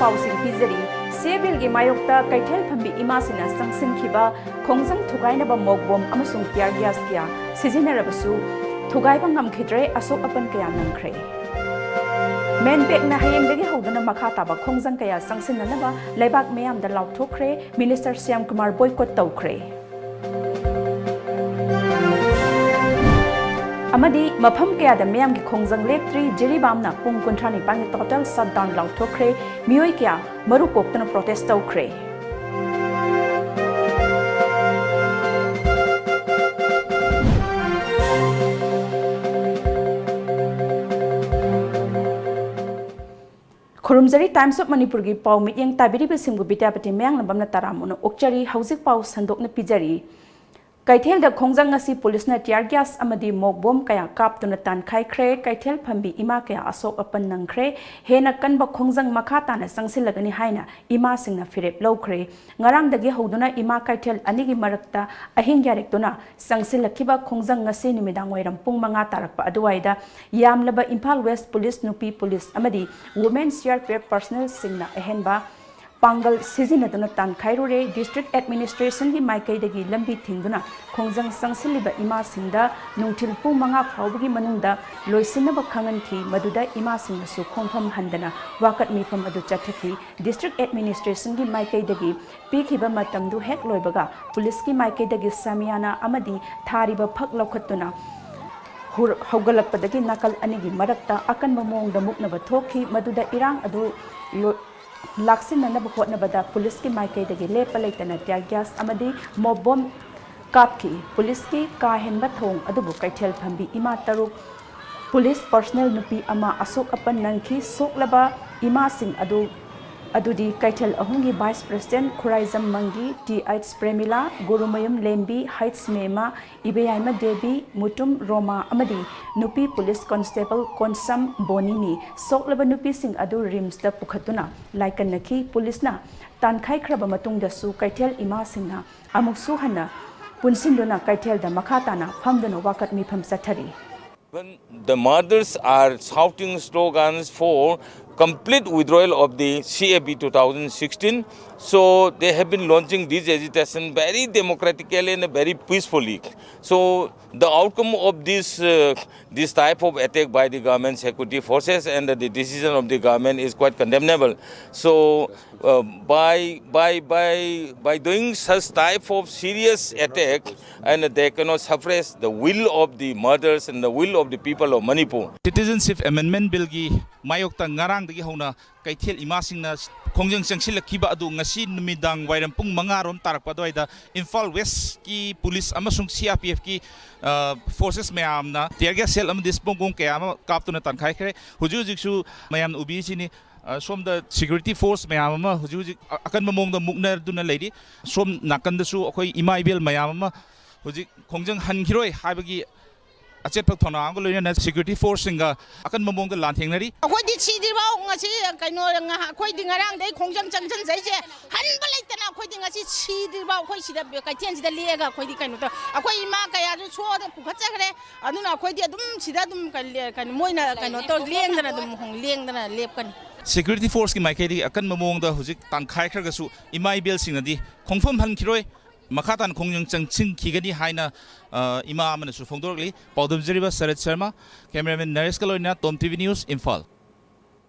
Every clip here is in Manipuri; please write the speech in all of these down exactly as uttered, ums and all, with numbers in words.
ꯄꯥꯎꯁꯤꯡ ꯄꯤꯖꯔꯤ꯫ ꯁꯤꯑꯦ ꯕꯤꯜꯒꯤ ꯃꯥꯌꯣꯛꯇ ꯀꯩꯊꯦꯜ ꯐꯝꯕꯤ ꯏꯃꯥꯁꯤꯡꯅ ꯆꯪꯁꯤꯟꯈꯤꯕ ꯈꯣꯡꯖꯪ ꯊꯨꯒꯥꯏꯅꯕ ꯃꯣꯛ ꯕꯣꯝ ꯑꯃꯁꯨꯡ ꯇꯤꯌꯥꯔ ꯒ꯭ꯌꯥꯁ ꯀꯌꯥ ꯁꯤꯖꯤꯟꯅꯔꯕꯁꯨ ꯊꯨꯒꯥꯏꯕ ꯉꯝꯈꯤꯗ꯭ꯔꯦ, ꯑꯁꯣꯛ ꯑꯄꯟ ꯀꯌꯥ ꯅꯪꯈ꯭ꯔꯦ꯫ ꯃꯦꯟꯄꯦꯛꯅ ꯍꯌꯦꯡꯗꯒꯤ ꯍꯧꯗꯨꯅ ꯃꯈꯥ ꯇꯥꯕ ꯈꯣꯡꯖꯪ ꯀꯌꯥ ꯆꯪꯁꯤꯟꯅꯅꯕ ꯂꯩꯕꯥꯛ ꯃꯤꯌꯥꯝꯗ ꯂꯥꯎꯊꯣꯛꯈ꯭ꯔꯦ, ꯃꯤꯅꯤꯁꯇꯔ ꯁ꯭ꯌꯥꯝ ꯀꯨꯃꯥꯔ ꯕꯣꯏꯀꯣꯠ ꯇꯧꯈ꯭ꯔꯦ꯫ ꯑꯃꯗꯤ ꯃꯐꯝ ꯀꯌꯥꯗ ꯃꯤꯌꯥꯝꯒꯤ ꯈꯣꯡꯖꯪ ꯂꯦꯞꯇ꯭ꯔꯤ, ꯖꯤꯔꯤꯕꯥꯝꯅ ꯄꯨꯡ ꯀꯨꯟꯊ꯭ꯔꯥ ꯅꯤꯄꯥꯟꯒꯤ ꯇꯣꯇꯦꯜ ꯁꯠꯗꯥꯎꯟ ꯂꯥꯎꯊꯣꯛꯈ꯭ꯔꯦ, ꯃꯤꯑꯣꯏ ꯀꯌꯥ ꯃꯔꯨ ꯀꯣꯛꯇꯨꯅ ꯄ꯭ꯔꯣꯇꯦꯁ ꯇꯧꯈ꯭ꯔꯦ꯫ ꯈꯨꯔꯨꯝꯖꯔꯤ꯫ Times of ꯃꯅꯤꯄꯨꯔꯒꯤ ꯄꯥꯎ ꯃꯤꯠꯌꯦꯡ ꯇꯥꯕꯤꯔꯤꯕꯁꯤꯡꯕꯨ ꯕꯤꯗ꯭ꯌꯥꯄꯇꯤ ꯃꯌꯥꯡꯂꯝꯕꯝꯅ ꯇꯔꯥꯝꯅ ꯑꯣꯛꯆꯔꯤ꯫ ꯍꯧꯖꯤꯛ ꯄꯥꯎ ꯁꯟꯗꯣꯛꯅ ꯄꯤꯖꯔꯤ꯫ ꯀꯩꯊꯦꯜꯗ ꯈꯣꯡꯖꯪ ꯑꯁꯤ ꯄꯨꯂꯤꯁꯅ ꯇꯤꯌꯥꯔ ꯒ꯭ꯌꯥꯁ ꯑꯃꯗꯤ ꯃꯣꯛ ꯕꯣꯝ ꯀꯌꯥ ꯀꯥꯞꯇꯨꯅ ꯇꯥꯟꯈꯥꯏꯈ꯭ꯔꯦ꯫ ꯀꯩꯊꯦꯜ ꯐꯝꯕꯤ ꯏꯃꯥ ꯀꯌꯥ ꯑꯁꯣꯛ ꯑꯄꯟ ꯅꯪꯈ꯭ꯔꯦ꯫ ꯍꯦꯟꯅ ꯀꯟꯕ ꯈꯣꯡꯖꯪ ꯃꯈꯥ ꯇꯥꯅ ꯆꯪꯁꯤꯜꯂꯒꯅꯤ ꯍꯥꯏꯅ ꯏꯃꯥꯁꯤꯡꯅ ꯐꯤꯔꯦꯞ ꯂꯧꯈ꯭ꯔꯦ꯫ ꯉꯔꯥꯡꯗꯒꯤ ꯍꯧꯗꯨꯅ ꯏꯃꯥ ꯀꯩꯊꯦꯜ ꯑꯅꯤꯒꯤ ꯃꯔꯛꯇ ꯑꯍꯤꯡ ꯌꯥꯔꯦꯛꯇꯨꯅ ꯆꯪꯁꯤꯜꯂꯛꯈꯤꯕ ꯈꯣꯡꯖꯪ ꯉꯁꯤ ꯅꯨꯃꯤꯗꯥꯡ ꯋꯥꯏꯔꯝ ꯄꯨꯡ ꯃꯉꯥ ꯇꯥꯔꯛꯄ ꯑꯗꯨꯋꯥꯏꯗ ꯌꯥꯝꯂꯕ ꯏꯝꯐꯥꯜ ꯋꯦꯁ ꯄꯨꯂꯤꯁ, ꯅꯨꯄꯤ ꯄꯨꯂꯤꯁ ꯑꯃꯗꯤ ꯋꯨꯃꯦꯟ ꯁꯤꯑꯥꯔꯄꯤꯑꯦꯐ ꯄꯔꯁꯅꯦꯜꯁꯤꯡꯅ ꯑꯍꯦꯟꯕ ꯄꯥꯡꯒꯜ ꯁꯤꯖꯤꯟꯅꯗꯨꯅ ꯇꯥꯟꯈꯥꯏꯔꯨꯔꯦ꯫ ꯗꯤꯁꯇ꯭ꯔꯤꯛ ꯑꯦꯗꯃꯤꯅꯤꯁꯇ꯭ꯔꯦꯁꯟꯒꯤ ꯃꯥꯏꯀꯩꯗꯒꯤ ꯂꯝꯕꯤ ꯊꯤꯡꯗꯨꯅ ꯈꯣꯡꯖꯪ ꯆꯪꯁꯤꯜꯂꯤꯕ ꯏꯃꯥꯁꯤꯡꯗ ꯅꯨꯡꯊꯤꯜ ꯄꯨꯡ ꯃꯉꯥ ꯐꯥꯎꯕꯒꯤ ꯃꯅꯨꯡꯗ ꯂꯣꯏꯁꯤꯟꯅꯕ ꯈꯪꯍꯟꯈꯤ꯫ ꯃꯗꯨꯗ ꯏꯃꯥꯁꯤꯡꯅꯁꯨ ꯈꯣꯡꯐꯝ ꯍꯟꯗꯅ ꯋꯥꯀꯠ ꯃꯤꯐꯝ ꯑꯗꯨ ꯆꯠꯊꯈꯤ꯫ ꯗꯤꯁꯇ꯭ꯔꯤꯛ ꯑꯦꯗꯃꯤꯅꯤꯁꯇ꯭ꯔꯦꯁꯟꯒꯤ ꯃꯥꯏꯀꯩꯗꯒꯤ ꯄꯤꯈꯤꯕ ꯃꯇꯝꯗꯨ ꯍꯦꯛ ꯂꯣꯏꯕꯒ ꯄꯨꯂꯤꯁꯀꯤ ꯃꯥꯏꯀꯩꯗꯒꯤ ꯁꯥꯃꯤꯌꯥꯅꯥ ꯑꯃꯗꯤ ꯊꯥꯔꯤꯕ ꯐꯛ ꯂꯧꯈꯠꯇꯨꯅ ꯍꯨꯔ-, ꯍꯧꯒꯠꯂꯛꯄꯗꯒꯤ ꯅꯥꯀꯜ ꯑꯅꯤꯒꯤ ꯃꯔꯛꯇ ꯑꯀꯟꯕ ꯃꯑꯣꯡꯗ ꯃꯨꯛꯅꯕ ꯊꯣꯛꯈꯤ꯫ ꯃꯗꯨꯗ ꯏꯔꯥꯡ ꯑꯗꯨ ꯂꯣ-, ꯂꯥꯛꯁꯤꯟꯅꯅꯕ ꯍꯣꯠꯅꯕꯗ ꯄꯨꯂꯤꯁꯀꯤ ꯃꯥꯏꯀꯩꯗꯒꯤ ꯂꯦꯞꯄ ꯂꯩꯇꯅ ꯇꯤꯌꯥꯔ ꯒ꯭ꯌꯥꯁ ꯑꯃꯗꯤ ꯃꯣꯞ ꯕꯣꯝ ꯀꯥꯞꯈꯤ꯫ ꯄꯨꯂꯤꯁꯀꯤ ꯀꯥ ꯍꯦꯟꯕ ꯊꯧꯑꯣꯡ ꯑꯗꯨꯕꯨ ꯀꯩꯊꯦꯜ ꯐꯝꯕꯤ ꯏꯃꯥ ꯇꯔꯨꯛ, ꯄꯨꯂꯤꯁ ꯄꯔꯁꯅꯦꯜ ꯅꯨꯄꯤ ꯑꯃ ꯑꯁꯣꯛ ꯑꯄꯟ ꯅꯪꯈꯤ꯫ ꯁꯣꯛꯂꯕ ꯏꯃꯥꯁꯤꯡ ꯑꯗꯨ, ꯑꯗꯨꯗꯤ ꯀꯩꯊꯦꯜ ꯑꯍꯨꯝꯒꯤ vice president Khuraijam Mangi, T H Premila, Gurumayum Lembi, H Mema, Ibeyaima Devi, Mutum Roma ꯑꯃꯗꯤ ꯅꯨꯄꯤ ꯄꯨꯂꯤꯁ ꯀꯣꯟꯁꯇꯦꯕꯜ ꯀꯣꯟꯁꯝ ꯕꯣꯅꯤꯅꯤ꯫ ꯁꯣꯛꯂꯕ ꯅꯨꯄꯤꯁꯤꯡ ꯑꯗꯨ ꯔꯤꯝꯁꯇ ꯄꯨꯈꯠꯇꯨꯅ ꯂꯥꯏꯀꯠꯅꯈꯤ꯫ ꯄꯨꯂꯤꯁꯅ ꯇꯥꯟꯈꯥꯏꯈ꯭ꯔꯕ ꯃꯇꯨꯡꯗꯁꯨ ꯀꯩꯊꯦꯜ ꯏꯃꯥꯁꯤꯡꯅ ꯑꯃꯨꯛꯁꯨ ꯍꯟꯅ ꯄꯨꯟꯁꯤꯟꯗꯨꯅ ꯀꯩꯊꯦꯜꯗ ꯃꯈꯥ ꯇꯥꯅ ꯐꯝꯗꯨꯅ ꯋꯥꯀꯠ ꯃꯤꯐꯝ ꯆꯠꯊꯔꯤ꯫ When the mothers are shouting slogans for complete withdrawal of the C A B two thousand sixteen. So they have been launching this agitation very democratically and very peacefully. So the outcome of this uh, this type of attack by the government security forces and the decision of the government is quite condemnable. So uh, by by by by doing such type of serious attack, and they cannot suppress the will of the mothers and the will of the people of Manipur. Citizenship Amendment Billꯒꯤ ꯃꯥꯌꯣꯛꯇ ꯉꯔꯥꯡꯗꯒꯤ ꯍꯧꯅ ꯀꯩꯊꯦꯜ ꯏꯃꯥꯁꯤꯡꯅ ꯈꯣꯡꯖꯪ ꯆꯪꯁꯤꯜꯂꯛꯈꯤꯕ ꯑꯗꯨ ꯉꯁꯤ ꯅꯨꯃꯤꯗꯥꯡ ꯋꯥꯏꯔꯝ ꯄꯨꯡ ꯃꯉꯥ ꯔꯣꯝ ꯇꯥꯔꯛꯄ ꯑꯗꯨꯋꯥꯏꯗ ꯏꯝꯐꯥꯜ ꯋꯦꯁꯀꯤ ꯄꯨꯂꯤꯁ ꯑꯃꯁꯨꯡ C R P Fꯀꯤ forces ꯃꯌꯥꯝꯅ tear gas shell ꯑꯃꯗꯤ ꯁ꯭ꯃꯣꯛ ꯕꯣꯝ ꯀꯌꯥ ꯑꯃ ꯀꯥꯞꯇꯨꯅ ꯇꯥꯟꯈꯥꯏꯈ꯭ꯔꯦ꯫ ꯍꯧꯖꯤꯛ ꯍꯧꯖꯤꯛꯁꯨ ꯃꯌꯥꯝꯅ ꯎꯕꯤꯔꯤꯁꯤꯅꯤ꯫ ꯑ, ꯁꯣꯝꯗ security force ꯃꯌꯥꯝ ꯑꯃ ꯍꯧꯖꯤꯛ ꯍꯧꯖꯤꯛ ꯑ-, ꯑꯀꯟꯕ ꯃꯑꯣꯡꯗ ꯃꯨꯛꯅꯗꯨꯅ ꯂꯩꯔꯤ꯫ ꯁꯣꯝ ꯅꯥꯀꯟꯗꯁꯨ ꯑꯩꯈꯣꯏ ꯏꯃꯥ ꯏꯕꯦꯜ ꯃꯌꯥꯝ ꯑꯃ ꯍꯧꯖꯤꯛ ꯈꯣꯡꯖꯪ ꯍꯟꯈꯤꯔꯣꯏ ꯍꯥꯏꯕꯒꯤ ꯑꯆꯦꯠꯄ ꯊꯧꯅꯥ ꯑꯃꯒ ꯂꯣꯏꯅꯅ security forceꯁꯤꯡꯒ ꯑꯀꯟꯕ ꯃꯑꯣꯡꯗ ꯂꯥꯟꯊꯦꯡꯅꯔꯤ꯫ ꯑꯩꯈꯣꯏꯗꯤ ꯁꯤꯗ꯭ꯔꯤꯐꯥꯎ ꯉꯁꯤ ꯀꯩꯅꯣ ꯉꯥꯏꯍꯥꯛ ꯑꯩꯈꯣꯏꯗꯤ ꯉꯔꯥꯡꯗꯩ ꯈꯣꯡꯖꯪ ꯆꯪꯁꯤꯟꯖꯩꯁꯦ ꯍꯟꯕ ꯂꯩꯇꯅ ꯑꯩꯈꯣꯏꯗꯤ ꯉꯁꯤ ꯁꯤꯗ꯭ꯔꯤꯐꯥꯎ ꯑꯩꯈꯣꯏ ꯁꯤꯗ ꯀꯩꯊꯦꯜꯁꯤꯗ ꯂꯦꯛꯑꯒ ꯑꯩꯈꯣꯏꯗꯤ ꯀꯩꯅꯣ ꯇꯧ ꯑꯩꯈꯣꯏ ꯏꯃꯥ ꯀꯌꯥꯁꯨ ꯁꯣꯗ ꯄꯨꯈꯠꯆꯈ꯭ꯔꯦ꯫ ꯑꯗꯨꯅ ꯑꯩꯈꯣꯏꯗꯤ ꯑꯗꯨꯝ ꯁꯤꯗ ꯑꯗꯨꯝ ꯀꯩ-, ꯀꯩꯅꯣ ꯃꯣꯏꯅ ꯀꯩꯅꯣ ꯇꯧ ꯂꯦꯡꯗꯅ ꯑꯗꯨꯝ ꯂꯦꯡꯗꯅ ꯂꯦꯞꯀꯅꯤ꯫ Security forceꯀꯤ ꯃꯥꯏꯀꯩꯗꯒꯤ ꯑꯀꯟꯕ ꯃꯑꯣꯡꯗ ꯍꯧꯖꯤꯛ ꯇꯥꯟꯈꯥꯏꯈ꯭ꯔꯒꯁꯨ ꯏꯃꯥ ꯏꯕꯦꯜꯁꯤꯡꯅꯗꯤ ꯈꯣꯡꯐꯝ ꯍꯟꯈꯤꯔꯣꯏ, ꯃꯈꯥ ꯇꯥꯅ ꯈꯣꯡꯖꯪ ꯆꯪꯁꯤꯟꯈꯤꯒꯅꯤ ꯍꯥꯏꯅ, ꯑ, ꯏꯃꯥ ꯑꯃꯅꯁꯨ ꯐꯣꯡꯗꯣꯔꯛꯂꯤ꯫ ꯄꯥꯎꯗꯝꯖꯔꯤꯕ ꯁꯔꯠ ꯁꯔꯃ, cameraman ꯅꯔꯦꯁꯀ ꯂꯣꯏꯅꯅ Tom T V News, Imphal.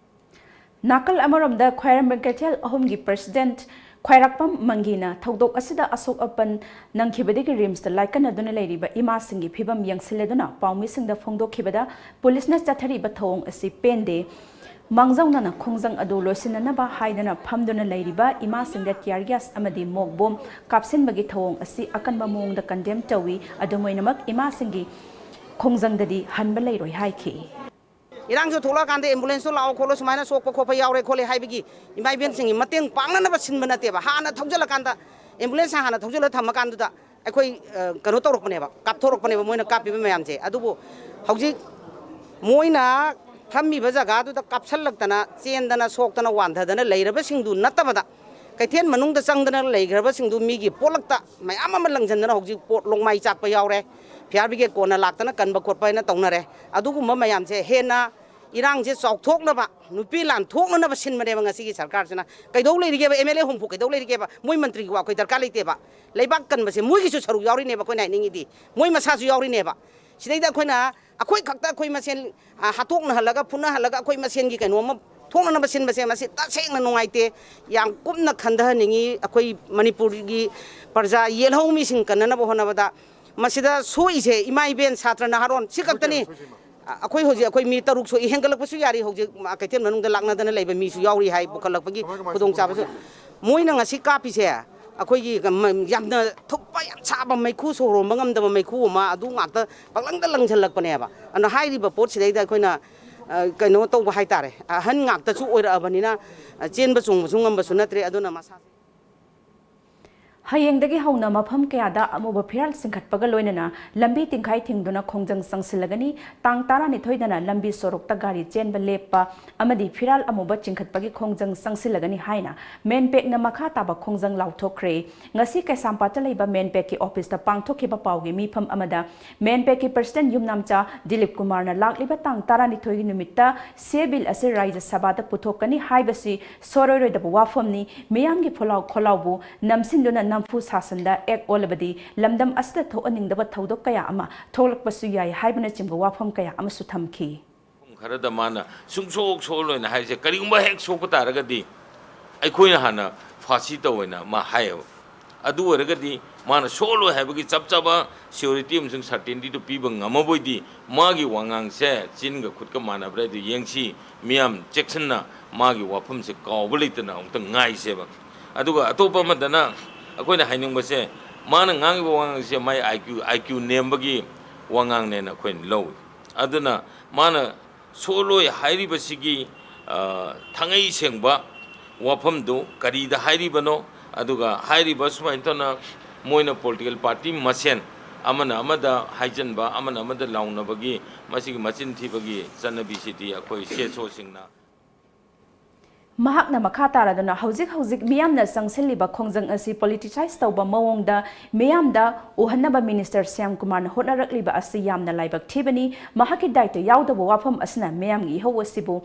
ꯅꯥꯀꯜ ꯑꯃꯔꯣꯝꯗ ꯈ꯭ꯋꯥꯏꯔꯝꯕꯟ ꯀꯩꯊꯦꯜ ꯑꯍꯨꯝꯒꯤ president ꯈ꯭ꯋꯥꯏꯔꯥꯛꯄꯝ ꯃꯪꯒꯤꯅ ꯊꯧꯗꯣꯛ ꯑꯁꯤꯗ ꯑꯁꯣꯛ ꯑꯄꯟ ꯅꯪꯈꯤꯕꯗꯒꯤ RIMSꯇ ꯂꯥꯏꯀꯠꯅꯗꯨꯅ ꯂꯩꯔꯤꯕ ꯏꯃꯥꯁꯤꯡꯒꯤ ꯐꯤꯕꯝ ꯌꯦꯡꯁꯤꯜꯂꯗꯨꯅ ꯄꯥꯎꯃꯤꯁꯤꯡꯗ ꯐꯣꯡꯗꯣꯛꯈꯤꯕꯗ ꯄꯨꯂꯤꯁꯅ ꯆꯠꯊꯔꯤꯕ ꯊꯧꯑꯣꯡ ꯑꯁꯤ ꯄꯦꯟꯗꯦ꯫ ꯃꯥꯡꯖꯧꯅꯅ ꯈꯣꯡꯖꯪ ꯑꯗꯨ ꯂꯣꯏꯁꯤꯟꯅꯅꯕ ꯍꯥꯏꯗꯨꯅ ꯐꯝꯗꯨꯅ ꯂꯩꯔꯤꯕ ꯏꯃꯥꯁꯤꯡꯗ tear gas ꯑꯃꯗꯤ ꯃꯣꯛ ꯕꯣꯝ ꯀꯥꯞꯁꯤꯟꯕꯒꯤ ꯊꯧꯑꯣꯡ ꯑꯁꯤ ꯑꯀꯟꯕ ꯃꯑꯣꯡꯗ condemn ꯇꯧꯏ꯫ ꯑꯗꯨꯝ ꯑꯣꯏꯅꯃꯛ ꯏꯃꯥꯁꯤꯡꯒꯤ ꯈꯣꯡꯖꯪꯗꯗꯤ ꯍꯟꯕ ꯂꯩꯔꯣꯏ ꯍꯥꯏꯈꯤ꯫ ꯏꯔꯥꯡꯁꯨ ꯊꯣꯛꯂꯛꯑꯀꯥꯟꯗ ambulanceꯇꯣ ꯂꯥꯛꯑꯣ ꯈꯣꯠꯂꯣ ꯁꯨꯃꯥꯏꯅ ꯁꯣꯛꯄ ꯈꯣꯠꯄ ꯌꯥꯎꯔꯦ ꯈꯣꯠꯂꯦ ꯍꯥꯏꯕꯒꯤ ꯏꯃꯥ ꯏꯕꯦꯟꯁꯤꯡꯒꯤ ꯃꯇꯦꯡ ꯄꯥꯡꯅꯅꯕ ꯁꯤꯟꯕ ꯅꯠꯇꯦꯕ꯫ ꯍꯥꯟꯅ ꯊꯧꯖꯤꯜꯂꯀꯥꯟꯗ ambulanceꯅ ꯍꯥꯟꯅ ꯊꯧꯖꯤꯜꯂ ꯊꯝꯃꯀꯥꯟꯗꯨꯗ ꯑꯩꯈꯣꯏ, ꯑ, ꯀꯩꯅꯣ ꯇꯧꯔꯛꯄꯅꯦꯕ, ꯀꯥꯞꯊꯣꯔꯛꯄꯅꯦꯕ ꯃꯣꯏꯅ ꯀꯥꯞꯄꯤꯕ ꯃꯌꯥꯝꯁꯦ꯫ ꯑꯗꯨꯕꯨ ꯍꯧꯖꯤꯛ ꯃꯣꯏꯅ ꯐꯝꯃꯤꯕ ꯖꯒꯥꯗꯨꯗ ꯀꯥꯞꯁꯜꯂꯛꯇꯅ, ꯆꯦꯟꯗꯅ, ꯁꯣꯛꯇꯅ, ꯋꯥꯟꯊꯗꯅ ꯂꯩꯔꯕꯁꯤꯡꯗꯨ ꯅꯠꯇꯕꯗ, ꯀꯩꯊꯦꯜ ꯃꯅꯨꯡꯗ ꯆꯪꯗꯅ ꯂꯩꯈ꯭ꯔꯕꯁꯤꯡꯗꯨ ꯃꯤꯒꯤ ꯄꯣꯠꯂꯛꯇ ꯃꯌꯥꯝ ꯑꯃ ꯂꯪꯁꯤꯟꯗꯅ ꯍꯧꯖꯤꯛ ꯄꯣꯠ ꯂꯣꯡꯃꯥꯏ ꯆꯥꯛꯄ ꯌꯥꯎꯔꯦ, fire brigade ꯀꯣꯟꯅ ꯂꯥꯛꯇꯅ ꯀꯟꯕ ꯈꯣꯠꯄ ꯍꯥꯏꯅ ꯇꯧꯅꯔꯦ꯫ ꯑꯗꯨꯒꯨꯝꯕ ꯃꯌꯥꯝꯁꯦ ꯍꯦꯟꯅ ꯏꯔꯥꯡꯁꯦ ꯆꯥꯎꯊꯣꯛꯅꯕ, ꯅꯨꯄꯤ ꯂꯥꯟ ꯊꯣꯛꯅꯅꯕ ꯁꯤꯟꯕꯅꯦꯕ ꯉꯁꯤꯒꯤ ꯁꯔꯀꯥꯔꯁꯤꯅ꯫ ꯀꯩꯗꯧ ꯂꯩꯔꯤꯒꯦꯕ? ꯑꯦꯝ ꯑꯦꯜ ꯑꯦ ꯍꯨꯝꯐꯨ ꯀꯩꯗꯧ ꯂꯩꯔꯤꯒꯦꯕ? ꯃꯣꯏ ꯃꯟꯇ꯭ꯔꯤꯒꯤ ꯋꯥ ꯑꯩꯈꯣꯏ ꯗꯔꯀꯥꯔ ꯂꯩꯇꯦꯕ꯫ ꯂꯩꯕꯥꯛ ꯀꯟꯕꯁꯦ ꯃꯣꯏꯒꯤꯁꯨ ꯁꯔꯨꯛ ꯌꯥꯎꯔꯤꯅꯦꯕ ꯑꯩꯈꯣꯏꯅ ꯍꯥꯏꯅꯤꯡꯉꯤꯗꯤ꯫ ꯃꯣꯏ ꯃꯁꯥꯁꯨ ꯌꯥꯎꯔꯤꯅꯦꯕ꯫ ꯁꯤꯗꯩꯗ ꯑꯩꯈꯣꯏꯅ ꯑꯩꯈꯣꯏ ꯈꯛꯇ ꯑꯩꯈꯣꯏ ꯃꯁꯦꯟ, ꯑ, ꯍꯥꯠꯇꯣꯛꯅꯍꯜꯂꯒ ꯐꯨꯅꯍꯜꯂꯒ ꯑꯩꯈꯣꯏ ꯃꯁꯦꯟꯒꯤ ꯀꯩꯅꯣꯝꯃ ꯊꯣꯛꯅꯅꯕ ꯁꯤꯟꯕꯁꯦ ꯃꯁꯤ ꯇꯁꯦꯡꯅ ꯅꯨꯡꯉꯥꯏꯇꯦ꯫ ꯌꯥꯝ ꯀꯨꯞꯅ ꯈꯟꯊꯍꯟꯅꯤꯡꯉꯤ꯫ ꯑꯩꯈꯣꯏ ꯃꯅꯤꯄꯨꯔꯒꯤ ꯄ꯭ꯔꯖꯥ, ꯌꯦꯜꯍꯧꯃꯤꯁꯤꯡ ꯀꯟꯅꯅꯕ ꯍꯣꯠꯅꯕꯗ ꯃꯁꯤꯗ ꯁꯣꯛꯏꯁꯦ ꯏꯃꯥ ꯏꯕꯦꯟ, ꯁꯥꯇ꯭ꯔ ꯅꯍꯥꯔꯣꯟ ꯁꯤ ꯈꯛꯇꯅꯤ꯫ ꯑꯩꯈꯣꯏ ꯍꯧꯖꯤꯛ ꯑꯩꯈꯣꯏ ꯃꯤ ꯇꯔꯨꯛ ꯁꯣꯛꯏ, ꯍꯦꯟꯒꯠꯂꯛꯄꯁꯨ ꯌꯥꯔꯤ꯫ ꯍꯧꯖꯤꯛ ꯀꯩꯊꯦꯜ ꯃꯅꯨꯡꯗ ꯂꯥꯛꯅꯗꯅ ꯂꯩꯕ ꯃꯤꯁꯨ ꯌꯥꯎꯔꯤ ꯍꯥꯏ, ꯄꯨꯈꯠꯂꯛꯄꯒꯤ ꯈꯨꯗꯣꯡꯆꯥꯕꯁꯨ꯫ ꯃꯣꯏꯅ ꯉꯁꯤ ꯀꯥꯞꯄꯤꯁꯦ ꯑꯩꯈꯣꯏꯒꯤ ꯌꯥꯝꯅ ꯊꯨꯞꯄ, ꯌꯥꯝ ꯁꯥꯕ ꯃꯩꯈꯨ ꯁꯣꯔ ꯍꯣꯟꯕ ꯉꯝꯗꯕ ꯃꯩꯈꯨ ꯑꯃ ꯑꯗꯨ ꯉꯥꯛꯇ ꯄꯪꯂꯪꯗ ꯂꯪꯁꯤꯜꯂꯛꯄꯅꯦꯕ꯫ ꯑꯗꯨꯅ ꯍꯥꯏꯔꯤꯕ ꯄꯣꯠꯁꯤꯗꯩꯗ ꯑꯩꯈꯣꯏꯅ, ꯑ, ꯀꯩꯅꯣ ꯇꯧꯕ ꯍꯥꯏꯇꯥꯔꯦ, ꯑꯍꯟ ꯉꯥꯛꯇꯁꯨ ꯑꯣꯏꯔꯛꯑꯕꯅꯤꯅ, ꯑ, ꯆꯦꯟꯕ ꯆꯣꯡꯕꯁꯨ ꯉꯝꯕꯁꯨ ꯅꯠꯇ꯭ꯔꯦ꯫ ꯑꯗꯨꯅ ꯃꯁꯥ ꯍꯌꯦꯡꯗꯒꯤ ꯍꯧꯅ ꯃꯐꯝ ꯀꯌꯥꯗ ꯑꯃꯨꯕ ꯐꯤꯔꯥꯜ ꯆꯤꯡꯈꯠꯄꯒ ꯂꯣꯏꯅꯅ ꯂꯝꯕꯤ ꯇꯤꯡꯈꯥꯏ ꯊꯤꯡꯗꯨꯅ ꯈꯣꯡꯖꯪ ꯆꯪꯁꯤꯜꯂꯒꯅꯤ꯫ ꯇꯥꯡ ꯇꯔꯥꯅꯤꯊꯣꯏꯗꯅ ꯂꯝꯕꯤ ꯁꯣꯔꯣꯛꯇ ꯒꯥꯔꯤ ꯆꯦꯟꯕ ꯂꯦꯞꯄ ꯑꯃꯗꯤ ꯐꯤꯔꯥꯜ ꯑꯃꯨꯕ ꯆꯤꯡꯈꯠꯄꯒꯤ ꯈꯣꯡꯖꯪ ꯆꯪꯁꯤꯜꯂꯒꯅꯤ ꯍꯥꯏꯅ ꯃꯦꯟꯄꯦꯛꯅ ꯃꯈꯥ ꯇꯥꯕ ꯈꯣꯡꯖꯪ ꯂꯥꯎꯊꯣꯛꯈ꯭ꯔꯦ꯫ ꯉꯁꯤ ꯀꯩꯁꯥꯝꯄꯥꯠꯇ ꯂꯩꯕ ꯃꯦꯟꯄꯦꯛꯀꯤ ꯑꯣꯐꯤꯁꯇ ꯄꯥꯡꯊꯣꯛꯈꯤꯕ ꯄꯥꯎꯒꯤ ꯃꯤꯐꯝ ꯑꯃꯗ ꯃꯦꯟꯄꯦꯛꯀꯤ ꯄ꯭ꯔꯁꯤꯗꯦꯟ ꯌꯨꯝꯅꯥꯝꯆꯥ ꯗꯤꯂꯤꯞ ꯀꯨꯃꯥꯔꯅ ꯂꯥꯛꯂꯤꯕ ꯇꯥꯡ ꯇꯔꯥꯅꯤꯊꯣꯏꯒꯤ ꯅꯨꯃꯤꯠꯇ ꯁꯦ ꯕꯤꯜ ꯑꯁꯤ ꯔꯥꯏꯖ꯭ꯌ ꯁꯚꯥꯗ ꯄꯨꯊꯣꯛꯀꯅꯤ ꯍꯥꯏꯕꯁꯤ ꯁꯣꯏꯔꯣꯏꯔꯣꯏꯗꯕ ꯋꯥꯐꯝꯅꯤ꯫ ꯃꯤꯌꯥꯝꯒꯤ ꯐꯣꯂꯥꯎ ꯈꯣꯂꯥꯎꯕꯨ ꯅꯝꯁꯤꯟꯗꯨꯅ ꯅꯝꯐꯨ ꯁꯥꯁꯟꯗ ꯑꯦꯛ ꯑꯣꯜꯂꯕꯗꯤ ꯂꯝꯗꯝ ꯑꯁꯤꯗ ꯊꯣꯛꯍꯟꯅꯤꯡꯗꯕ ꯊꯧꯗꯣꯛ ꯀꯌꯥ ꯑꯃ ꯊꯣꯛꯂꯛꯄꯁꯨ ꯌꯥꯏ ꯍꯥꯏꯕꯅꯆꯤꯡꯕ ꯋꯥꯐꯝ ꯀꯌꯥ ꯑꯃꯁꯨ ꯊꯝꯈꯤ꯫ ꯃꯐꯝ ꯈꯔꯗ ꯃꯥꯅ ꯁꯨꯡꯁꯣꯛ ꯁꯣꯛꯂꯣꯏꯅ ꯍꯥꯏꯔꯤꯁꯦ, ꯀꯔꯤꯒꯨꯝꯕ ꯍꯦꯛ ꯁꯣꯛꯄ ꯇꯥꯔꯒꯗꯤ ꯑꯩꯈꯣꯏꯅ ꯍꯥꯟꯅ ꯐꯥꯁꯤ ꯇꯧꯋꯦꯅ ꯃꯥ ꯍꯥꯏꯌꯦꯕ꯫ ꯑꯗꯨ ꯑꯣꯏꯔꯒꯗꯤ ꯃꯥꯅ ꯁꯣꯛꯂꯣꯏ ꯍꯥꯏꯕꯒꯤ ꯆꯞ ꯆꯥꯕ ꯁꯤꯌꯣꯔꯤꯇꯤ ꯑꯃꯁꯨꯡ ꯁꯔꯇꯦꯟꯇꯤꯗꯨ ꯄꯤꯕ ꯉꯝꯃꯕꯣꯏꯗꯤ ꯃꯥꯒꯤ ꯋꯥꯉꯥꯡꯁꯦ ꯆꯤꯟꯒ ꯈꯨꯠꯀ ꯃꯥꯟꯅꯕ꯭ꯔꯥ ꯍꯥꯏꯗꯨ ꯌꯦꯡꯁꯤ꯫ ꯃꯤꯌꯥꯝ ꯆꯦꯛꯁꯤꯟꯅ ꯃꯥꯒꯤ ꯋꯥꯐꯝꯁꯦ ꯀꯥꯎꯕ ꯂꯩꯇꯅ ꯑꯃꯨꯛꯇ ꯉꯥꯏꯁꯦꯕ꯫ ꯑꯗꯨꯒ ꯑꯇꯣꯞꯄ ꯑꯃꯗꯅ ꯑꯩꯈꯣꯏꯅ ꯍꯥꯏꯅꯤꯡꯕꯁꯦ, ꯃꯥꯅ ꯉꯥꯡꯉꯤꯕ ꯋꯥꯉꯥꯡꯁꯦ ꯃꯥꯏ IQ, IQ ꯅꯦꯝꯕꯒꯤ ꯋꯥꯉꯥꯡꯅꯦꯅ ꯑꯩꯈꯣꯏꯅ ꯂꯧꯏ꯫ ꯑꯗꯨꯅ ꯃꯥꯅ ꯁꯣꯛꯂꯣꯏ ꯍꯥꯏꯔꯤꯕꯁꯤꯒꯤ, ꯑ, ꯊꯥꯡꯉꯩ ꯁꯦꯡꯕ ꯋꯥꯐꯝꯗꯨ ꯀꯔꯤꯗ ꯍꯥꯏꯔꯤꯕꯅꯣ? ꯑꯗꯨꯒ ꯍꯥꯏꯔꯤꯕ ꯁꯨꯃꯥꯏꯅ ꯇꯧꯅ ꯃꯣꯏꯅ ꯄꯣꯂꯤꯇꯤꯀꯦꯜ ꯄꯥꯔꯇꯤ ꯃꯁꯦꯟ ꯑꯃꯅ ꯑꯃꯗ ꯍꯥꯏꯖꯟꯕ, ꯑꯃꯅ ꯑꯃꯗ ꯂꯥꯎꯅꯕꯒꯤ ꯃꯁꯤꯒꯤ ꯃꯆꯤꯟ ꯊꯤꯕꯒꯤ ꯆꯠꯅꯕꯤꯁꯤꯗꯤ ꯑꯩꯈꯣꯏ ꯁꯤ ꯑꯦꯁ ꯑꯣꯁꯤꯡꯅ ꯃꯍꯥꯛꯅ ꯃꯈꯥ ꯇꯥꯔꯗꯨꯅ, ꯍꯧꯖꯤꯛ ꯍꯧꯖꯤꯛ ꯃꯤꯌꯥꯝꯅ ꯆꯪꯁꯤꯜꯂꯤꯕ ꯈꯣꯡꯖꯪ ꯑꯁꯤ politicise ꯇꯧꯕ ꯃꯑꯣꯡꯗ ꯃꯤꯌꯥꯝꯗ ꯎꯍꯟꯅꯕ Minister ꯁ꯭ꯌꯥꯝ ꯀꯨꯃꯥꯔꯅ ꯍꯣꯠꯅꯔꯛꯂꯤꯕ ꯑꯁꯤ ꯌꯥꯝꯅ ꯂꯥꯏꯕꯛ ꯊꯤꯕꯅꯤ꯫ ꯃꯍꯥꯛꯀꯤ ꯗꯥꯏꯇ ꯌꯥꯎꯗꯕ ꯋꯥꯐꯝ ꯑꯁꯤꯅ ꯃꯤꯌꯥꯝꯒꯤ ꯏꯍꯧ ꯑꯁꯤꯕꯨ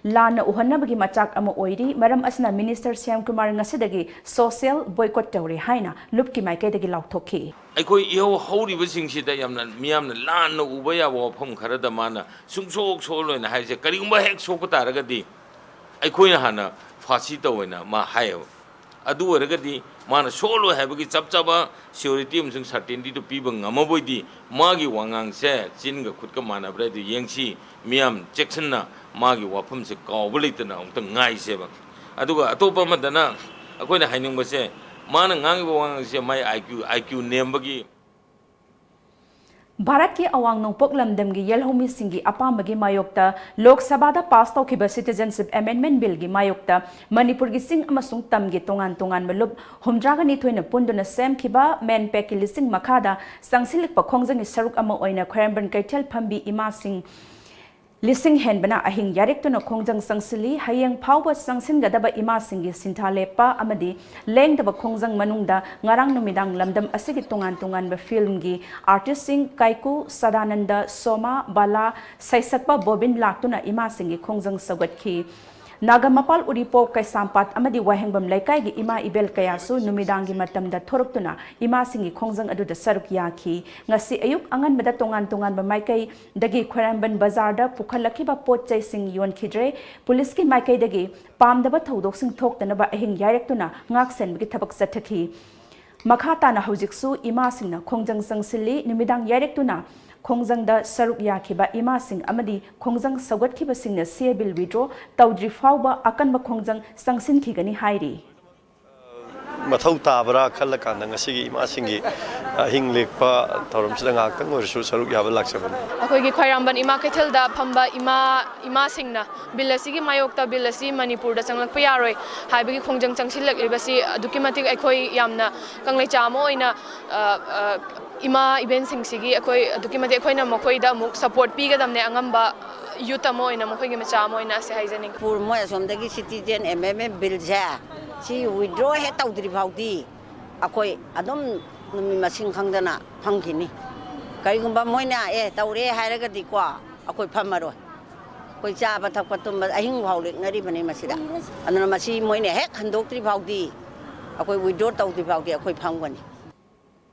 ꯂꯥꯟꯅ ꯎꯍꯟꯅꯕꯒꯤ ꯃꯆꯥꯛ ꯑꯃ ꯑꯣꯏꯔꯤ꯫ ꯃꯔꯝ ꯑꯁꯤꯅ Minister ꯁ꯭ꯌꯥꯝ ꯀꯨꯃꯥꯔ ꯉꯁꯤꯗꯒꯤ social boycott ꯇꯧꯔꯦ ꯍꯥꯏꯅ ꯂꯨꯞꯀꯤ ꯃꯥꯏꯀꯩꯗꯒꯤ ꯂꯥꯎꯊꯣꯛꯈꯤ꯫ ꯑꯩꯈꯣꯏ ꯏꯍꯧ ꯍꯧꯔꯤꯕꯁꯤꯡꯁꯤꯗ ꯌꯥꯝꯅ ꯃꯤꯌꯥꯝꯅ ꯂꯥꯟꯅ ꯎꯕ ꯌꯥꯕ ꯋꯥꯐꯝ ꯈꯔꯗ ꯃꯥꯅ ꯁꯨꯡꯁꯣꯛ ꯁꯣꯛꯂꯣꯏꯅ ꯍꯥꯏꯔꯤꯁꯦ, ꯀꯔꯤꯒꯨꯝꯕ ꯍꯦꯛ ꯁꯣꯛꯄ ꯇꯥꯔꯒꯗꯤ ꯑꯩꯈꯣꯏꯅ ꯍꯥꯟꯅ ꯐꯥꯁꯤ ꯇꯧꯋꯦꯅ ꯃꯥ ꯍꯥꯏꯌꯦꯕ꯫ ꯑꯗꯨ ꯑꯣꯏꯔꯒꯗꯤ ꯃꯥꯅ ꯁꯣꯛꯂꯣꯏ ꯍꯥꯏꯕꯒꯤ ꯆꯞ ꯆꯥꯕ surety ꯑꯃꯁꯨꯡ certaintyꯗꯨ ꯄꯤꯕ ꯉꯝꯃꯕꯣꯏꯗꯤ, ꯃꯥꯒꯤ ꯋꯥꯉꯥꯡꯁꯦ ꯆꯤꯟꯒ ꯈꯨꯠꯀ ꯃꯥꯟꯅꯕ꯭ꯔꯥ ꯍꯥꯏꯗꯨ ꯌꯦꯡꯁꯤ꯫ ꯃꯤꯌꯥꯝ ꯆꯦꯛꯁꯤꯟꯅ ꯃꯥꯒꯤ ꯋꯥꯐꯝꯁꯦ ꯀꯥꯎꯕ ꯂꯩꯇꯅ ꯑꯃꯨꯛꯇ ꯉꯥꯏꯁꯦꯕ꯫ ꯑꯗꯨꯒ ꯑꯇꯣꯞꯄ ꯑꯃꯗꯅ ꯑꯩꯈꯣꯏꯅ ꯍꯥꯏꯅꯤꯡꯕꯁꯦ, ꯃꯥꯅ ꯉꯥꯡꯉꯤꯕ ꯋꯥꯉꯥꯡꯁꯦ ꯃꯥꯏ IQ, IQ ꯅꯦꯝꯕꯒꯤ ꯚꯥꯔꯠꯀꯤ ꯑꯋꯥꯡ ꯅꯣꯡꯄꯣꯛ ꯂꯝꯗꯝꯒꯤ ꯌꯦꯜꯍꯧꯃꯤꯁꯤꯡꯒꯤ ꯑꯄꯥꯝꯕꯒꯤ ꯃꯥꯌꯣꯛꯇ ꯂꯣꯛ ꯁꯚꯥꯗ ꯄꯥꯁ ꯇꯧꯈꯤꯕ Citizenship Amendment Billꯒꯤ ꯃꯥꯌꯣꯛꯇ ꯃꯅꯤꯄꯨꯔꯒꯤ ꯆꯤꯡ ꯑꯃꯁꯨꯡ ꯇꯝꯒꯤ ꯇꯣꯉꯥꯟ ꯇꯣꯉꯥꯟꯕ ꯂꯨꯞ ꯍꯨꯝꯗ꯭ꯔꯥꯒ ꯅꯤꯊꯣꯏꯅ ꯄꯨꯟꯗꯨꯅ ꯁꯦꯝꯈꯤꯕ MANPACꯀꯤ ꯂꯤꯁꯤꯡ ꯃꯈꯥꯗ ꯆꯪꯁꯤꯜꯂꯛꯄ ꯈꯣꯡꯖꯪꯒꯤ ꯁꯔꯨꯛ ꯑꯃ ꯑꯣꯏꯅ ꯈ꯭ꯋꯥꯏꯔꯝꯕꯟ ꯀꯩꯊꯦꯜ ꯐꯝꯕꯤ ꯏꯃꯥꯁꯤꯡ ꯂꯤꯁꯤꯡ ꯍꯦꯟꯕꯅ ꯑꯍꯤꯡ ꯌꯥꯔꯦꯛꯇꯨꯅ ꯈꯣꯡꯖꯪ ꯆꯪꯁꯤꯜꯂꯤ꯫ ꯍꯌꯦꯡ ꯐꯥꯎꯕ ꯆꯪꯁꯤꯟꯒꯗꯕ ꯏꯃꯥꯁꯤꯡꯒꯤ ꯁꯤꯟꯊꯥ ꯂꯦꯞꯄ ꯑꯃꯗꯤ ꯂꯦꯡꯗꯕ ꯈꯣꯡꯖꯪ ꯃꯅꯨꯡꯗ ꯉꯔꯥꯡ ꯅꯨꯃꯤꯗꯥꯡ ꯂꯝꯗꯝ ꯑꯁꯤꯒꯤ ꯇꯣꯉꯥꯟ ꯇꯣꯉꯥꯟꯕ ꯐꯤꯜꯝꯒꯤ artistꯁꯤꯡ ꯀꯥꯏꯀꯨ, ꯁꯗꯥꯅꯟꯗ, ꯁꯣꯃꯥ, ꯕꯥꯂꯥ, ꯁꯩꯁꯛꯄ ꯕꯣꯕꯤꯟ ꯂꯥꯛꯇꯨꯅ ꯏꯃꯥꯁꯤꯡꯒꯤ ꯈꯣꯡꯖꯪ ꯁꯧꯒꯠꯈꯤ꯫ ꯅꯥꯒꯥ ꯃꯄꯥꯜ ꯎꯔꯤꯄꯣꯛ, ꯀꯩꯁꯥꯝꯄꯥꯠ ꯑꯃꯗꯤ ꯋꯥꯍꯦꯡꯕꯝ ꯂꯩꯀꯥꯏꯒꯤ ꯏꯃꯥ ꯏꯕꯦꯜ ꯀꯌꯥꯁꯨ ꯅꯨꯃꯤꯗꯥꯡꯒꯤ ꯃꯇꯝꯗ ꯊꯣꯔꯛꯇꯨꯅ ꯏꯃꯥꯁꯤꯡꯒꯤ ꯈꯣꯡꯖꯪ ꯑꯗꯨꯗ ꯁꯔꯨꯛ ꯌꯥꯈꯤ꯫ ꯉꯁꯤ ꯑꯌꯨꯛ ꯑꯉꯟꯕꯗ ꯇꯣꯉꯥꯟ ꯇꯣꯉꯥꯟꯕ ꯃꯥꯏꯀꯩꯗꯒꯤ ꯈ꯭ꯋꯥꯏꯔꯝꯕꯟ ꯕꯖꯥꯔꯗ ꯄꯨꯈꯠꯂꯛꯈꯤꯕ ꯄꯣꯠ ꯆꯩꯁꯤꯡ ꯌꯣꯟꯈꯤꯗ꯭ꯔꯦ꯫ ꯄꯨꯂꯤꯁꯀꯤ ꯃꯥꯏꯀꯩꯗꯒꯤ ꯄꯥꯝꯗꯕ ꯊꯧꯗꯣꯛꯁꯤꯡ ꯊꯣꯛꯇꯅꯕ ꯑꯍꯤꯡ ꯌꯥꯏꯔꯛꯇꯨꯅ ꯉꯥꯛ ꯁꯦꯟꯕꯒꯤ ꯊꯕꯛ ꯆꯠꯊꯈꯤ꯫ ꯃꯈꯥ ꯇꯥꯅ ꯍꯧꯖꯤꯛꯁꯨ ꯏꯃꯥꯁꯤꯡꯅ ꯈꯣꯡꯖꯪ ꯆꯪꯁꯤꯜꯂꯤ꯫ ꯅꯨꯃꯤꯗꯥꯡ ꯌꯥꯏꯔꯛꯇꯨꯅ ꯈꯣꯡꯖꯪꯗ ꯁꯔꯨꯛ ꯌꯥꯈꯤꯕ ꯏꯃꯥꯁꯤꯡ ꯑꯃꯗꯤ ꯈꯣꯡꯖꯪ ꯁꯧꯒꯠꯈꯤꯕꯁꯤꯡꯅ C A Bill withdraw ꯇꯧꯗ꯭ꯔꯤ ꯐꯥꯎꯕ ꯑꯀꯟꯕ ꯈꯣꯡꯖꯪ ꯆꯪꯁꯤꯟꯈꯤꯒꯅꯤ ꯍꯥꯏꯔꯤ꯫ ꯃꯊꯧ ꯇꯥꯕ꯭ꯔꯥ ꯈꯜꯂꯀꯥꯟꯗ ꯉꯁꯤꯒꯤ ꯏꯃꯥꯁꯤꯡꯒꯤ ꯑꯍꯤꯡ ꯂꯦꯛꯄ ꯊꯧꯔꯝꯁꯤꯗ ꯉꯥꯏꯍꯥꯛꯇꯪ ꯑꯣꯏꯔꯁꯨ ꯁꯔꯨꯛ ꯌꯥꯕ ꯂꯥꯛꯆꯕꯅꯤ꯫ ꯑꯩꯈꯣꯏꯒꯤ ꯈ꯭ꯋꯥꯏꯔꯝꯕꯟ ꯏꯃꯥ ꯀꯩꯊꯦꯜꯗ ꯐꯝꯕ ꯏꯃꯥ, ꯏꯃꯥꯁꯤꯡꯅ ꯕꯤꯜ ꯑꯁꯤꯒꯤ ꯃꯥꯌꯣꯛꯇ, ꯕꯤꯜ ꯑꯁꯤ ꯃꯅꯤꯄꯨꯔꯗ ꯆꯪꯂꯛꯄ ꯌꯥꯔꯣꯏ ꯍꯥꯏꯕꯒꯤ ꯈꯣꯡꯖꯪ ꯆꯪꯁꯤꯜꯂꯛꯂꯤꯕꯁꯤ ꯑꯗꯨꯛꯀꯤ ꯃꯇꯤꯛ ꯑꯩꯈꯣꯏ ꯌꯥꯝꯅ ꯀꯪꯂꯩꯆꯥ ꯑꯃ ꯑꯣꯏꯅ, ꯑ, ꯑ, ꯏꯃꯥ ꯏꯕꯦꯟꯁꯤꯡꯁꯤꯒꯤ ꯑꯩꯈꯣꯏ ꯑꯗꯨꯛꯀꯤ ꯃꯇꯤꯛ ꯑꯩꯈꯣꯏꯅ ꯃꯈꯣꯏꯗ ꯑꯃꯨꯛ support ꯄꯤꯒꯗꯕꯅꯦ ꯑꯉꯝꯕ꯫ ꯌꯨꯠ ꯑꯃ ꯑꯣꯏꯅ, ꯃꯈꯣꯏꯒꯤ ꯃꯆꯥ ꯑꯃ ꯑꯣꯏꯅ ꯑꯁꯤ ꯍꯥꯏꯖꯅꯤꯡꯉꯤ꯫ ꯃꯅꯤꯄꯨꯔ ꯃꯣꯏ ꯑꯁꯣꯝꯗꯒꯤ citizen amendment bill ꯁꯦ ꯁꯤ withdraw ꯍꯦꯛ ꯇꯧꯗ꯭ꯔꯤ ꯐꯥꯎꯗꯤ ꯑꯩꯈꯣꯏ ꯑꯗꯨꯝ ꯅꯨꯃꯤꯠ ꯃꯁꯤꯡ ꯈꯪꯗꯅ ꯐꯝꯈꯤꯅꯤ꯫ ꯀꯔꯤꯒꯨꯝꯕ ꯃꯣꯏꯅ "ꯑꯦ, ꯇꯧꯔꯦ" ꯍꯥꯏꯔꯒꯗꯤꯀꯣ, ꯑꯩꯈꯣꯏ ꯐꯝꯃꯔꯣꯏ꯫ ꯑꯩꯈꯣꯏ ꯆꯥꯕ ꯊꯛꯄ ꯇꯨꯝꯕ ꯑꯍꯤꯡ ꯐꯥꯎ ꯂꯦꯛꯅꯔꯤꯕꯅꯤ ꯃꯁꯤꯗ꯫ ꯑꯗꯨꯅ ꯃꯁꯤ ꯃꯣꯏꯅ ꯍꯦꯛ ꯍꯟꯗꯣꯛꯇ꯭ꯔꯤ ꯐꯥꯎꯗꯤ, ꯑꯩꯈꯣꯏ withdraw ꯇꯧꯗ꯭ꯔꯤ ꯐꯥꯎꯗꯤ ꯑꯩꯈꯣꯏ ꯐꯝꯒꯅꯤ꯫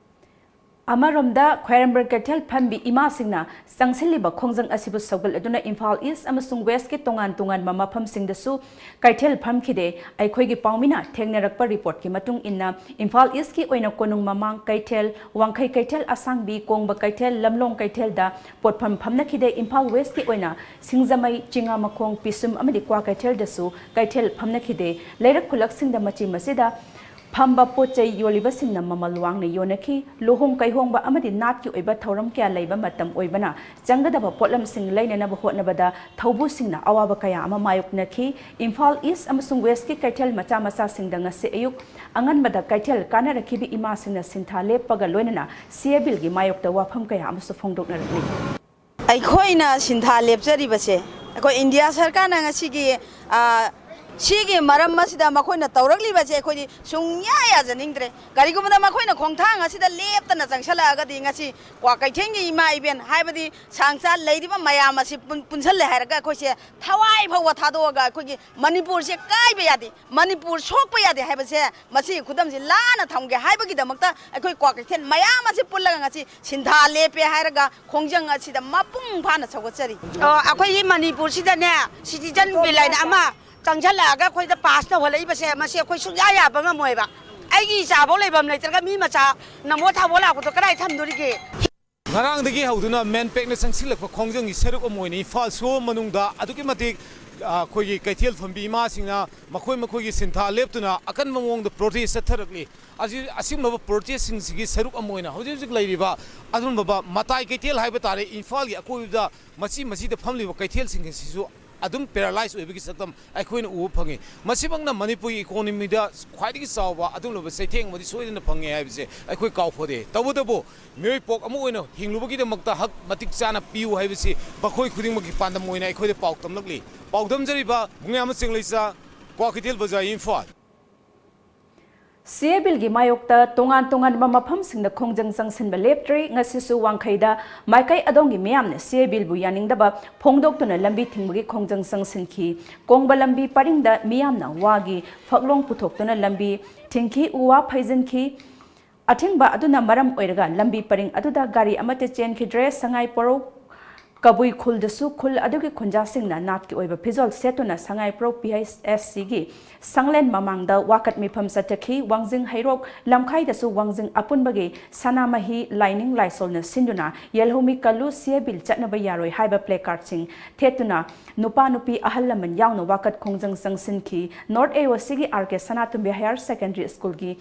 ꯑꯃꯔꯣꯝꯗ, ꯈ꯭ꯋꯥꯏꯔꯝꯕꯟ ꯀꯩꯊꯦꯜ ꯐꯝꯕꯤ ꯏꯃꯥꯁꯤꯡꯅ ꯆꯪꯁꯤꯜꯂꯤꯕ ꯈꯣꯡꯖꯪ ꯑꯁꯤꯕꯨ ꯁꯧꯒꯠꯂꯗꯨꯅ ꯏꯝꯐꯥꯜ ꯏꯁ ꯑꯃꯁꯨꯡ ꯋꯦꯁꯀꯤ ꯇꯣꯉꯥꯟ ꯇꯣꯉꯥꯟꯕ ꯃꯐꯝꯁꯤꯡꯗꯁꯨ ꯀꯩꯊꯦꯜ ꯐꯝꯈꯤꯗꯦ꯫ ꯑꯩꯈꯣꯏꯒꯤ ꯄꯥꯎꯃꯤꯅ ꯊꯦꯡꯅꯔꯛꯄ ꯔꯤꯄꯣꯔꯠꯀꯤ ꯃꯇꯨꯡ ꯏꯟꯅ, ꯏꯝꯐꯥꯜ ꯏꯁꯀꯤ ꯑꯣꯏꯅ ꯀꯣꯅꯨꯡ ꯃꯃꯥꯡ ꯀꯩꯊꯦꯜ, ꯋꯥꯡꯈꯩ ꯀꯩꯊꯦꯜ ꯑꯁꯥꯡꯕꯤ, ꯀꯣꯡꯕ ꯀꯩꯊꯦꯜ, ꯂꯝꯂꯣꯡ ꯀꯩꯊꯦꯜꯗ ꯄꯣꯠꯐꯝ ꯐꯝꯅꯈꯤꯗꯦ꯫ ꯏꯝꯐꯥꯜ ꯋꯦꯁꯀꯤ ꯑꯣꯏꯅ ꯁꯤꯡꯖꯃꯩ, ꯆꯤꯉꯥꯃꯈꯣꯡ, ꯄꯤꯁꯨꯝ ꯑꯃꯗꯤ ꯀ꯭ꯋꯥ ꯀꯩꯊꯦꯜꯗꯁꯨ ꯀꯩꯊꯦꯜ ꯐꯝꯅꯈꯤꯗꯦ꯫ ꯂꯩꯔꯛ ꯈꯨꯜꯂꯛꯁꯤꯡꯗ ꯃꯆꯤ ꯃꯆꯤꯗ ꯐꯝꯕ ꯄꯣꯠ ꯆꯩ ꯌꯣꯜꯂꯤꯕꯁꯤꯡꯅ ꯃꯃꯜ ꯋꯥꯡꯅ ꯌꯣꯟꯅꯈꯤ꯫ ꯂꯨꯍꯣꯡ ꯀꯩꯍꯣꯡꯕ ꯑꯃꯗꯤ ꯅꯥꯠꯀꯤ ꯑꯣꯏꯕ ꯊꯧꯔꯝ ꯀꯌꯥ ꯂꯩꯕ ꯃꯇꯝ ꯑꯣꯏꯕꯅ, ꯆꯪꯒꯗꯕ ꯄꯣꯠꯂꯝꯁꯤꯡ ꯂꯩꯅꯅꯕ ꯍꯣꯠꯅꯕꯗ ꯊꯧꯕꯨꯁꯤꯡꯅ ꯑꯋꯥꯕ ꯀꯌꯥ ꯑꯃ ꯃꯥꯌꯣꯛꯅꯈꯤ꯫ ꯏꯝꯐꯥꯜ ꯏꯁ ꯑꯃꯁꯨꯡ ꯋꯦꯁꯀꯤ ꯀꯩꯊꯦꯜ ꯃꯆꯥ ꯃꯆꯥꯁꯤꯡꯗ ꯉꯁꯤ ꯑꯌꯨꯛ ꯑꯉꯟꯕꯗ ꯀꯩꯊꯦꯜ ꯀꯥꯅꯔꯛꯈꯤꯕ ꯏꯃꯥꯁꯤꯡꯅ ꯁꯤꯟꯊꯥ ꯂꯦꯞꯄꯒ ꯂꯣꯏꯅꯅ ꯁꯤ ꯑꯦ ꯕꯤꯜꯒꯤ ꯃꯥꯌꯣꯛꯇ ꯋꯥꯐꯝ ꯀꯌꯥ ꯑꯃꯁꯨ ꯐꯣꯡꯗꯣꯛꯅꯔꯛꯂꯤ꯫ ꯑꯩꯈꯣꯏꯅ ꯁꯤꯟꯊꯥ ꯂꯦꯞꯆꯔꯤꯕꯁꯦ, ꯑꯩꯈꯣꯏ ꯏꯟꯗꯤꯌꯥ ꯁꯔꯀꯥꯔꯅ ꯉꯁꯤꯒꯤ, ꯑ, ꯁꯤꯒꯤ ꯃꯔꯝ ꯑꯁꯤꯗ ꯃꯈꯣꯏꯅ ꯇꯧꯔꯛꯂꯤꯕꯁꯦ ꯑꯩꯈꯣꯏꯗꯤ ꯁꯨꯡꯌꯥ ꯌꯥꯖꯅꯤꯡꯗ꯭ꯔꯦ꯫ ꯀꯔꯤꯒꯨꯝꯕꯗ ꯃꯈꯣꯏꯅ ꯈꯣꯡꯊꯥꯡ ꯑꯁꯤꯗ ꯂꯦꯞꯇꯅ ꯆꯪꯁꯤꯜꯂꯛꯑꯒꯗꯤ, ꯉꯁꯤ ꯀ꯭ꯋꯥꯀꯩꯊꯦꯜꯒꯤ ꯏꯃꯥ ꯏꯕꯦꯟ, ꯍꯥꯏꯕꯗꯤ ꯁꯥꯡꯆꯥ ꯂꯩꯔꯤꯕ ꯃꯌꯥꯝ ꯑꯁꯤ ꯄꯨꯟ-, ꯄꯨꯟꯁꯤꯜꯂꯦ ꯍꯥꯏꯔꯒ ꯑꯩꯈꯣꯏꯁꯦ ꯊꯋꯥꯏ ꯐꯥꯎꯕ ꯊꯥꯗꯣꯛꯑꯒ ꯑꯩꯈꯣꯏꯒꯤ ꯃꯅꯤꯄꯨꯔꯁꯦ ꯀꯥꯏꯕ ꯌꯥꯗꯦ, ꯃꯅꯤꯄꯨꯔ ꯁꯣꯛꯄ ꯌꯥꯗꯦ ꯍꯥꯏꯕꯁꯦ, ꯃꯁꯤꯒꯤ ꯈꯨꯗꯝꯁꯤ ꯂꯥꯟꯅ ꯊꯝꯒꯦ ꯍꯥꯏꯕꯒꯤꯗꯃꯛꯇ ꯑꯩꯈꯣꯏ ꯀ꯭ꯋꯥꯀꯩꯊꯦꯜ ꯃꯌꯥꯝ ꯑꯁꯤ ꯄꯨꯜꯂꯒ ꯉꯁꯤ ꯁꯤꯟꯊꯥ ꯂꯦꯞꯄꯦ ꯍꯥꯏꯔꯒ ꯈꯣꯡꯖꯪ ꯑꯁꯤꯗ ꯃꯄꯨꯡ ꯐꯥꯅ ꯁꯧꯒꯠꯆꯔꯤ꯫ ꯑ, ꯑꯩꯈꯣꯏꯒꯤ ꯃꯅꯤꯄꯨꯔꯁꯤꯗꯅꯦ, citizen bill ꯍꯥꯏꯅ ꯑꯃ ꯆꯪꯁꯤꯜꯂꯛꯑꯒ ꯑꯩꯈꯣꯏꯗ pass ꯇꯧꯍꯜꯂꯛꯏꯕꯁꯦ, ꯃꯁꯤ ꯑꯩꯈꯣꯏ ꯁꯨꯡꯌꯥ ꯌꯥꯕ ꯉꯝꯃꯣꯏꯕ꯫ ꯑꯩꯒꯤ ꯏꯆꯥꯐꯧ ꯂꯩꯐꯝ ꯂꯩꯇ꯭ꯔꯒ ꯃꯤ ꯃꯆꯥ ꯅꯃꯣ ꯊꯥꯕꯣ ꯂꯥꯛꯄꯗꯣ ꯀꯗꯥꯏ ꯊꯝꯗꯣꯔꯤꯒꯦ? ꯉꯔꯥꯡꯗꯒꯤ ꯍꯧꯗꯨꯅ MANPACꯅ ꯆꯪꯁꯤꯜꯂꯛꯄ ꯈꯣꯡꯖꯪꯒꯤ ꯁꯔꯨꯛ ꯑꯃ ꯑꯣꯏꯅ ꯏꯝꯐꯥꯜ ꯁꯣ ꯃꯅꯨꯡꯗ ꯑꯗꯨꯛꯀꯤ ꯃꯇꯤꯛ, ꯑ, ꯑꯩꯈꯣꯏꯒꯤ ꯀꯩꯊꯦꯜ ꯐꯝꯕꯤ ꯏꯃꯥꯁꯤꯡꯅ ꯃꯈꯣꯏ ꯃꯈꯣꯏꯒꯤ ꯁꯤꯟꯊꯥ ꯂꯦꯞꯇꯨꯅ ꯑꯀꯟꯕ ꯃꯑꯣꯡꯗ protest ꯆꯠꯊꯔꯛꯂꯤ꯫ ꯑꯁꯤ, ꯑꯁꯤꯒꯨꯝꯂꯕ protestꯁꯤꯡꯁꯤꯒꯤ ꯁꯔꯨꯛ ꯑꯃ ꯑꯣꯏꯅ ꯍꯧꯖꯤꯛ ꯍꯧꯖꯤꯛ ꯂꯩꯔꯤꯕ ꯑꯗꯨꯒꯨꯝꯂꯕ ꯃꯇꯥꯏ ꯀꯩꯊꯦꯜ ꯍꯥꯏꯕ ꯇꯥꯔꯦ, ꯏꯝꯐꯥꯜꯒꯤ ꯑꯀꯣꯏꯕꯗ ꯃꯆꯤ ꯃꯆꯤꯗ ꯐꯝꯂꯤꯕ ꯀꯩꯊꯦꯜꯁꯤꯡ ꯑꯁꯤꯁꯨ ꯑꯗꯨꯝ ꯄꯦꯔꯥꯂꯥꯏꯁ ꯑꯣꯏꯕꯒꯤ ꯁꯛꯇꯝ ꯑꯩꯈꯣꯏꯅ ꯎꯕ ꯐꯪꯉꯤ꯫ ꯃꯁꯤꯃꯛꯅ ꯃꯅꯤꯄꯨꯔꯒꯤ ꯏꯀꯣꯅꯣꯃꯤꯗ ꯈ꯭ꯋꯥꯏꯗꯒꯤ ꯆꯥꯎꯕ ꯑꯗꯨꯒꯨꯝꯂꯕ ꯆꯩꯊꯦꯡ ꯑꯃꯗꯤ ꯁꯣꯏꯗꯅ ꯐꯪꯉꯦ ꯍꯥꯏꯕꯁꯦ ꯑꯩꯈꯣꯏ ꯀꯥꯎꯐꯗꯦ꯫ ꯇꯧꯕꯇꯕꯨ ꯃꯤꯑꯣꯏ ꯄꯣꯛ ꯑꯃ ꯑꯣꯏꯅ ꯍꯤꯡꯂꯨꯕꯒꯤꯗꯃꯛꯇ ꯍꯛ ꯃꯇꯤꯛ ꯆꯥꯅ ꯄꯤꯌꯨ ꯍꯥꯏꯕꯁꯤ ꯃꯈꯣꯏ ꯈꯨꯗꯤꯡꯃꯛꯀꯤ ꯄꯥꯟꯗꯝ ꯑꯣꯏꯅ ꯑꯩꯈꯣꯏꯗ ꯄꯥꯎ ꯇꯝꯂꯛꯂꯤ꯫ ꯄꯥꯎꯗꯝꯖꯔꯤꯕ ꯕꯨꯡꯌꯥꯃ ꯆꯤꯡꯂꯩꯆꯥ, ꯀ꯭ꯋꯥꯀꯩꯊꯦꯜ ꯕꯖꯥꯔ, ꯏꯝꯐꯥꯜ꯫ ꯁꯤ ꯑꯦ ꯕꯤꯜꯒꯤ ꯃꯥꯌꯣꯛꯇ ꯇꯣꯉꯥꯟ ꯇꯣꯉꯥꯟꯕ ꯃꯐꯝꯁꯤꯡꯗ ꯈꯣꯡꯖꯪ ꯆꯪꯁꯤꯟꯕ ꯂꯦꯞꯇ꯭ꯔꯤ꯫ ꯉꯁꯤꯁꯨ ꯋꯥꯡꯈꯩꯗ ꯃꯥꯏꯀꯩ ꯑꯗꯣꯝꯒꯤ ꯃꯤꯌꯥꯝꯅ ꯁꯤ ꯑꯦ ꯕꯤꯜꯕꯨ ꯌꯥꯅꯤꯡꯗꯕ ꯐꯣꯡꯗꯣꯛꯇꯨꯅ ꯂꯝꯕꯤ ꯊꯤꯡꯕꯒꯤ ꯈꯣꯡꯖꯪ ꯆꯪꯁꯤꯟꯈꯤ꯫ ꯀꯣꯡꯕ ꯂꯝꯕꯤ ꯄꯔꯤꯡꯗ ꯃꯤꯌꯥꯝꯅ ꯋꯥꯒꯤ ꯐꯛꯂꯣꯡ ꯄꯨꯊꯣꯛꯇꯨꯅ ꯂꯝꯕꯤ ꯊꯤꯡꯈꯤ, ꯎ ꯋꯥ ꯐꯩꯖꯤꯟꯈꯤ꯫ ꯑꯊꯤꯡꯕ ꯑꯗꯨꯅ ꯃꯔꯝ ꯑꯣꯏꯔꯒ ꯂꯝꯕꯤ ꯄꯔꯤꯡ ꯑꯗꯨꯗ ꯒꯥꯔꯤ ꯑꯃꯠꯇ ꯆꯦꯟꯈꯤꯗ꯭ꯔꯦ꯫ ꯁꯉꯥꯏ ꯄꯣꯔꯧ ꯀꯕꯨꯏ ꯈꯨꯜꯗꯁꯨ ꯈꯨꯜ ꯑꯗꯨꯒꯤ ꯈꯨꯟꯖꯥꯁꯤꯡꯅ ꯅꯥꯠꯀꯤ ꯑꯣꯏꯕ ꯐꯤꯖꯣꯜ ꯁꯦꯠꯇꯨꯅ ꯁꯉꯥꯏꯄ꯭ꯔꯧ ꯄꯤ ꯑꯩꯆ ꯑꯦꯁ ꯁꯤꯒꯤ ꯁꯪꯂꯦꯟ ꯃꯃꯥꯡꯗ ꯋꯥꯀꯠ ꯃꯤꯐꯝ ꯆꯠꯊꯈꯤ꯫ ꯋꯥꯡꯖꯤꯡ ꯍꯩꯔꯣꯛ ꯂꯝꯈꯥꯏꯗꯁꯨ ꯋꯥꯡꯖꯤꯡ ꯑꯄꯨꯟꯕꯒꯤ ꯁꯅꯥꯃꯍꯤ ꯂꯥꯏꯅꯤꯡ ꯂꯥꯏꯁꯣꯜꯅ ꯁꯤꯟꯗꯨꯅ "ꯌꯦꯜꯍꯧꯃꯤ ꯀꯜꯂꯨ, ꯁꯤ ꯑꯦ ꯕꯤꯜ ꯆꯠꯅꯕ ꯌꯥꯔꯣꯏ" ꯍꯥꯏꯕ ꯄ꯭ꯂꯦ ꯀꯥꯔꯗꯁꯤꯡ ꯊꯦꯠꯇꯨꯅ ꯅꯨꯄꯥ ꯅꯨꯄꯤ ꯑꯍꯜ ꯂꯃꯟ ꯌꯥꯎꯅ ꯋꯥꯀꯠ ꯈꯣꯡꯖꯪ ꯆꯪꯁꯤꯟꯈꯤ꯫ ꯅꯣꯔꯠ ꯑꯦ ꯑꯣ ꯁꯤꯒꯤ ꯑꯥꯔ ꯀꯦ ꯁꯅꯥꯇꯣꯝꯕꯤ ꯍꯥꯌꯔ ꯁꯦꯀꯦꯟꯗꯔꯤ ꯁ꯭ꯀꯨꯜꯒꯤ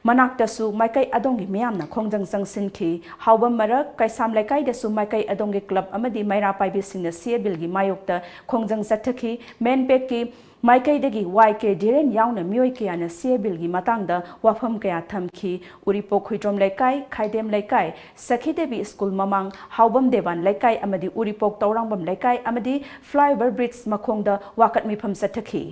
ꯃꯅꯥꯛꯇꯁꯨ ꯃꯥꯏꯀꯩ ꯑꯗꯣꯝꯒꯤ ꯃꯤꯌꯥꯝꯅ ꯈꯣꯡꯖꯪ ꯆꯪꯁꯤꯟꯈꯤ꯫ ꯍꯥꯎꯕꯝ ꯃꯔꯛ ꯀꯩꯁꯥꯝ ꯂꯩꯀꯥꯏꯗꯁꯨ ꯃꯥꯏꯀꯩ ꯑꯗꯣꯝꯒꯤ ꯀ꯭ꯂꯕ ꯑꯃꯗꯤ ꯃꯩꯔꯥ ꯄꯥꯏꯕꯤꯁꯤꯡꯅ ꯁꯤ ꯑꯦ ꯕꯤꯜꯒꯤ ꯃꯥꯌꯣꯛꯇ ꯈꯣꯡꯖꯪ ꯆꯠꯊꯈꯤ꯫ ꯃꯦꯟꯄꯦꯠꯀꯤ ꯃꯥꯏꯀꯩꯗꯒꯤ ꯋꯥꯏ ꯀꯦ ꯙꯤꯔꯦꯟ ꯌꯥꯎꯅ ꯃꯤꯑꯣꯏ ꯀꯌꯥꯅ ꯁꯤ ꯑꯦ ꯕꯤꯜꯒꯤ ꯃꯇꯥꯡꯗ ꯋꯥꯐꯝ ꯀꯌꯥ ꯊꯝꯈꯤ꯫ ꯎꯔꯤꯄꯣꯛ ꯍꯨꯏꯗ꯭ꯔꯣꯝ ꯂꯩꯀꯥꯏ, ꯈꯥꯏꯗꯦꯝ ꯂꯩꯀꯥꯏ, ꯁꯈꯤꯗꯦꯕꯤ ꯁ꯭ꯀꯨꯜ ꯃꯃꯥꯡ, ꯍꯥꯎꯕꯝ ꯗꯦꯕꯥꯟ ꯂꯩꯀꯥꯏ ꯑꯃꯗꯤ ꯎꯔꯤꯄꯣꯛ ꯇꯧꯔꯥꯡꯕꯝ ꯂꯩꯀꯥꯏ ꯑꯃꯗꯤ ꯐ꯭ꯂꯥꯏꯑꯣꯚꯔ ꯕ꯭ꯔꯤꯖ ꯃꯈꯣꯡꯗ ꯋꯥꯀꯠ ꯃꯤꯐꯝ ꯆꯠꯊꯈꯤ꯫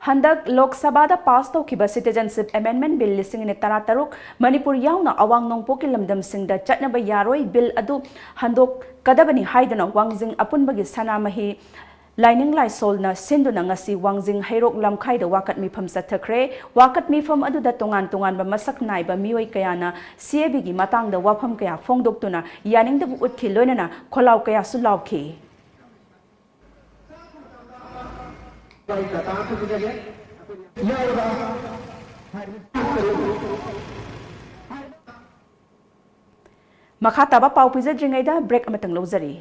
ꯍꯟꯗꯛ ꯂꯣꯛ ꯁꯚꯥꯗ ꯄꯥꯁ ꯇꯧꯈꯤꯕ ꯁꯤꯇꯤꯖꯦꯟꯁꯤꯞ ꯑꯦꯃꯦꯟꯗꯃꯦꯟꯠ ꯕꯤꯜ ꯂꯤꯁꯤꯡ ꯑꯅꯤ ꯇꯔꯥꯇꯔꯨꯛ, ꯃꯅꯤꯄꯨꯔ ꯌꯥꯎꯅ ꯑꯋꯥꯡ ꯅꯣꯡꯄꯣꯛꯀꯤ ꯂꯝꯗꯝꯁꯤꯡꯗ ꯆꯠꯅꯕ ꯌꯥꯔꯣꯏ, ꯕꯤꯜ ꯑꯗꯨ ꯍꯟꯗꯣꯛꯀꯗꯕꯅꯤ ꯍꯥꯏꯗꯨꯅ ꯋꯥꯡꯖꯤꯡ ꯑꯄꯨꯟꯕꯒꯤ ꯁꯅꯥꯃꯍꯤ ꯂꯥꯏꯅꯤꯡ ꯂꯥꯏꯁꯣꯜꯅ ꯁꯤꯟꯗꯨꯅ ꯉꯁꯤ ꯋꯥꯡꯖꯤꯡ ꯍꯩꯔꯣꯛ ꯂꯝꯈꯥꯏꯗ ꯋꯥꯀꯠ ꯃꯤꯐꯝ ꯆꯠꯊꯈ꯭ꯔꯦ꯫ ꯋꯥꯀꯠ ꯃꯤꯐꯝ ꯑꯗꯨꯗ ꯇꯣꯉꯥꯟ ꯇꯣꯉꯥꯟꯕ ꯃꯁꯛ ꯅꯥꯏꯕ ꯃꯤꯑꯣꯏ ꯀꯌꯥꯅ ꯁꯤ ꯑꯦ ꯕꯤꯒꯤ ꯃꯇꯥꯡꯗ ꯋꯥꯐꯝ ꯀꯌꯥ ꯐꯣꯡꯗꯣꯛꯇꯨꯅ ꯌꯥꯅꯤꯡꯗꯕ ꯎꯠꯈꯤ, ꯂꯣꯏꯅꯅ ꯈꯣꯜꯂꯥꯎ ꯀꯌꯥꯁꯨ ꯂꯥꯎꯈꯤ꯫ ꯃꯈꯥ ꯇꯥꯕ ꯄꯥꯎ ꯄꯤꯖꯗ꯭ꯔꯤꯉꯩꯗ ꯕ꯭ꯔꯦꯛ ꯑꯃꯇꯪ ꯂꯧꯖꯔꯤ꯫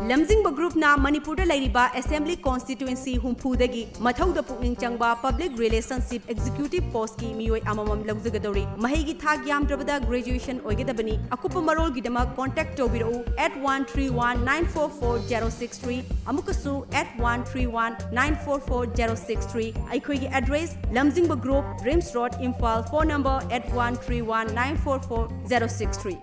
ꯂꯝꯖꯤꯡꯕ ꯒ꯭ꯔꯨꯞꯅ ꯃꯅꯤꯄꯨꯔꯗ ꯂꯩꯔꯤꯕ ꯑꯦꯁꯦꯝꯕ꯭ꯂꯤ ꯀꯣꯟꯁꯇꯤꯇ꯭ꯋꯦꯟꯁꯤ ꯍꯨꯝꯐꯨꯗꯒꯤ ꯃꯊꯧꯗ ꯄꯨꯛꯅꯤꯡ ꯆꯪꯕ ꯄꯕ꯭ꯂꯤꯛ ꯔꯤꯂꯦꯁꯟꯁꯤꯞ ꯑꯦꯛꯖꯤꯀ꯭ꯌꯨꯇꯤꯚ ꯄꯣꯁꯀꯤ ꯃꯤꯑꯣꯏ ꯑꯃꯃꯝ ꯂꯧꯖꯒꯗꯧꯔꯤ꯫ ꯃꯍꯩꯒꯤ ꯊꯥꯛ ꯌꯥꯝꯗ꯭ꯔꯕꯗ ꯒ꯭ꯔꯦꯖꯨꯑꯦꯁꯟ ꯑꯣꯏꯒꯗꯕꯅꯤ꯫ ꯑꯀꯨꯞꯄ ꯃꯔꯣꯜꯒꯤꯗꯃꯛ ꯀꯣꯟꯇꯦꯛ ꯇꯧꯕꯤꯔꯛꯎ eight one three one nine four four zero six three, ꯑꯃꯨꯛꯀꯁꯨ eight one three one nine four four zero six three꯫ ꯑꯩꯈꯣꯏꯒꯤ ꯑꯦꯗ꯭ꯔꯦꯁ: ꯂꯝꯖꯤꯡꯕ group, RIMS road, Imphal. Phone number eight one three one nine four four zero six three꯫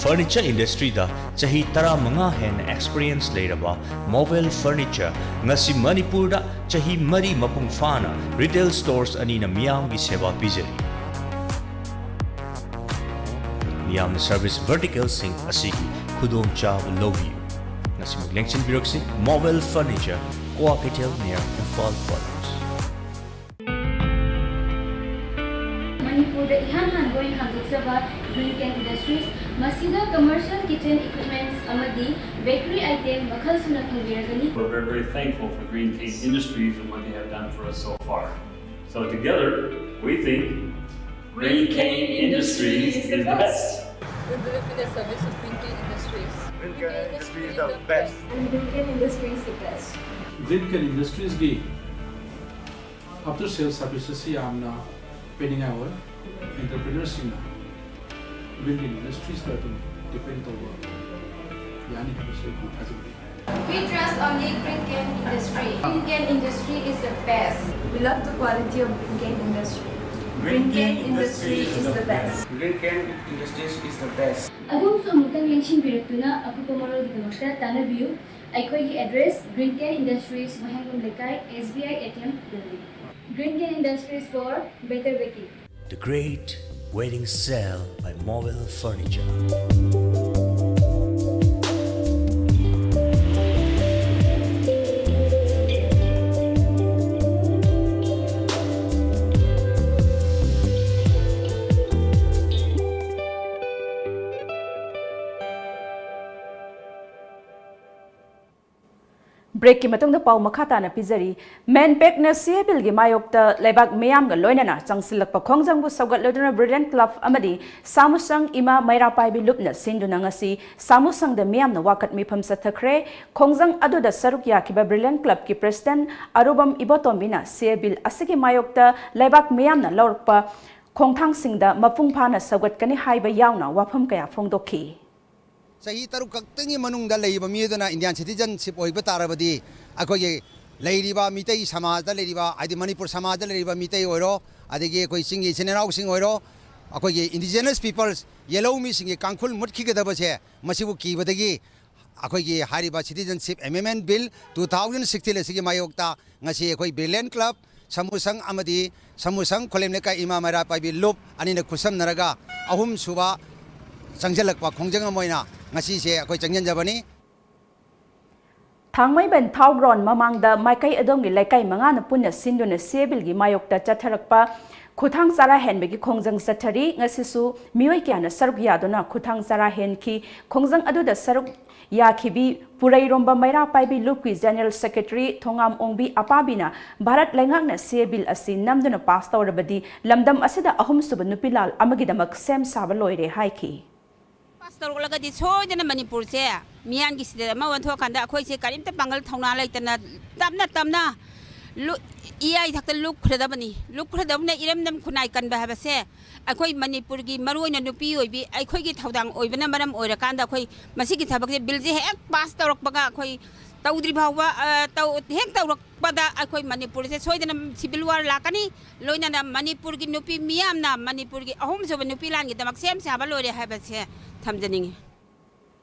Furniture ꯏꯟꯗꯁꯇ꯭ꯔꯤꯗ ꯆꯍꯤ ꯇꯔꯥꯃꯉꯥ ꯍꯦꯟꯅ ꯑꯦꯛꯁꯄꯤꯔꯤꯌꯦꯟꯁ ꯂꯩꯔꯕ ꯃꯣꯕꯦꯜ ꯐꯔꯅꯤꯆꯔ ꯉꯁꯤ ꯃꯅꯤꯄꯨꯔꯗ ꯆꯍꯤ ꯃꯔꯤ ꯃꯄꯨꯡ ꯐꯥꯅ ꯔꯤꯇꯦꯜ ꯁ꯭ꯇꯣꯔꯁ ꯑꯅꯤꯅ ꯃꯤꯌꯥꯝꯒꯤ ꯁꯦꯕꯥ ꯄꯤꯖꯔꯤ꯫ ꯃꯤꯌꯥꯝꯅ ꯁꯔꯚꯤꯁ ꯚꯔꯇꯤꯀꯦꯜꯁꯤꯡ ꯑꯁꯤꯒꯤ ꯈꯨꯗꯣꯡꯆꯥꯕ ꯂꯧꯕꯤꯌꯨ꯫ ꯉꯁꯤꯃꯛ ꯂꯦꯡꯁꯤꯟꯕꯤꯔꯛꯁꯤ ꯃꯣꯕꯦꯜ furniture, Kwakeithel near Imphal Quarters꯫ ꯃꯅꯤꯄꯨꯔꯗ ꯏꯍꯥꯟ ꯍꯥꯟꯕ ꯑꯣꯏꯅ ꯍꯥꯡꯗꯣꯛꯆꯕ Green Can Industries, ꯃꯁꯤꯗ commercial kitchen equipments ꯑꯃꯗꯤ bakery item ꯃꯈꯜ ꯁꯨꯅ ꯐꯪꯕꯤꯔꯒꯅꯤ꯫ We're very, very thankful for Green Cane Industries and what they have done for us so far. So together, we think Green Cane Industries is the best. We believe in the service of Green Cane Industries. Green Can Industries is the best. Green Cane Industries is the best. Green Can Industriesꯒꯤ after sales services ꯁꯤ ꯌꯥꯝꯅ ꯄꯤꯅꯤꯡꯉꯥꯏ ꯑꯣꯏ꯫ Entrepreneurꯁꯤꯡꯅ Green Can Industriesꯇ ꯑꯗꯨꯝ depend ꯇꯧꯕ ꯌꯥꯅꯤ ꯍꯥꯏꯕꯁꯤ ꯑꯩ ꯊꯥꯖꯩ꯫ We trust only Green Can Industry. Green Can Industry is the best. We love the quality of Green Can Industry. Green Can Industry is the best. Green Can Industries is the best. ꯑꯗꯣꯝꯁꯨ ꯑꯃꯨꯛꯇꯪ ꯂꯦꯡꯁꯤꯟꯕꯤꯔꯛꯇꯨꯅ ꯑꯀꯨꯞꯄ ꯃꯔꯣꯜꯒꯤꯗꯃꯛꯇ ꯇꯥꯟꯅꯕꯤꯌꯨ꯫ ꯑꯩꯈꯣꯏꯒꯤ address: Green Can Industries, ꯋꯥꯍꯦꯡꯕꯝ ꯂꯩꯀꯥꯏ, S B I A T M building. Green Can Industries for better baking. The Great Wedding Sale by Mobile Furniture. ꯕ꯭ꯔꯦꯛꯀꯤ ꯃꯇꯨꯡꯗ ꯄꯥꯎ ꯃꯈꯥ ꯇꯥꯅ ꯄꯤꯖꯔꯤ꯫ ꯃꯦꯟꯄꯦꯛꯅ ꯁꯤꯑꯦ ꯕꯤꯜꯒꯤ ꯃꯥꯌꯣꯛꯇ ꯂꯩꯕꯥꯛ ꯃꯤꯌꯥꯝꯒ ꯂꯣꯏꯅꯅ ꯆꯪꯁꯤꯜꯂꯛꯄ ꯈꯣꯡꯖꯪꯕꯨ ꯁꯧꯒꯠꯂꯗꯨꯅ ꯕ꯭ꯔꯤꯂꯤꯌꯟ ꯀ꯭ꯂꯕ ꯑꯃꯗꯤ ꯁꯥꯃꯨꯁꯪ ꯏꯃꯥ ꯃꯩꯔꯥ ꯄꯥꯏꯕꯤ ꯂꯨꯞꯅ ꯁꯤꯟꯗꯨꯅ ꯉꯁꯤ ꯁꯥꯃꯨꯁꯪꯗ ꯃꯤꯌꯥꯝꯅ ꯋꯥꯀꯠ ꯃꯤꯐꯝ ꯆꯠꯊꯈ꯭ꯔꯦ꯫ ꯈꯣꯡꯖꯪ ꯑꯗꯨꯗ ꯁꯔꯨꯛ ꯌꯥꯈꯤꯕ ꯕ꯭ꯔꯤꯂꯤꯌꯟ ꯀ꯭ꯂꯕꯀꯤ ꯄ꯭ꯔꯦꯁꯤꯗꯦꯟꯠ ꯑꯔꯨꯕꯝ ꯏꯕꯣꯇꯣꯝꯕꯤꯅ ꯁꯤꯑꯦ ꯕꯤꯜ ꯑꯁꯤꯒꯤ ꯃꯥꯌꯣꯛꯇ ꯂꯩꯕꯥꯛ ꯃꯤꯌꯥꯝꯅ ꯂꯧꯔꯛꯄ ꯈꯣꯡꯊꯥꯡꯁꯤꯡꯗ ꯃꯄꯨꯡ ꯐꯥꯅ ꯁꯧꯒꯠꯀꯅꯤ ꯍꯥꯏꯕ ꯌꯥꯎꯅ ꯋꯥꯐꯝ ꯀꯌꯥ ꯐꯣꯡꯗꯣꯛꯈꯤ꯫ ꯆꯍꯤ ꯇꯔꯨꯛ ꯈꯛꯇꯪꯒꯤ ꯃꯅꯨꯡꯗ ꯂꯩꯔꯤꯕ ꯃꯤ ꯑꯗꯨꯅ ꯏꯟꯗꯤꯌꯥꯟ ꯁꯤꯇꯤꯖꯟꯁꯤꯞ ꯑꯣꯏꯕ ꯇꯥꯔꯕꯗꯤ ꯑꯩꯈꯣꯏꯒꯤ ꯂꯩꯔꯤꯕ ꯃꯤꯇꯩ ꯁꯃꯥꯖꯗ ꯂꯩꯔꯤꯕ, ꯍꯥꯏꯗꯤ ꯃꯅꯤꯄꯨꯔ ꯁꯃꯥꯖꯗ ꯂꯩꯔꯤꯕ ꯃꯤꯇꯩ ꯑꯣꯏꯔꯣ, ꯑꯗꯒꯤ ꯑꯩꯈꯣꯏ ꯆꯤꯡꯒꯤ ꯏꯆꯤꯟ ꯏꯅꯥꯎꯁꯤꯡ ꯑꯣꯏꯔꯣ, ꯑꯩꯈꯣꯏꯒꯤ ꯏꯟꯗꯤꯖꯤꯅꯁ ꯄꯤꯄꯜꯁ, ꯌꯦꯜꯍꯧ ꯃꯤꯁꯤꯡꯒꯤ ꯀꯥꯡꯈꯨꯜ ꯃꯨꯠꯈꯤꯒꯗꯕꯁꯦ ꯃꯁꯤꯕꯨ ꯀꯤꯕꯗꯒꯤ ꯑꯩꯈꯣꯏꯒꯤ ꯍꯥꯏꯔꯤꯕ ꯁꯤꯇꯤꯖꯟꯁꯤꯞ ꯑꯦꯃꯦꯟꯃꯦꯟ ꯕꯤꯜ ꯇꯨ ꯊꯥꯎꯖꯟ ꯁꯤꯛꯁꯇꯤꯟ ꯑꯁꯤꯒꯤ ꯃꯥꯌꯣꯛꯇ ꯉꯁꯤ ꯑꯩꯈꯣꯏ ꯕ꯭ꯔꯤꯂꯤꯌꯟ ꯀ꯭ꯂꯕ, ꯁꯃꯨꯁꯪ ꯑꯃꯗꯤ ꯁꯃꯨꯁꯪ ꯈꯣꯂꯦꯝ ꯂꯩꯀꯥꯏ ꯏꯃꯥ ꯃꯩꯔꯥ ꯄꯥꯏꯕꯤ ꯂꯨꯞ ꯑꯅꯤꯅ ꯈꯨꯠꯁꯝꯅꯔꯒ ꯑꯍꯨꯝꯁꯨꯕ ꯆꯪꯁꯤꯜꯂꯛꯄ ꯈꯣꯡꯖꯪ ꯑꯃ ꯑꯣꯏꯅ ꯉꯁꯤꯁꯦ ꯑꯩꯈꯣꯏ ꯆꯪꯁꯤꯟꯖꯕꯅꯤ꯫ ꯊꯥꯡꯃꯩꯕꯟ ꯊꯥꯎꯒ꯭ꯔꯥꯎꯟ ꯃꯃꯥꯡꯗ ꯃꯥꯏꯀꯩ ꯑꯗꯣꯝꯒꯤ ꯂꯩꯀꯥꯏ ꯃꯉꯥꯅ ꯄꯨꯟꯅ ꯁꯤꯟꯗꯨꯅ ꯁꯤꯑꯦ ꯕꯤꯜꯒꯤ ꯃꯥꯌꯣꯛꯇ ꯆꯠꯊꯔꯛꯄ ꯈꯨꯊꯥꯡ ꯆꯔꯥ ꯍꯦꯟꯕꯒꯤ ꯈꯣꯡꯖꯪ ꯆꯠꯊꯔꯤ꯫ ꯉꯁꯤꯁꯨ ꯃꯤꯑꯣꯏ ꯀꯌꯥꯅ ꯁꯔꯨꯛ ꯌꯥꯗꯨꯅ ꯈꯨꯊꯥꯡ ꯆꯔꯥ ꯍꯦꯟꯈꯤ꯫ ꯈꯣꯡꯖꯪ ꯑꯗꯨꯗ ꯁꯔꯨꯛ ꯌꯥꯈꯤꯕꯤ ꯄꯨꯔꯩꯔꯣꯝꯕ ꯃꯩꯔꯥ ꯄꯥꯏꯕꯤ ꯂꯨꯞꯀꯤ ꯖꯦꯅꯔꯦꯜ ꯁꯦꯀ꯭ꯔꯦꯇꯔꯤ ꯊꯣꯉꯥꯝ ꯑꯣꯡꯕꯤ ꯑꯄꯥꯕꯤꯅ ꯚꯥꯔꯠ ꯂꯩꯉꯥꯛꯅ ꯁꯤꯑꯦ ꯕꯤꯜ ꯑꯁꯤ ꯅꯝꯗꯨꯅ ꯄꯥꯁ ꯇꯧꯔꯕꯗꯤ ꯂꯝꯗꯝ ꯑꯁꯤꯗ ꯑꯍꯨꯝꯁꯨꯕ ꯅꯨꯄꯤ ꯂꯥꯜ ꯑꯃꯒꯤꯗꯃꯛ ꯁꯦꯝ ꯁꯥꯕ ꯂꯣꯏꯔꯦ ꯍꯥꯏꯈꯤ꯫ ꯄꯥꯁ ꯇꯧꯔꯛꯂꯒꯗꯤ ꯁꯣꯏꯗꯅ ꯃꯅꯤꯄꯨꯔꯁꯦ ꯃꯤꯌꯥꯟꯒꯤ ꯁꯤꯗ ꯑꯃ ꯑꯣꯟꯊꯣꯛꯑꯀꯥꯟꯗ ꯑꯩꯈꯣꯏꯁꯦ ꯀꯔꯤꯝꯇ ꯄꯥꯡꯒꯜ ꯊꯧꯅꯥ ꯂꯩꯇꯅ ꯇꯞꯅ ꯇꯞꯅ ꯂꯨ-, ꯏꯌꯥꯏ ꯊꯛꯇ ꯂꯨꯞꯈ꯭ꯔꯗꯕꯅꯤ꯫ ꯂꯨꯞꯈ꯭ꯔꯗꯕꯅ ꯏꯔꯝꯗꯝ ꯈꯨꯟꯅꯥꯏ ꯀꯟꯕ ꯍꯥꯏꯕꯁꯦ ꯑꯩꯈꯣꯏ ꯃꯅꯤꯄꯨꯔꯒꯤ ꯃꯔꯨꯑꯣꯏꯅ ꯅꯨꯄꯤ ꯑꯣꯏꯕꯤ ꯑꯩꯈꯣꯏꯒꯤ ꯊꯧꯗꯥꯡ ꯑꯣꯏꯕꯅ ꯃꯔꯝ ꯑꯣꯏꯔꯀꯥꯟꯗ ꯑꯩꯈꯣꯏ ꯃꯁꯤꯒꯤ ꯊꯕꯛꯁꯦ, ꯕꯤꯜꯁꯦ ꯍꯦꯛ ꯄꯥꯁ ꯇꯧꯔꯛꯄꯒ ꯑꯩꯈꯣꯏ ꯇꯧꯗ꯭ꯔꯤ ꯐꯥꯎꯕ, ꯑ, ꯇꯧ-, ꯍꯦꯛ ꯇꯧꯔꯛꯄꯗ ꯑꯩꯈꯣꯏ ꯃꯅꯤꯄꯨꯔꯁꯦ ꯁꯣꯏꯗꯅ ꯁꯤꯚꯤꯜ ꯋꯥꯔ ꯂꯥꯛꯀꯅꯤ꯫ ꯂꯣꯏꯅꯅ ꯃꯅꯤꯄꯨꯔꯒꯤ ꯅꯨꯄꯤ ꯃꯤꯌꯥꯝꯅ ꯃꯅꯤꯄꯨꯔꯒꯤ ꯑꯍꯨꯝꯁꯨꯕ ꯅꯨꯄꯤ ꯂꯥꯟꯒꯤꯗꯃꯛ ꯁꯦꯝ ꯁꯥꯕ ꯂꯣꯏꯔꯦ ꯍꯥꯏꯕꯁꯦ ꯊꯝꯖꯅꯤꯡꯉꯤ꯫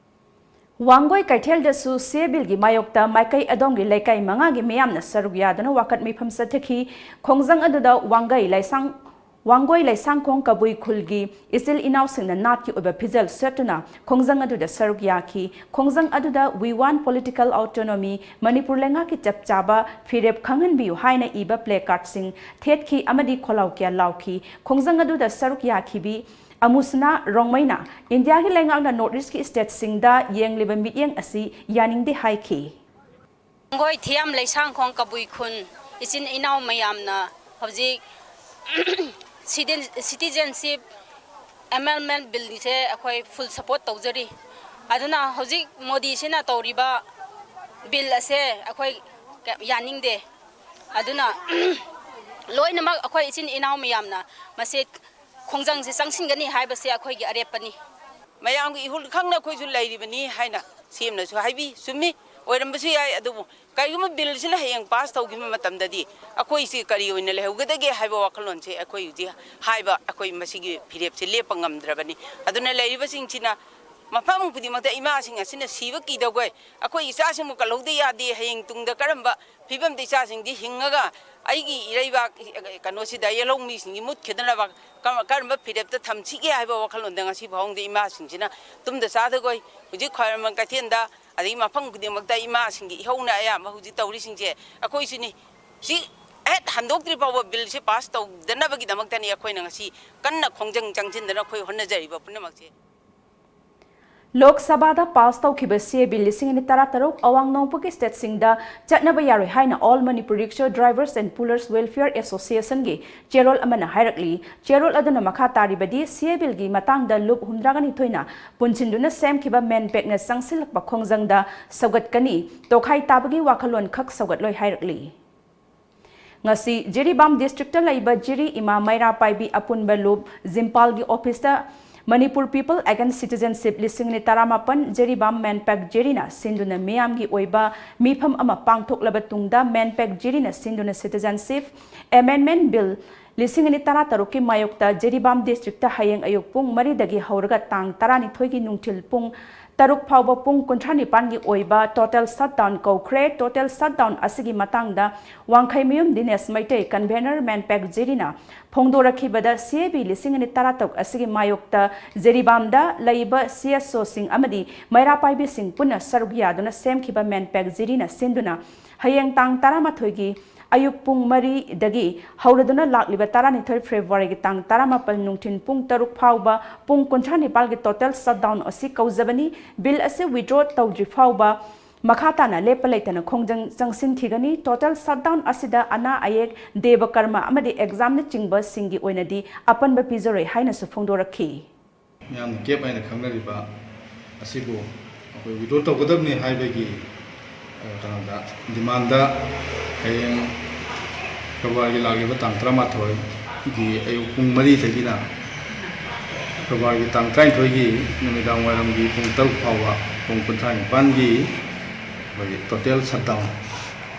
ꯋꯥꯡꯒꯣꯏ ꯀꯩꯊꯦꯜꯗꯁꯨ ꯁꯤꯑꯦ ꯕꯤꯜꯒꯤ ꯃꯥꯌꯣꯛꯇ ꯃꯥꯏꯀꯩ ꯑꯗꯣꯝꯒꯤ ꯂꯩꯀꯥꯏ ꯃꯉꯥꯒꯤ ꯃꯤꯌꯥꯝꯅ ꯁꯔꯨꯛ ꯌꯥꯗꯨꯅ ꯋꯥꯀꯠ ꯃꯤꯐꯝ ꯆꯠꯊꯈꯤ꯫ ꯈꯣꯡꯖꯪ ꯑꯗꯨꯗ ꯋꯥꯡꯒꯩ ꯂꯩꯁꯥꯡ-, ꯋꯥꯡꯒꯣꯏ ꯂꯩꯁꯥꯡꯈꯣꯡ ꯀꯕꯨꯏ ꯈꯨꯜꯒꯤ ꯏꯆꯤꯜ ꯏꯅꯥꯎꯁꯤꯡꯅ ꯅꯥꯠꯀꯤ ꯑꯣꯏꯕ ꯐꯤꯖꯦꯜ ꯁꯦꯠꯇꯨꯅ ꯈꯣꯡꯖꯪ ꯑꯗꯨꯗ ꯁꯔꯨꯛ ꯌꯥꯈꯤ꯫ ꯈꯣꯡꯖꯪ ꯑꯗꯨꯗ "We want political autonomy, Manipur ꯂꯩꯉꯥꯛꯀꯤ ꯆꯞ ꯆꯥꯕ ꯐꯤꯔꯦꯞ ꯈꯪꯍꯟꯕꯤꯌꯨ" ꯍꯥꯏꯅ ꯏꯕ ꯄ꯭ꯂꯦ ꯀꯥꯔꯗꯁꯤꯡ ꯊꯦꯠꯈꯤ ꯑꯃꯗꯤ ꯈꯣꯜꯂꯥꯎ ꯀꯌꯥ ꯂꯥꯎꯈꯤ꯫ ꯈꯣꯡꯖꯪ ꯑꯗꯨꯗ ꯁꯔꯨꯛ ꯌꯥꯈꯤꯕꯤ ꯑꯃꯨꯁꯅꯥ ꯔꯣꯡꯃꯩꯅ ꯏꯟꯗꯤꯌꯥꯒꯤ ꯂꯩꯉꯥꯛꯅ ꯅꯣꯔꯠ ꯏꯁ꯭ꯠꯀꯤ ꯁ꯭ꯇꯦꯠꯁꯤꯡꯗ ꯌꯦꯡꯂꯤꯕ ꯃꯤꯠꯌꯦꯡ ꯑꯁꯤ ꯌꯥꯅꯤꯡꯗꯦ ꯍꯥꯏꯈꯤ꯫ ꯈꯣꯡꯒꯣꯏ ꯊꯤꯌꯥꯝ ꯂꯩꯁꯥꯡꯈꯣꯡ ꯀꯕꯨꯏ ꯈꯨꯟ ꯏꯆꯤꯟ ꯏꯅꯥꯎ ꯃꯌꯥꯝꯅ ꯍꯧꯖꯤꯛ citizenship amendment billꯁꯦ ꯑꯩꯈꯣꯏ full support ꯇꯧꯖꯔꯤ꯫ ꯑꯗꯨꯅ ꯍꯧꯖꯤꯛ ꯃꯣꯗꯤꯁꯤꯅ ꯇꯧꯔꯤꯕ bill ꯑꯁꯦ ꯑꯩꯈꯣꯏ ꯌꯥꯅꯤꯡꯗꯦ꯫ ꯑꯗꯨꯅ ꯂꯣꯏꯅꯃꯛ ꯑꯩꯈꯣꯏ ꯏꯆꯤꯟ ꯏꯅꯥꯎ ꯃꯌꯥꯝꯅ ꯃꯁꯤ ꯈꯣꯡꯖꯪꯁꯤ ꯆꯪꯁꯤꯟꯒꯅꯤ ꯍꯥꯏꯕꯁꯦ ꯑꯩꯈꯣꯏꯒꯤ ꯑꯔꯦꯞꯄꯅꯤ꯫ ꯃꯌꯥꯝꯒꯤ ꯏꯍꯨꯜ ꯈꯪꯅ ꯑꯩꯈꯣꯏꯁꯨ ꯂꯩꯔꯤꯕꯅꯤ ꯍꯥꯏꯅ ꯁꯤ ꯑꯦꯝꯅꯁꯨ ꯍꯥꯏꯕꯤ꯫ ꯆꯨꯝꯃꯤ, ꯑꯣꯏꯔꯝꯕꯁꯨ ꯌꯥꯏ꯫ ꯑꯗꯨꯕꯨ ꯀꯔꯤꯒꯨꯝꯕ billꯁꯤꯅ ꯍꯌꯦꯡ pass ꯇꯧꯈꯤꯕ ꯃꯇꯝꯗꯗꯤ ꯑꯩꯈꯣꯏꯁꯤ ꯀꯔꯤ ꯑꯣꯏꯅ ꯂꯩꯍꯧꯒꯗꯒꯦ ꯍꯥꯏꯕ ꯋꯥꯈꯜꯂꯣꯟꯁꯦ ꯑꯩꯈꯣꯏ ꯍꯧꯖꯤꯛ ꯍꯥꯏꯕ ꯑꯩꯈꯣꯏ ꯃꯁꯤꯒꯤ ꯐꯤꯔꯦꯞꯁꯦ ꯂꯦꯞꯄ ꯉꯝꯗ꯭ꯔꯕꯅꯤ꯫ ꯑꯗꯨꯅ ꯂꯩꯔꯤꯕꯁꯤꯡꯁꯤꯅ ꯃꯐꯝ ꯈꯨꯗꯤꯡꯃꯛꯇ ꯏꯃꯥꯁꯤꯡ ꯑꯁꯤꯅ ꯁꯤꯕ ꯀꯤꯗꯧꯒꯣꯏ, ꯑꯩꯈꯣꯏ ꯏꯆꯥꯁꯤꯡꯕꯨ ꯀꯜꯍꯧꯗ ꯌꯥꯗꯦ, ꯍꯌꯦꯡ ꯇꯨꯡꯗ ꯀꯔꯝꯕ ꯐꯤꯕꯝꯗ ꯏꯆꯥꯁꯤꯡꯗꯤ ꯍꯤꯡꯉꯒ ꯑꯩꯒꯤ ꯏꯔꯩꯕꯥꯛ ꯀꯩꯅꯣꯁꯤꯗ ꯌꯦꯜꯍꯧꯃꯤꯁꯤꯡꯒꯤ ꯃꯨꯠꯈꯤꯗꯅꯕ ꯀꯔꯝꯕ ꯐꯤꯔꯦꯞꯇ ꯊꯝꯁꯤꯒꯦ ꯍꯥꯏꯕ ꯋꯥꯈꯜꯂꯣꯟꯗ ꯉꯁꯤ ꯐꯥꯎꯗ ꯏꯃꯥꯁꯤꯡꯁꯤꯅ ꯇꯨꯝꯗ ꯆꯥꯗꯈꯣꯏ ꯍꯧꯖꯤꯛ ꯈ꯭ꯋꯥꯏꯔꯝꯕꯟ ꯀꯩꯊꯦꯜꯗ, ꯑꯗꯒꯤ ꯃꯐꯝ ꯈꯨꯗꯤꯡꯃꯛꯇ ꯏꯃꯥꯁꯤꯡꯒꯤ ꯏꯍꯧꯅ ꯑꯌꯥꯝꯕ ꯍꯧꯖꯤꯛ ꯇꯧꯔꯤꯁꯤꯡꯁꯦ ꯑꯩꯈꯣꯏꯁꯤꯅꯤ꯫ ꯁꯤ ꯍꯦꯛ ꯍꯟꯗꯣꯛꯇ꯭ꯔꯤ ꯐꯥꯎꯕ billꯁꯦ pass ꯇꯧꯗꯅꯕꯒꯤꯗꯃꯛꯇꯅꯤ ꯑꯩꯈꯣꯏꯅ ꯉꯁꯤ ꯀꯟꯅ ꯈꯣꯡꯖꯪ ꯆꯪꯁꯤꯟꯗꯅ ꯑꯩꯈꯣꯏ ꯍꯣꯠꯅꯖꯔꯤꯕ ꯄꯨꯝꯅꯃꯛꯁꯦ꯫ ꯂꯣꯛ ꯁꯚꯥꯗ pass ꯇꯧꯈꯤꯕ C A Bill ꯂꯤꯁꯤꯡ ꯑꯅꯤ ꯇꯔꯥꯇꯔꯨꯛ ꯑꯋꯥꯡ ꯅꯣꯡꯄꯣꯛꯀꯤ stateꯁꯤꯡꯗ ꯆꯠꯅꯕ ꯌꯥꯔꯣꯏ ꯍꯥꯏꯅ All Manipur Rickshaw Drivers and Pullers Welfare Associationꯒꯤ ꯆꯦꯔꯣꯜ ꯑꯃꯅ ꯍꯥꯏꯔꯛꯂꯤ꯫ ꯆꯦꯔꯣꯜ ꯑꯗꯨꯅ ꯃꯈꯥ ꯇꯥꯔꯤꯕꯗꯤ, C A Billꯒꯤ ꯃꯇꯥꯡꯗ ꯂꯨꯞ ꯍꯨꯝꯗ꯭ꯔꯥꯒ ꯅꯤꯊꯣꯏꯅ ꯄꯨꯟꯁꯤꯟꯗꯨꯅ ꯁꯦꯝꯈꯤꯕ MANPACꯅ ꯆꯪꯁꯤꯜꯂꯛꯄ ꯈꯣꯡꯖꯪꯗ ꯁꯧꯒꯠꯀꯅꯤ, ꯇꯣꯈꯥꯏ ꯇꯥꯕꯒꯤ ꯋꯥꯈꯜꯂꯣꯟ ꯈꯛ ꯁꯧꯒꯠꯂꯣꯏ ꯍꯥꯏꯔꯛꯂꯤ꯫ ꯉꯁꯤ ꯖꯤꯔꯤꯕꯥꯝ districtꯇ ꯂꯩꯕ ꯖꯤꯔꯤ ꯏꯃꯥ ꯃꯩꯔꯥ ꯄꯥꯏꯕꯤ ꯑꯄꯨꯟꯕ ꯂꯨꯞ ꯖꯤꯝꯄꯥꯜꯒꯤ officeꯇ Manipur People Against Citizenship ꯂꯤꯁꯤꯡ ꯑꯅꯤ ꯇꯔꯥꯃꯥꯄꯟ ꯖꯤꯔꯤꯕꯥꯝ MANPAC ꯖꯤꯔꯤꯅ ꯁꯤꯟꯗꯨꯅ ꯃꯤꯌꯥꯝꯒꯤ ꯑꯣꯏꯕ ꯃꯤꯐꯝ ꯑꯃ ꯄꯥꯡꯊꯣꯛꯂꯕ ꯇꯨꯡꯗ MANPAC ꯖꯤꯔꯤꯅ ꯁꯤꯟꯗꯨꯅ Citizenship Amendment Bill ꯂꯤꯁꯤꯡ ꯑꯅꯤ ꯇꯔꯥꯇꯔꯨꯛꯀꯤ ꯃꯥꯌꯣꯛꯇ ꯖꯤꯔꯤꯕꯥꯝ districtꯇ ꯍꯌꯦꯡ ꯑꯌꯨꯛ ꯄꯨꯡ ꯃꯔꯤꯗꯒꯤ ꯍꯧꯔꯒ ꯇꯥꯡ ꯇꯔꯥꯅꯤꯊꯣꯏꯒꯤ ꯅꯨꯡꯊꯤꯜ ꯄꯨꯡ ꯇꯔꯨꯛ ꯐꯥꯎꯕ ꯄꯨꯡ ꯀꯨꯟꯊ꯭ꯔꯥ ꯅꯤꯄꯥꯟꯒꯤ ꯑꯣꯏꯕ total shutdown ꯀꯧꯈ꯭ꯔꯦ꯫ Total shutdown ꯑꯁꯤꯒꯤ ꯃꯇꯥꯡꯗ ꯋꯥꯡꯈꯩꯃꯌꯨꯝ ꯗꯤꯅꯦꯁ Meitei, convener MANPAC ꯖꯤꯔꯤꯅ ꯐꯣꯡꯗꯣꯔꯛꯈꯤꯕꯗ, C A B ꯂꯤꯁꯤꯡ ꯑꯅꯤ ꯇꯔꯥꯇꯔꯨꯛ ꯑꯁꯤꯒꯤ ꯃꯥꯌꯣꯛꯇ ꯖꯤꯔꯤꯕꯥꯝꯗ ꯂꯩꯕ C S Oꯁꯤꯡ ꯑꯃꯗꯤ ꯃꯩꯔꯥ ꯄꯥꯏꯕꯤꯁꯤꯡ ꯄꯨꯟꯅ ꯁꯔꯨꯛ ꯌꯥꯗꯨꯅ ꯁꯦꯝꯈꯤꯕ MANPAC ꯖꯤꯔꯤꯅ ꯁꯤꯟꯗꯨꯅ ꯍꯌꯦꯡ ꯇꯥꯡ ꯇꯔꯥꯃꯥꯊꯣꯏꯒꯤ ꯑꯌꯨꯛ ꯄꯨꯡ ꯃꯔꯤꯗꯒꯤ ꯍꯧꯔꯗꯨꯅ ꯂꯥꯛꯂꯤꯕ ꯇꯔꯥꯅꯤꯊꯣꯏ Februaryꯒꯤ ꯇꯥꯡ ꯇꯔꯥꯃꯥꯄꯟ ꯅꯨꯡꯊꯤꯜ ꯄꯨꯡ ꯇꯔꯨꯛ ꯐꯥꯎꯕ ꯄꯨꯡ ꯀꯨꯟꯊ꯭ꯔꯥ ꯅꯤꯄꯥꯜꯒꯤ total shutdown ꯑꯁꯤ ꯀꯧꯖꯕꯅꯤ꯫ Bill ꯑꯁꯤ withdraw ꯇꯧꯗ꯭ꯔꯤ ꯐꯥꯎꯕ ꯃꯈꯥ ꯇꯥꯅ ꯂꯦꯞꯄ ꯂꯩꯇꯅ ꯈꯣꯡꯖꯪ ꯆꯪꯁꯤꯟꯈꯤꯒꯅꯤ꯫ Total shutdown ꯑꯁꯤꯗ ꯑꯅꯥ ꯑꯌꯦꯛ, ꯗꯦꯕ ꯀꯔꯃ ꯑꯃꯗꯤ examꯅꯆꯤꯡꯕꯁꯤꯡꯒꯤ ꯑꯣꯏꯅꯗꯤ ꯑꯄꯟꯕ ꯄꯤꯖꯔꯣꯏ ꯍꯥꯏꯅꯁꯨ ꯐꯣꯡꯗꯣꯔꯛꯈꯤ꯫ ꯃꯤꯌꯥꯝꯅ ꯀꯦꯞ ꯍꯥꯏꯅ ꯈꯪꯅꯔꯤꯕ ꯑꯁꯤꯕꯨ ꯑꯩꯈꯣꯏ withdraw ꯇꯧꯒꯗꯕꯅꯤ ꯍꯥꯏꯕꯒꯤ, ꯑ, ꯀꯩꯅꯣꯗ, demandꯗ ꯍꯌꯦꯡ ꯐꯦꯕ꯭ꯔꯨꯋꯥꯔꯤꯒꯤ ꯂꯥꯛꯂꯤꯕ ꯇꯥꯡ ꯇꯔꯥꯃꯥꯊꯣꯏꯒꯤ ꯑꯌꯨꯛ ꯄꯨꯡ ꯃꯔꯤꯗꯒꯤꯅ ꯐꯦꯕ꯭ꯔꯨꯋꯥꯔꯤꯒꯤ ꯇꯥꯡ ꯇꯔꯥꯅꯤꯊꯣꯏꯒꯤ ꯅꯨꯃꯤꯗꯥꯡ ꯋꯥꯏꯔꯝꯒꯤ ꯄꯨꯡ ꯇꯔꯨꯛ ꯐꯥꯎꯕ, ꯄꯨꯡ ꯀꯨꯟꯊ꯭ꯔꯥ ꯅꯤꯄꯥꯟꯒꯤ ꯑꯩꯈꯣꯏꯒꯤ total shutdown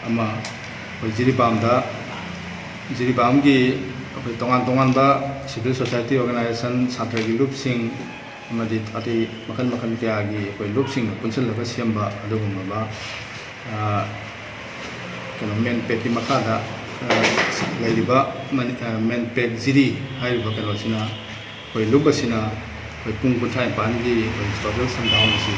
ꯑꯃ ꯑꯩꯈꯣꯏ ꯖꯤꯔꯤꯕꯥꯝꯗ, ꯖꯤꯔꯤꯕꯥꯝꯒꯤ ꯑꯩꯈꯣꯏ ꯇꯣꯉꯥꯟ ꯇꯣꯉꯥꯟꯕ civil society organization, ꯁꯥꯇ꯭ꯔꯒꯤ ꯂꯨꯞꯁꯤꯡ ꯑꯃꯗꯤ ꯑꯇꯩ ꯃꯈꯜ ꯃꯈꯜ ꯀꯌꯥꯒꯤ ꯑꯩꯈꯣꯏ ꯂꯨꯞꯁꯤꯡꯅ ꯄꯨꯟꯁꯤꯜꯂꯒ ꯁꯦꯝꯕ ꯑꯗꯨꯒꯨꯝꯂꯕ, ꯑ, ꯀꯩꯅꯣ, MANPACꯀꯤ ꯃꯈꯥꯗ, ꯑ, ꯂꯩꯔꯤꯕ ꯃꯅꯤ-, ꯑ, MANPAC ꯖꯤꯔꯤ ꯍꯥꯏꯔꯤꯕ ꯀꯩꯅꯣꯁꯤꯅ, ꯑꯩꯈꯣꯏ ꯂꯨꯞ ꯑꯁꯤꯅ ꯑꯩꯈꯣꯏ ꯄꯨꯡ ꯀꯨꯟꯊ꯭ꯔꯥ ꯅꯤꯄꯥꯟꯒꯤ ꯑꯩꯈꯣꯏ total shutdown ꯑꯁꯤ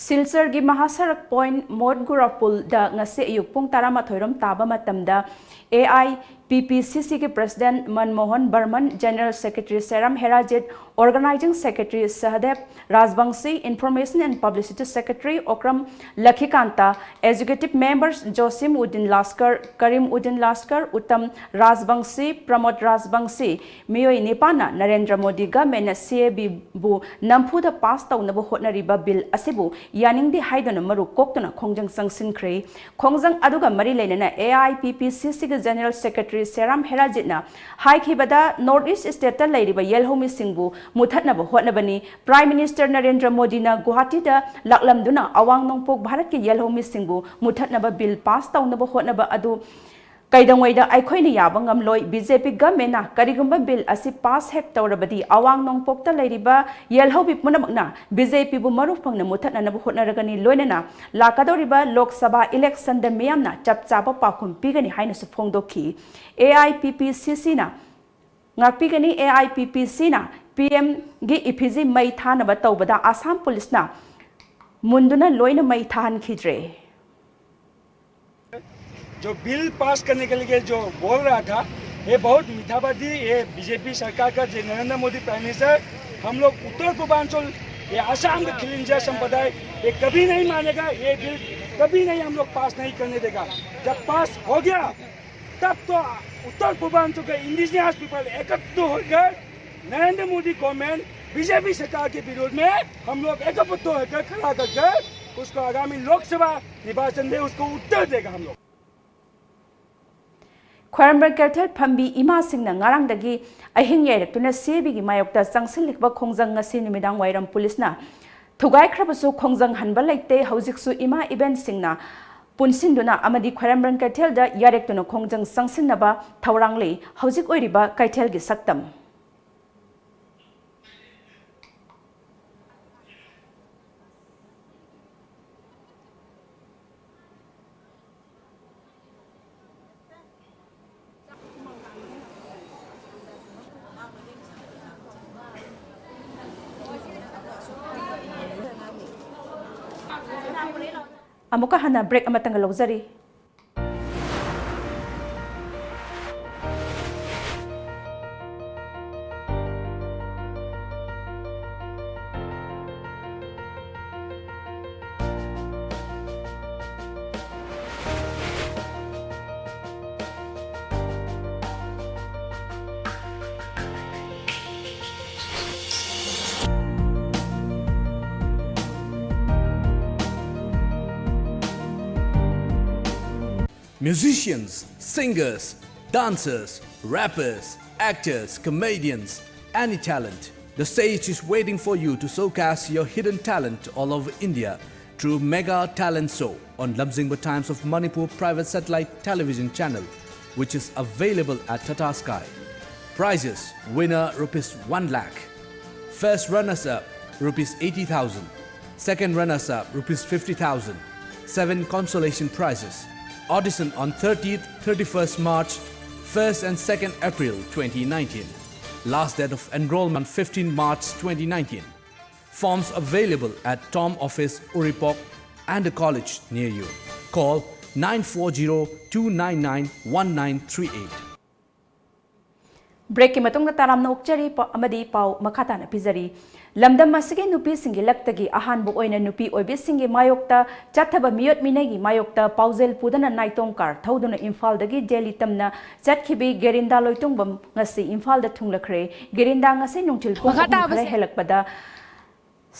ꯁꯤꯜꯆꯔꯒꯤ ꯃꯍꯥꯁꯔꯛ ꯄꯣꯏꯟꯠ ꯃꯣꯠꯒꯨꯔꯥ ꯄꯨꯜꯗ ꯉꯁꯤ ꯑꯌꯨꯛ ꯄꯨꯡ ꯇꯔꯥꯃꯥꯊꯣꯏ ꯔꯣꯝ ꯇꯥꯕ ꯃꯇꯝꯗ AIPPCCꯒꯤ President Manmohan Barman, General Secretary ꯁꯦꯔꯥꯝ ꯍꯦꯔꯥꯖꯤꯠ, Organizing Secretary ꯁꯍꯗꯦꯕ ꯔꯥꯖꯕꯪꯁꯤ, Information and Publicity Secretary Okram ꯂꯈꯤꯀꯥꯟꯇ, Executive Members ꯖꯣꯁꯤꯝ Uddin ꯂꯥꯁꯀꯔ, ꯀꯔꯤꯝ ꯎꯗꯤꯟ ꯂꯥꯁꯀꯔ, ꯎꯠꯇꯝ ꯔꯥꯖꯕꯪꯁꯤ, ꯄ꯭ꯔꯃꯣꯗ ꯔꯥꯖꯕꯪꯁꯤ, ꯃꯤꯑꯣꯏ ꯅꯤꯄꯥꯟꯅ ꯅꯔꯦꯟꯗ꯭ꯔ ꯃꯣꯗꯤ ꯒꯚꯔꯟꯃꯦꯟꯠꯅ CABꯕꯨ ꯅꯝꯐꯨꯗ ꯄꯥꯁ ꯇꯧꯅꯕ ꯍꯣꯠꯅꯔꯤꯕ ꯕꯤꯜ ꯑꯁꯤꯕꯨ ꯌꯥꯅꯤꯡꯗꯦ ꯍꯥꯏꯗꯨꯅ ꯃꯔꯨ ꯀꯣꯛꯇꯨꯅ ꯈꯣꯡꯖꯪ ꯆꯪꯁꯤꯟꯈ꯭ꯔꯦ꯫ ꯈꯣꯡꯖꯪ ꯑꯗꯨꯒ ꯃꯔꯤ ꯂꯩꯅꯅ AIPPCCꯒꯤ General Secretary ꯁꯦꯔꯥꯝ ꯍꯦꯔꯥꯖꯤꯠꯅ ꯍꯥꯏꯈꯤꯕꯗ, North East stateꯇ ꯂꯩꯔꯤꯕ ꯌꯦꯜꯍꯧꯃꯤꯁꯤꯡꯕꯨ ꯃꯨꯊꯠꯅꯕ ꯍꯣꯠꯅꯕꯅꯤ꯫ Prime Minister ꯅꯔꯦꯟꯗ꯭ꯔ ꯃꯣꯗꯤꯅ ꯒꯨꯋꯥꯍꯥꯇꯤꯗ ꯂꯥꯛꯂꯝꯗꯨꯅ ꯑꯋꯥꯡ ꯅꯣꯡꯄꯣꯛ ꯚꯥꯔꯠꯀꯤ ꯌꯦꯜꯍꯧꯃꯤꯁꯤꯡꯕꯨ ꯃꯨꯊꯠꯅꯕ ꯕꯤꯜ ꯄꯥꯁ ꯇꯧꯅꯕ ꯍꯣꯠꯅꯕ ꯑꯗꯨ ꯀꯩꯗꯧꯉꯩꯗ ꯑꯩꯈꯣꯏꯅ ꯌꯥꯕ ꯉꯝꯂꯣꯏ꯫ BJP ꯒꯚꯔꯟꯃꯦꯟꯠꯅ ꯀꯔꯤꯒꯨꯝꯕ ꯕꯤꯜ ꯑꯁꯤ ꯄꯥꯁ ꯍꯦꯛ ꯇꯧꯔꯕꯗꯤ, ꯑꯋꯥꯡ ꯅꯣꯡꯄꯣꯛꯇ ꯂꯩꯔꯤꯕ ꯌꯦꯜꯍꯧꯃꯤ ꯄꯨꯝꯅꯃꯛꯅ BJPꯕꯨ ꯃꯔꯨ ꯐꯪꯅ ꯃꯨꯊꯠꯅꯅꯕ ꯍꯣꯠꯅꯔꯒꯅꯤ, ꯂꯣꯏꯅꯅ ꯂꯥꯛꯀꯗꯧꯔꯤꯕ ꯂꯣꯛ ꯁꯚꯥ electionꯗ ꯃꯤꯌꯥꯝꯅ ꯆꯞ ꯆꯥꯕ ꯄꯥꯎꯈꯨꯝ ꯄꯤꯒꯅꯤ ꯍꯥꯏꯅꯁꯨ ꯐꯣꯡꯗꯣꯛꯈꯤ꯫ AIPPCCꯅ ꯉꯥꯛꯄꯤꯒꯅꯤ꯫ AIPPCꯅ PMꯒꯤ effigy ꯃꯩ ꯊꯥꯅꯕ ꯇꯧꯕꯗ ꯑꯁꯥꯝ ꯄꯨꯂꯤꯁꯅ ꯃꯨꯟꯗꯨꯅ ꯂꯣꯏꯅ ꯃꯩ ꯊꯥꯍꯟꯈꯤꯗ꯭ꯔꯦ꯫ जो बिल पास करने के लिए जो बोल रहा था, ये बहुत मिथ्यावादी, ये बीजेपी सरकार का, जो नरेंद्र मोदी प्राइम मिनिस्टर, हम लोग उत्तर पूर्वांचल ये आसाम का खिलंजिया संप्रदाय, ये कभी नहीं मानेगा। ये बिल कभी नहीं हम लोग पास नहीं करने देगा। जब पास हो गया, तब तो उत्तर पूर्वांचल के इंडिजिनस पीपल एकत्र होकर नरेंद्र मोदी गवर्नमेंट, बीजेपी सरकार के विरोध में हम लोग एकत्र होकर खड़ा करके उसको आगामी लोकसभा निर्वाचन में उसको उत्तर देगा हम लोग। ꯈ꯭ꯋꯥꯏꯔꯝꯕꯟ ꯀꯩꯊꯦꯜ ꯐꯝꯕꯤ ꯏꯃꯥꯁꯤꯡꯅ ꯉꯔꯥꯡꯗꯒꯤ ꯑꯍꯤꯡ ꯌꯥꯏꯔꯛꯇꯨꯅ ꯁꯤꯑꯥꯏꯕꯤꯒꯤ ꯃꯥꯌꯣꯛꯇ ꯆꯪꯁꯤꯜꯂꯤꯕ ꯈꯣꯡꯖꯪ ꯉꯁꯤ ꯅꯨꯃꯤꯗꯥꯡ ꯋꯥꯏꯔꯝ ꯄꯨꯂꯤꯁꯅ ꯊꯨꯒꯥꯏꯈ꯭ꯔꯕꯁꯨ ꯈꯣꯡꯖꯪ ꯍꯟꯕ ꯂꯩꯇꯦ꯫ ꯍꯧꯖꯤꯛꯁꯨ ꯏꯃꯥ ꯏꯕꯦꯟꯁꯤꯡꯅ ꯄꯨꯟꯁꯤꯟꯗꯨꯅ ꯑꯃꯗꯤ ꯈ꯭ꯋꯥꯏꯔꯝꯕꯟ ꯀꯩꯊꯦꯜꯗ ꯌꯥꯏꯔꯛꯇꯨꯅ ꯈꯣꯡꯖꯪ ꯆꯪꯁꯤꯟꯅꯕ ꯊꯧꯔꯥꯡ ꯂꯩ꯫ ꯍꯧꯖꯤꯛ ꯑꯣꯏꯔꯤꯕ ꯀꯩꯊꯦꯜꯒꯤ ꯁꯛꯇꯝ꯫ ꯑꯃꯨꯛꯀ ꯍꯟꯅ break ꯑꯃꯇꯪꯒ ꯂꯧꯖꯔꯤ꯫ Musicians, singers, dancers, rappers, actors, comedians, any talent. The stage is waiting for you to showcase your hidden talent all over India through Mega Talent Show on Lamjingba Times of Manipur private satellite television channel, which is available at Tata Sky. Prizes: winner rupees one lakh, first runners up rupees eighty thousand, second runners up rupees fifty thousand, seven consolation prizes. Audition on thirtieth, thirty-first March, first and second April twenty nineteen. Last date of enrollment fifteen March twenty nineteen. Forms available at Tom Office, Uripok, and the college near you. Call nine four zero two nine nine one nine three eight. ꯕ꯭ꯔꯦꯛꯀꯤ ꯃꯇꯨꯡꯗ ꯇꯔꯥꯝꯅ ꯑꯣꯛꯆꯔꯤ ꯄ-, ꯑꯃꯗꯤ ꯄꯥꯎ ꯃꯈꯥ ꯇꯥꯅ ꯄꯤꯖꯔꯤ꯫ ꯂꯝꯗꯝ ꯑꯁꯤꯒꯤ ꯅꯨꯄꯤꯁꯤꯡꯒꯤ ꯂꯛꯇꯒꯤ ꯑꯍꯥꯟꯕ ꯑꯣꯏꯅ ꯅꯨꯄꯤ ꯑꯣꯏꯕꯤꯁꯤꯡꯒꯤ ꯃꯥꯌꯣꯛꯇ ꯆꯠꯊꯕ ꯃꯤꯑꯣꯠ ꯃꯤꯅꯩꯒꯤ ꯃꯥꯌꯣꯛꯇ ꯄꯥꯎꯖꯦꯜ ꯄꯨꯗꯨꯅ ꯅꯥꯏꯇꯣꯝ ꯀꯥꯔ ꯊꯧꯗꯨꯅ ꯏꯝꯐꯥꯜꯗꯒꯤ ꯗꯦꯜꯂꯤ ꯇꯝꯅ ꯆꯠꯈꯤꯕꯤ ꯒꯦꯔꯤꯟꯗꯥ ꯂꯣꯏꯇꯣꯡꯕꯝ ꯉꯁꯤ ꯏꯝꯐꯥꯜꯗ ꯊꯨꯡꯂꯈ꯭ꯔꯦ꯫ ꯒꯦꯔꯤꯟꯗꯥ ꯉꯁꯤ ꯅꯨꯡꯊꯤꯜ ꯄꯨꯡ ꯃꯈꯥ ꯑꯍꯨꯝ ꯈꯔ ꯇꯥꯕꯁꯦ ꯍꯦꯜꯂꯛꯄꯗ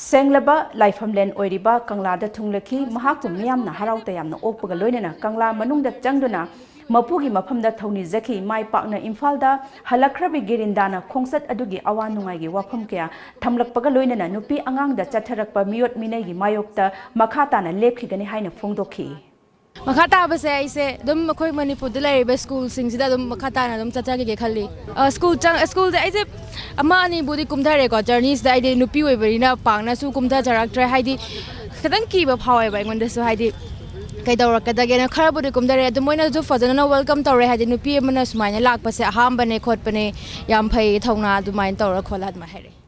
ꯁꯦꯡꯂꯕ ꯂꯥꯏꯐꯝꯂꯦꯟ ꯑꯣꯏꯔꯤꯕ ꯀꯪꯂꯥꯗ ꯊꯨꯡꯂꯈꯤ꯫ ꯃꯍꯥꯛꯄꯨ ꯃꯤꯌꯥꯝꯅ ꯍꯔꯥꯎ ꯇꯌꯥꯝꯅ ꯑꯣꯛꯄꯒ ꯂꯣꯏꯅꯅ ꯀꯪꯂꯥ ꯃꯅꯨꯡꯗ ꯆꯪꯗꯨꯅ ꯃꯄꯨꯒꯤ ꯃꯐꯝꯗ ꯊꯧꯅꯤꯖꯈꯤ꯫ ꯃꯥꯏ ꯄꯥꯛꯅ ꯏꯝꯐꯥꯜꯗ ꯍꯜꯂꯛꯈ꯭ꯔꯕꯤ ꯒꯦꯔꯤꯟꯗꯥꯅ ꯈꯣꯡꯆꯠ ꯑꯗꯨꯒꯤ ꯑꯋꯥ ꯅꯨꯡꯉꯥꯏꯒꯤ ꯋꯥꯐꯝ ꯀꯌꯥ ꯊꯝꯂꯛꯄꯒ ꯂꯣꯏꯅꯅ ꯅꯨꯄꯤ ꯑꯉꯥꯡꯗ ꯆꯠꯊꯔꯛꯄ ꯃꯤꯑꯣꯠ ꯃꯤꯅꯩꯒꯤ ꯃꯥꯌꯣꯛꯇ ꯃꯈꯥ ꯇꯥꯅ ꯂꯦꯞꯈꯤꯒꯅꯤ ꯍꯥꯏꯅ ꯐꯣꯡꯗꯣꯛꯈꯤ꯫ ꯃꯈꯥ ꯇꯥꯕꯁꯦ ꯑꯩꯁꯦ ꯑꯗꯨꯝ ꯑꯩꯈꯣꯏ ꯃꯅꯤꯄꯨꯔꯗ ꯂꯩꯔꯤꯕ ꯁ꯭ꯀꯨꯜꯁꯤꯡꯁꯤꯗ ꯑꯗꯨꯝ ꯃꯈꯥ ꯇꯥꯅ ꯑꯗꯨꯝ ꯆꯠꯊꯈꯤꯒꯦ ꯈꯜꯂꯤ꯫ ꯑ, ꯁ꯭ꯀꯨꯜ ꯆꯪ-, ꯁ꯭ꯀꯨꯜꯗ ꯑꯩꯁꯦ ꯑꯃ ꯑꯅꯤꯕꯨꯗꯤ ꯀꯨꯝꯊꯔꯦꯀꯣ, ꯖꯔꯅꯤꯁꯤꯗ ꯑꯩꯗꯤ ꯅꯨꯄꯤ ꯑꯣꯏꯕꯅꯤꯅ ꯄꯥꯛꯅꯁꯨ ꯀꯨꯝꯊꯖꯔꯛꯇ꯭ꯔꯦ꯫ ꯍꯥꯏꯗꯤ ꯈꯤꯇꯪ ꯀꯤꯕ ꯐꯥꯎꯋꯦꯕ ꯑꯩꯉꯣꯟꯗꯁꯨ, ꯍꯥꯏꯗꯤ ꯀꯩꯗꯧꯔꯛꯀꯗꯒꯦꯅ꯫ ꯈꯔꯕꯨꯗꯤ ꯀꯨꯝꯊꯔꯦ, ꯑꯗꯨ ꯃꯣꯏꯅꯁꯨ ꯐꯖꯅ ꯋꯦꯜꯀꯝ ꯇꯧꯔꯦ꯫ ꯍꯥꯏꯗꯤ ꯅꯨꯄꯤ ꯑꯃꯅ ꯁꯨꯃꯥꯏꯅ ꯂꯥꯛꯄꯁꯦ ꯑꯍꯥꯟꯕꯅꯦ ꯈꯣꯠꯄꯅꯦ, ꯌꯥꯝ ꯐꯩ, ꯊꯧꯅꯥ ꯑꯗꯨꯃꯥꯏꯅ ꯇꯧꯔ ꯈꯣꯠꯂ ꯑꯗꯨꯃꯥꯏꯅ ꯍꯥꯏꯔꯛꯑꯦ꯫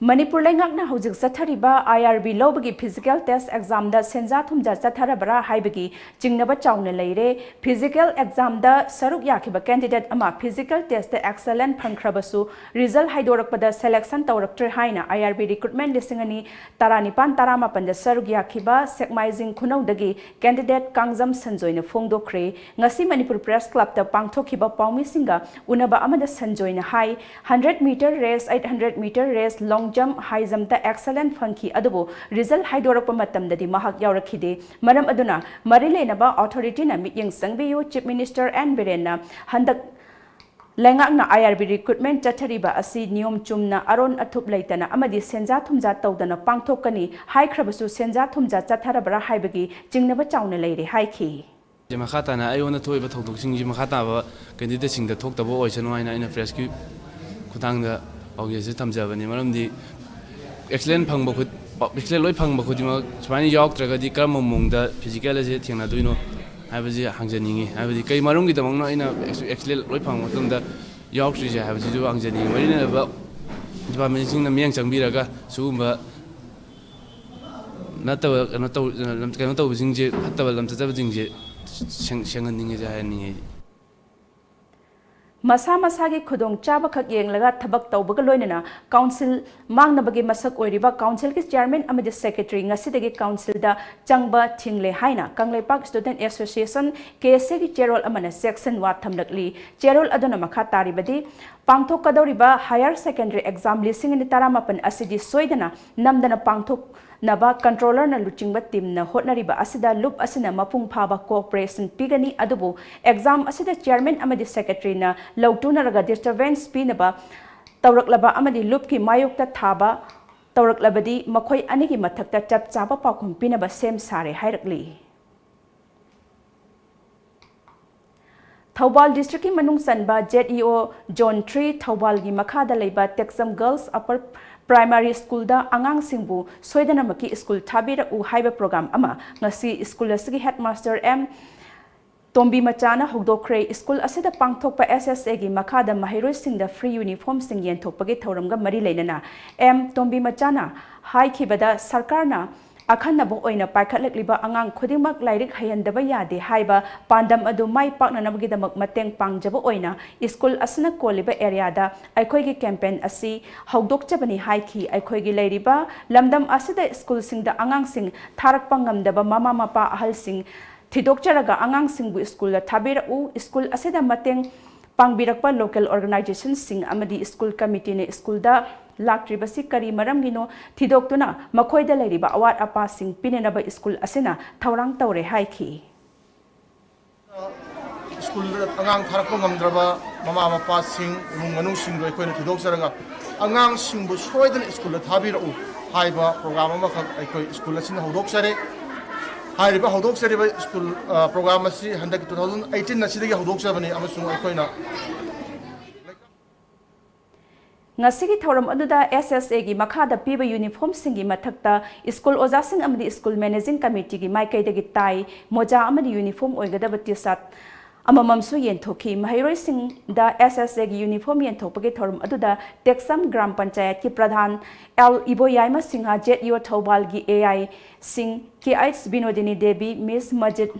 ꯃꯅꯤꯄꯨꯔ ꯂꯩꯉꯥꯛꯅ ꯍꯧꯖꯤꯛ ꯆꯠꯊꯔꯤꯕ ꯑꯥꯏ ꯑꯥꯔ ꯕꯤ ꯂꯧꯕꯒꯤ ꯐꯤꯖꯤꯀꯦꯜ ꯇꯦꯁ ꯑꯦꯛꯖꯥꯝꯗ ꯁꯦꯟꯖꯥ ꯊꯨꯝꯖꯥ ꯆꯠꯊꯔꯕ꯭ꯔꯥ ꯍꯥꯏꯕꯒꯤ ꯆꯤꯡꯅꯕ ꯆꯥꯎꯅ ꯂꯩꯔꯦ꯫ ꯐꯤꯖꯤꯀꯦꯜ ꯑꯦꯛꯖꯥꯝꯗ ꯁꯔꯨꯛ ꯌꯥꯈꯤꯕ ꯀꯦꯟꯗꯤꯗꯦꯠ ꯑꯃ ꯐꯤꯖꯤꯀꯦꯜ ꯇꯦꯁꯇ ꯑꯦꯛꯁꯦꯂꯦꯟ ꯐꯪꯈ꯭ꯔꯕꯁꯨ ꯔꯤꯖꯜ ꯍꯥꯏꯗꯣꯔꯛꯄꯗ ꯁꯦꯂꯦꯛꯁꯟ ꯇꯧꯔꯛꯇ꯭ꯔꯦ ꯍꯥꯏꯅ ꯑꯥꯏ ꯑꯥꯔ ꯕꯤ ꯔꯤꯀ꯭ꯔꯨꯠꯃꯦꯟ ꯂꯤꯁꯤꯡ ꯑꯅꯤ ꯇꯔꯥꯅꯤꯄꯥꯟ ꯇꯔꯥꯃꯥꯄꯟꯗ ꯁꯔꯨꯛ ꯌꯥꯈꯤꯕ ꯁꯦꯛꯃꯥꯏꯖꯤꯡ ꯈꯨꯅꯧꯗꯒꯤ ꯀꯦꯟꯗꯤꯗꯦꯠ ꯀꯥꯡꯖꯝ ꯁꯟꯖꯣꯏꯅ ꯐꯣꯡꯗꯣꯛꯈ꯭ꯔꯦ꯫ ꯉꯁꯤ ꯃꯅꯤꯄꯨꯔ ꯄ꯭ꯔꯦꯁ ꯀ꯭ꯂꯕꯇ ꯄꯥꯡꯊꯣꯛꯈꯤꯕ ꯄꯥꯎꯃꯤꯁꯤꯡꯒ ꯎꯅꯕ ꯑꯃꯗ ꯁꯟꯖꯣꯏꯅ ꯍꯥꯏ, hundred metre race, eight hundred metre race, long jump, high ꯖꯝꯞꯇ ꯑꯦꯛꯁꯦꯂꯦꯟ ꯐꯪꯈꯤ, ꯑꯗꯨꯕꯨ ꯔꯤꯖꯜ ꯍꯥꯏꯗꯣꯔꯛꯄ ꯃꯇꯝꯗꯗꯤ ꯃꯍꯥꯛ ꯌꯥꯎꯔꯛꯈꯤꯗꯦ꯫ ꯃꯔꯝ ꯑꯗꯨꯅ ꯃꯔꯤ ꯂꯩꯅꯕ ꯑꯣꯊꯣꯔꯤꯇꯤꯅ ꯃꯤꯠꯌꯦꯡ ꯆꯪꯕꯤꯌꯨ, ꯆꯤꯐ ꯃꯤꯅꯤꯁꯇꯔ ꯑꯦꯟ ꯕꯤꯔꯦꯟꯅ꯫ ꯍꯟꯗꯛ ꯂꯩꯉꯥꯛꯅ ꯑꯥꯏ ꯑꯥꯔ ꯕꯤ ꯔꯤꯀ꯭ꯔꯨꯠꯃꯦꯟ ꯆꯠꯊꯔꯤꯕ ꯑꯁꯤ ꯅꯤꯌꯣꯝ ꯆꯨꯝꯅ, ꯑꯔꯣꯟ ꯑꯊꯨꯞ ꯂꯩꯇꯅ ꯑꯃꯗꯤ ꯁꯦꯟꯖꯥ ꯊꯨꯝꯖꯥ ꯇꯧꯗꯅ ꯄꯥꯡꯊꯣꯛꯀꯅꯤ ꯍꯥꯏꯈ꯭ꯔꯕꯁꯨ ꯁꯦꯟꯖꯥ ꯊꯨꯝꯖꯥ ꯆꯠꯊꯔꯕ꯭ꯔꯥ ꯍꯥꯏꯕꯒꯤ ꯆꯤꯡꯅꯕ ꯆꯥꯎꯅ ꯂꯩꯔꯦ ꯍꯥꯏꯈꯤ꯫ ꯃꯈꯥ ꯇꯥꯅ ꯑꯩꯉꯣꯟꯗ ꯊꯣꯛꯏꯕ ꯊꯧꯗꯣꯛꯁꯤꯡꯁꯤ ꯃꯈꯥ ꯇꯥꯕ ꯀꯦꯟꯗꯤꯗꯦꯠꯁꯤꯡꯗ ꯊꯣꯛꯇꯕ ꯑꯣꯏꯁꯅꯨ ꯍꯥꯏꯅ ꯑꯩꯅ ꯄ꯭ꯔꯦꯁꯀꯤ ꯈꯨꯠꯊꯥꯡꯗ ꯄꯥꯎꯖꯦꯜꯁꯤ ꯊꯝꯖꯕꯅꯤ꯫ ꯃꯔꯝꯗꯤ ꯑꯦꯛꯁꯦꯂꯦꯟ ꯐꯪꯕ ꯈꯨꯠ-, ꯑꯦꯛꯁꯦꯂꯦꯟ ꯂꯣꯏ ꯐꯪꯕ ꯈꯨꯗꯤꯡꯃꯛ ꯁꯨꯃꯥꯏꯅ ꯌꯥꯎꯔꯛꯇ꯭ꯔꯒꯗꯤ ꯀꯔꯝꯕ ꯃꯑꯣꯡꯗ ꯐꯤꯖꯤꯀꯦꯜ ꯑꯁꯦ ꯊꯦꯡꯅꯗꯣꯏꯅꯣ ꯍꯥꯏꯕꯁꯤ ꯍꯪꯖꯅꯤꯡꯉꯤ꯫ ꯍꯥꯏꯕꯗꯤ ꯀꯩ ꯃꯔꯝꯒꯤꯗꯃꯛꯅꯣ ꯑꯩꯅ ꯑꯦꯛꯁ-, ꯑꯦꯛꯁꯦꯂꯦꯟ ꯂꯣꯏ ꯐꯪꯕ ꯃꯇꯝꯗ ꯌꯥꯎꯔꯛꯇ꯭ꯔꯤꯁꯦ ꯍꯥꯏꯕꯁꯤꯁꯨ ꯍꯪꯖꯅꯤꯡꯉꯤ꯫ ꯃꯔꯤ ꯂꯩꯅꯕ ꯗꯤꯄꯥꯔꯠꯃꯦꯟꯁꯤꯡꯅ ꯃꯤꯠꯌꯦꯡ ꯆꯪꯕꯤꯔꯒ ꯁꯤꯒꯨꯝꯕ ꯅꯠꯇꯕ, ꯀꯩꯅꯣ ꯇꯧ-, ꯀꯩꯅꯣ ꯇꯧꯕꯁꯤꯡꯁꯦ, ꯐꯠꯇꯕ ꯂꯝꯆꯠꯇꯕꯁꯤꯡꯁꯦ ꯁꯦꯡ-, ꯁꯦꯡꯍꯟꯅꯤꯡꯉꯦꯁꯦ ꯍꯥꯏꯍꯟꯅꯤꯡꯉꯦ ꯑꯩꯗꯤ꯫ ꯃꯁꯥ ꯃꯁꯥꯒꯤ ꯈꯨꯗꯣꯡꯆꯥꯕ ꯈꯛ ꯌꯦꯡꯂꯒ ꯊꯕꯛ ꯇꯧꯕꯒ ꯂꯣꯏꯅꯅ ꯀꯥꯎꯟꯁꯤꯜ ꯃꯥꯡꯅꯕꯒꯤ ꯃꯁꯛ ꯑꯣꯏꯔꯤꯕ ꯀꯥꯎꯟꯁꯤꯜꯒꯤ ꯆꯤꯌꯔꯃꯦꯟ ꯑꯃꯗꯤ ꯁꯦꯀ꯭ꯔꯦꯇꯔꯤ ꯉꯁꯤꯗꯒꯤ ꯀꯥꯎꯟꯁꯤꯜꯗ ꯆꯪꯕ ꯊꯤꯡꯂꯦ ꯍꯥꯏꯅ ꯀꯪꯂꯩꯄꯥꯛ ꯁ꯭ꯇꯨꯗꯦꯟꯠ ꯑꯦꯁꯣꯁꯤꯌꯦꯁꯟ, ꯀꯦ ꯑꯦꯁ ꯑꯦꯒꯤ ꯆꯦꯔꯣꯜ ꯑꯃꯅ ꯆꯦꯛꯁꯤꯟꯋꯥ ꯊꯝꯂꯛꯂꯤ꯫ ꯆꯦꯔꯣꯜ ꯑꯗꯨꯅ ꯃꯈꯥ ꯇꯥꯔꯤꯕꯗꯤ, ꯄꯥꯡꯊꯣꯛꯀꯗꯧꯔꯤꯕ ꯍꯥꯌꯔ ꯁꯦꯀꯦꯟꯗꯔꯤ ꯑꯦꯛꯖꯥꯝ ꯂꯤꯁꯤꯡ ꯑꯅꯤ ꯇꯔꯥꯃꯥꯄꯟ ꯑꯁꯤꯗꯤ ꯁꯣꯏꯗꯅ ꯅꯝꯗꯅ ꯄꯥꯡꯊꯣꯛꯅꯕ ꯀꯟꯇ꯭ꯔꯣꯂꯔꯅ ꯂꯨꯆꯤꯡꯕ ꯇꯤꯝꯅ ꯍꯣꯠꯅꯔꯤꯕ ꯑꯁꯤꯗ ꯂꯨꯞ ꯑꯁꯤꯅ ꯃꯄꯨꯡ ꯐꯥꯕ ꯀꯣꯑꯣꯄꯔꯦꯁꯟ ꯄꯤꯒꯅꯤ, ꯑꯗꯨꯕꯨ ꯑꯦꯛꯖꯥꯝ ꯑꯁꯤꯗ ꯆꯤꯌꯔꯃꯦꯟ ꯑꯃꯗꯤ ꯁꯦꯀ꯭ꯔꯦꯇꯔꯤꯅ ꯂꯧꯇꯨꯅꯔꯒ ꯗꯤꯁꯇꯔꯕꯦꯟꯁ ꯄꯤꯅꯕ ꯇꯧꯔꯛꯂꯕ ꯑꯃꯗꯤ ꯂꯨꯞꯀꯤ ꯃꯥꯌꯣꯛꯇ ꯊꯥꯕ ꯇꯧꯔꯛꯂꯕꯗꯤ ꯃꯈꯣꯏ ꯑꯅꯤꯒꯤ ꯃꯊꯛꯇ ꯆꯞ ꯆꯥꯕ ꯄꯥꯎꯈꯨꯝ ꯄꯤꯅꯕ ꯁꯦꯝ ꯁꯥꯔꯦ ꯍꯥꯏꯔꯛꯂꯤ꯫ ꯊꯧꯕꯥꯜ ꯗꯤꯁꯇ꯭ꯔꯤꯛꯀꯤ ꯃꯅꯨꯡ ꯆꯟꯕ ꯖꯦꯠ ꯏ ꯑꯣ ꯖꯣꯟ ꯊ꯭ꯔꯤ ꯊꯧꯕꯥꯜꯒꯤ ꯃꯈꯥꯗ ꯂꯩꯕ ꯇꯦꯛꯆꯝ ꯒꯔꯜꯁ ꯑꯄꯔ ꯄ꯭ꯔꯥꯏꯃꯥꯔꯤ ꯁ꯭ꯀꯨꯜꯗ ꯑꯉꯥꯡꯁꯤꯡꯕꯨ ꯁꯣꯏꯗꯅꯃꯛꯀꯤ ꯁ꯭ꯀꯨꯜ ꯊꯥꯕꯤꯔꯛꯎ ꯍꯥꯏꯕ ꯄ꯭ꯔꯣꯒ꯭ꯔꯥꯝ ꯑꯃ ꯉꯁꯤ ꯁ꯭ꯀꯨꯜ ꯑꯁꯤꯒꯤ ꯍꯦꯗꯃꯥꯁꯇꯔ ꯑꯦꯝ ꯇꯣꯝꯕꯤ ꯃꯆꯥꯅ ꯍꯧꯗꯣꯛꯈ꯭ꯔꯦ꯫ ꯁ꯭ꯀꯨꯜ ꯑꯁꯤꯗ ꯄꯥꯡꯊꯣꯛꯄ ꯑꯦꯁ ꯑꯦꯁ ꯑꯦꯒꯤ ꯃꯈꯥꯗ ꯃꯍꯩꯔꯣꯏꯁꯤꯡꯗ ꯐ꯭ꯔꯤ ꯌꯨꯅꯤꯐꯣꯔꯝꯁꯤꯡ ꯌꯦꯟꯊꯣꯛꯄꯒꯤ ꯊꯧꯔꯝꯒ ꯃꯔꯤ ꯂꯩꯅꯅ ꯑꯦꯝ ꯇꯣꯝꯕꯤ ꯃꯆꯥꯅ ꯍꯥꯏꯈꯤꯕꯗ, ꯁꯔꯀꯥꯔꯅ ꯑꯈꯟꯅꯕ ꯑꯣꯏꯅ ꯄꯥꯏꯈꯠꯂꯛꯂꯤꯕ ꯑꯉꯥꯡ ꯈꯨꯗꯤꯡꯃꯛ ꯂꯥꯏꯔꯤꯛ ꯍꯩꯍꯟꯗꯕ ꯌꯥꯗꯦ ꯍꯥꯏꯕ ꯄꯥꯟꯗꯝ ꯑꯗꯨ ꯃꯥꯏ ꯄꯥꯛꯅꯅꯕꯒꯤꯗꯃꯛ ꯃꯇꯦꯡ ꯄꯥꯡꯖꯕ ꯑꯣꯏꯅ ꯁ꯭ꯀꯨꯜ ꯑꯁꯤꯅ ꯀꯣꯜꯂꯤꯕ ꯑꯦꯔꯤꯌꯥꯗ ꯑꯩꯈꯣꯏꯒꯤ ꯀꯦꯝꯄꯦꯟ ꯑꯁꯤ ꯍꯧꯗꯣꯛꯆꯕꯅꯤ ꯍꯥꯏꯈꯤ꯫ ꯑꯩꯈꯣꯏꯒꯤ ꯂꯩꯔꯤꯕ ꯂꯝꯗꯝ ꯑꯁꯤꯗ ꯁ꯭ꯀꯨꯜꯁꯤꯡꯗ ꯑꯉꯥꯡꯁꯤꯡ ꯊꯥꯔꯛꯄ ꯉꯝꯗꯕ ꯃꯃꯥ ꯃꯄꯥ ꯑꯍꯜꯁꯤꯡ ꯊꯤꯗꯣꯛꯆꯔꯒ ꯑꯉꯥꯡꯁꯤꯡꯕꯨ ꯁ꯭ꯀꯨꯜꯗ ꯊꯥꯕꯤꯔꯛꯎ꯫ ꯁ꯭ꯀꯨꯜ ꯑꯁꯤꯗ ꯃꯇꯦꯡ ꯄꯥꯡꯕꯤꯔꯛꯄ ꯂꯣꯀꯦꯜ ꯑꯣꯔꯒꯅꯥꯏꯖꯦꯁꯟꯁꯤꯡ ꯑꯃꯗꯤ ꯁ꯭ꯀꯨꯜ ꯀꯃꯤꯇꯤꯅ ꯁ꯭ꯀꯨꯜꯗ ꯂꯥꯛꯇ꯭ꯔꯤꯕꯁꯤ ꯀꯔꯤ ꯃꯔꯝꯒꯤꯅꯣ ꯊꯤꯗꯣꯛꯇꯨꯅ ꯃꯈꯣꯏꯗ ꯂꯩꯔꯤꯕ ꯑꯋꯥꯠ ꯑꯄꯥꯁꯤꯡ ꯄꯤꯅꯅꯕ ꯁ꯭ꯀꯨꯜ ꯑꯁꯤꯅ ꯊꯧꯔꯥꯡ ꯇꯧꯔꯦ ꯍꯥꯏꯈꯤ꯫ ꯁ꯭ꯀꯨꯜꯗ ꯑꯉꯥꯡ ꯊꯥꯔꯛꯄ ꯉꯝꯗ꯭ꯔꯕ ꯃꯃꯥ ꯃꯄꯥꯁꯤꯡ, ꯏꯃꯨꯡ ꯃꯅꯨꯡꯁꯤꯡꯗꯨ ꯑꯩꯈꯣꯏꯅ ꯊꯤꯗꯣꯛꯆꯔꯒ ꯑꯉꯥꯡꯁꯤꯡꯕꯨ ꯁꯣꯏꯗꯅ ꯁ꯭ꯀꯨꯜꯗ ꯊꯥꯕꯤꯔꯛꯎ ꯍꯥꯏꯕ ꯄ꯭ꯔꯣꯒ꯭ꯔꯥꯝ ꯑꯃꯈꯛ ꯑꯩꯈꯣꯏ ꯁ꯭ꯀꯨꯜ ꯑꯁꯤꯅ ꯍꯧꯗꯣꯛꯆꯔꯦ꯫ ꯍꯥꯏꯔꯤꯕ ꯍꯧꯗꯣꯛꯆꯔꯤꯕ ꯁ꯭ꯀꯨꯜ, ꯑ, ꯄ꯭ꯔꯣꯒ꯭ꯔꯥꯝ ꯑꯁꯤ ꯍꯟꯗꯛꯀꯤ two thousand eighteen ꯑꯁꯤꯗꯒꯤ ꯍꯧꯗꯣꯛꯆꯕꯅꯤ ꯑꯃꯁꯨꯡ ꯑꯩꯈꯣꯏꯅ ꯉꯁꯤꯒꯤ ꯊꯧꯔꯝ ꯑꯗꯨꯗ ꯑꯦꯁ ꯑꯦꯁ ꯑꯦꯒꯤ ꯃꯈꯥꯗ ꯄꯤꯕ ꯌꯨꯅꯤꯐꯣꯔꯝꯁꯤꯡꯒꯤ ꯃꯊꯛꯇ ꯁ꯭ꯀꯨꯜ ꯑꯣꯖꯥꯁꯤꯡ ꯑꯃꯗꯤ ꯁ꯭ꯀꯨꯜ ꯃꯦꯅꯦꯖꯤꯡ ꯀꯃꯤꯇꯤꯒꯤ ꯃꯥꯏꯀꯩꯗꯒꯤ ꯇꯥꯏ, ꯃꯣꯖꯥ ꯑꯃꯗꯤ ꯌꯨꯅꯤꯐꯣꯔꯝ ꯑꯣꯏꯒꯗꯕ ꯇꯤ ꯁꯥꯔꯠ ꯑꯃꯃꯝꯁꯨ ꯌꯦꯟꯊꯣꯛꯈꯤ꯫ ꯃꯍꯩꯔꯣꯏꯁꯤꯡꯗ S S A ꯒꯤ uniform ꯌꯦꯟꯊꯣꯛꯄꯒꯤ ꯊꯧꯔꯝ ꯑꯗꯨꯗ ꯇꯦꯛꯁꯝ ꯒ꯭ꯔꯥꯝ ꯄꯟꯆꯥꯌꯠꯀꯤ pradhan L Iboyaima Singha, Z E O ꯊꯧꯕꯥꯜꯒꯤ A I Singh, K H Binodini Devi, Miss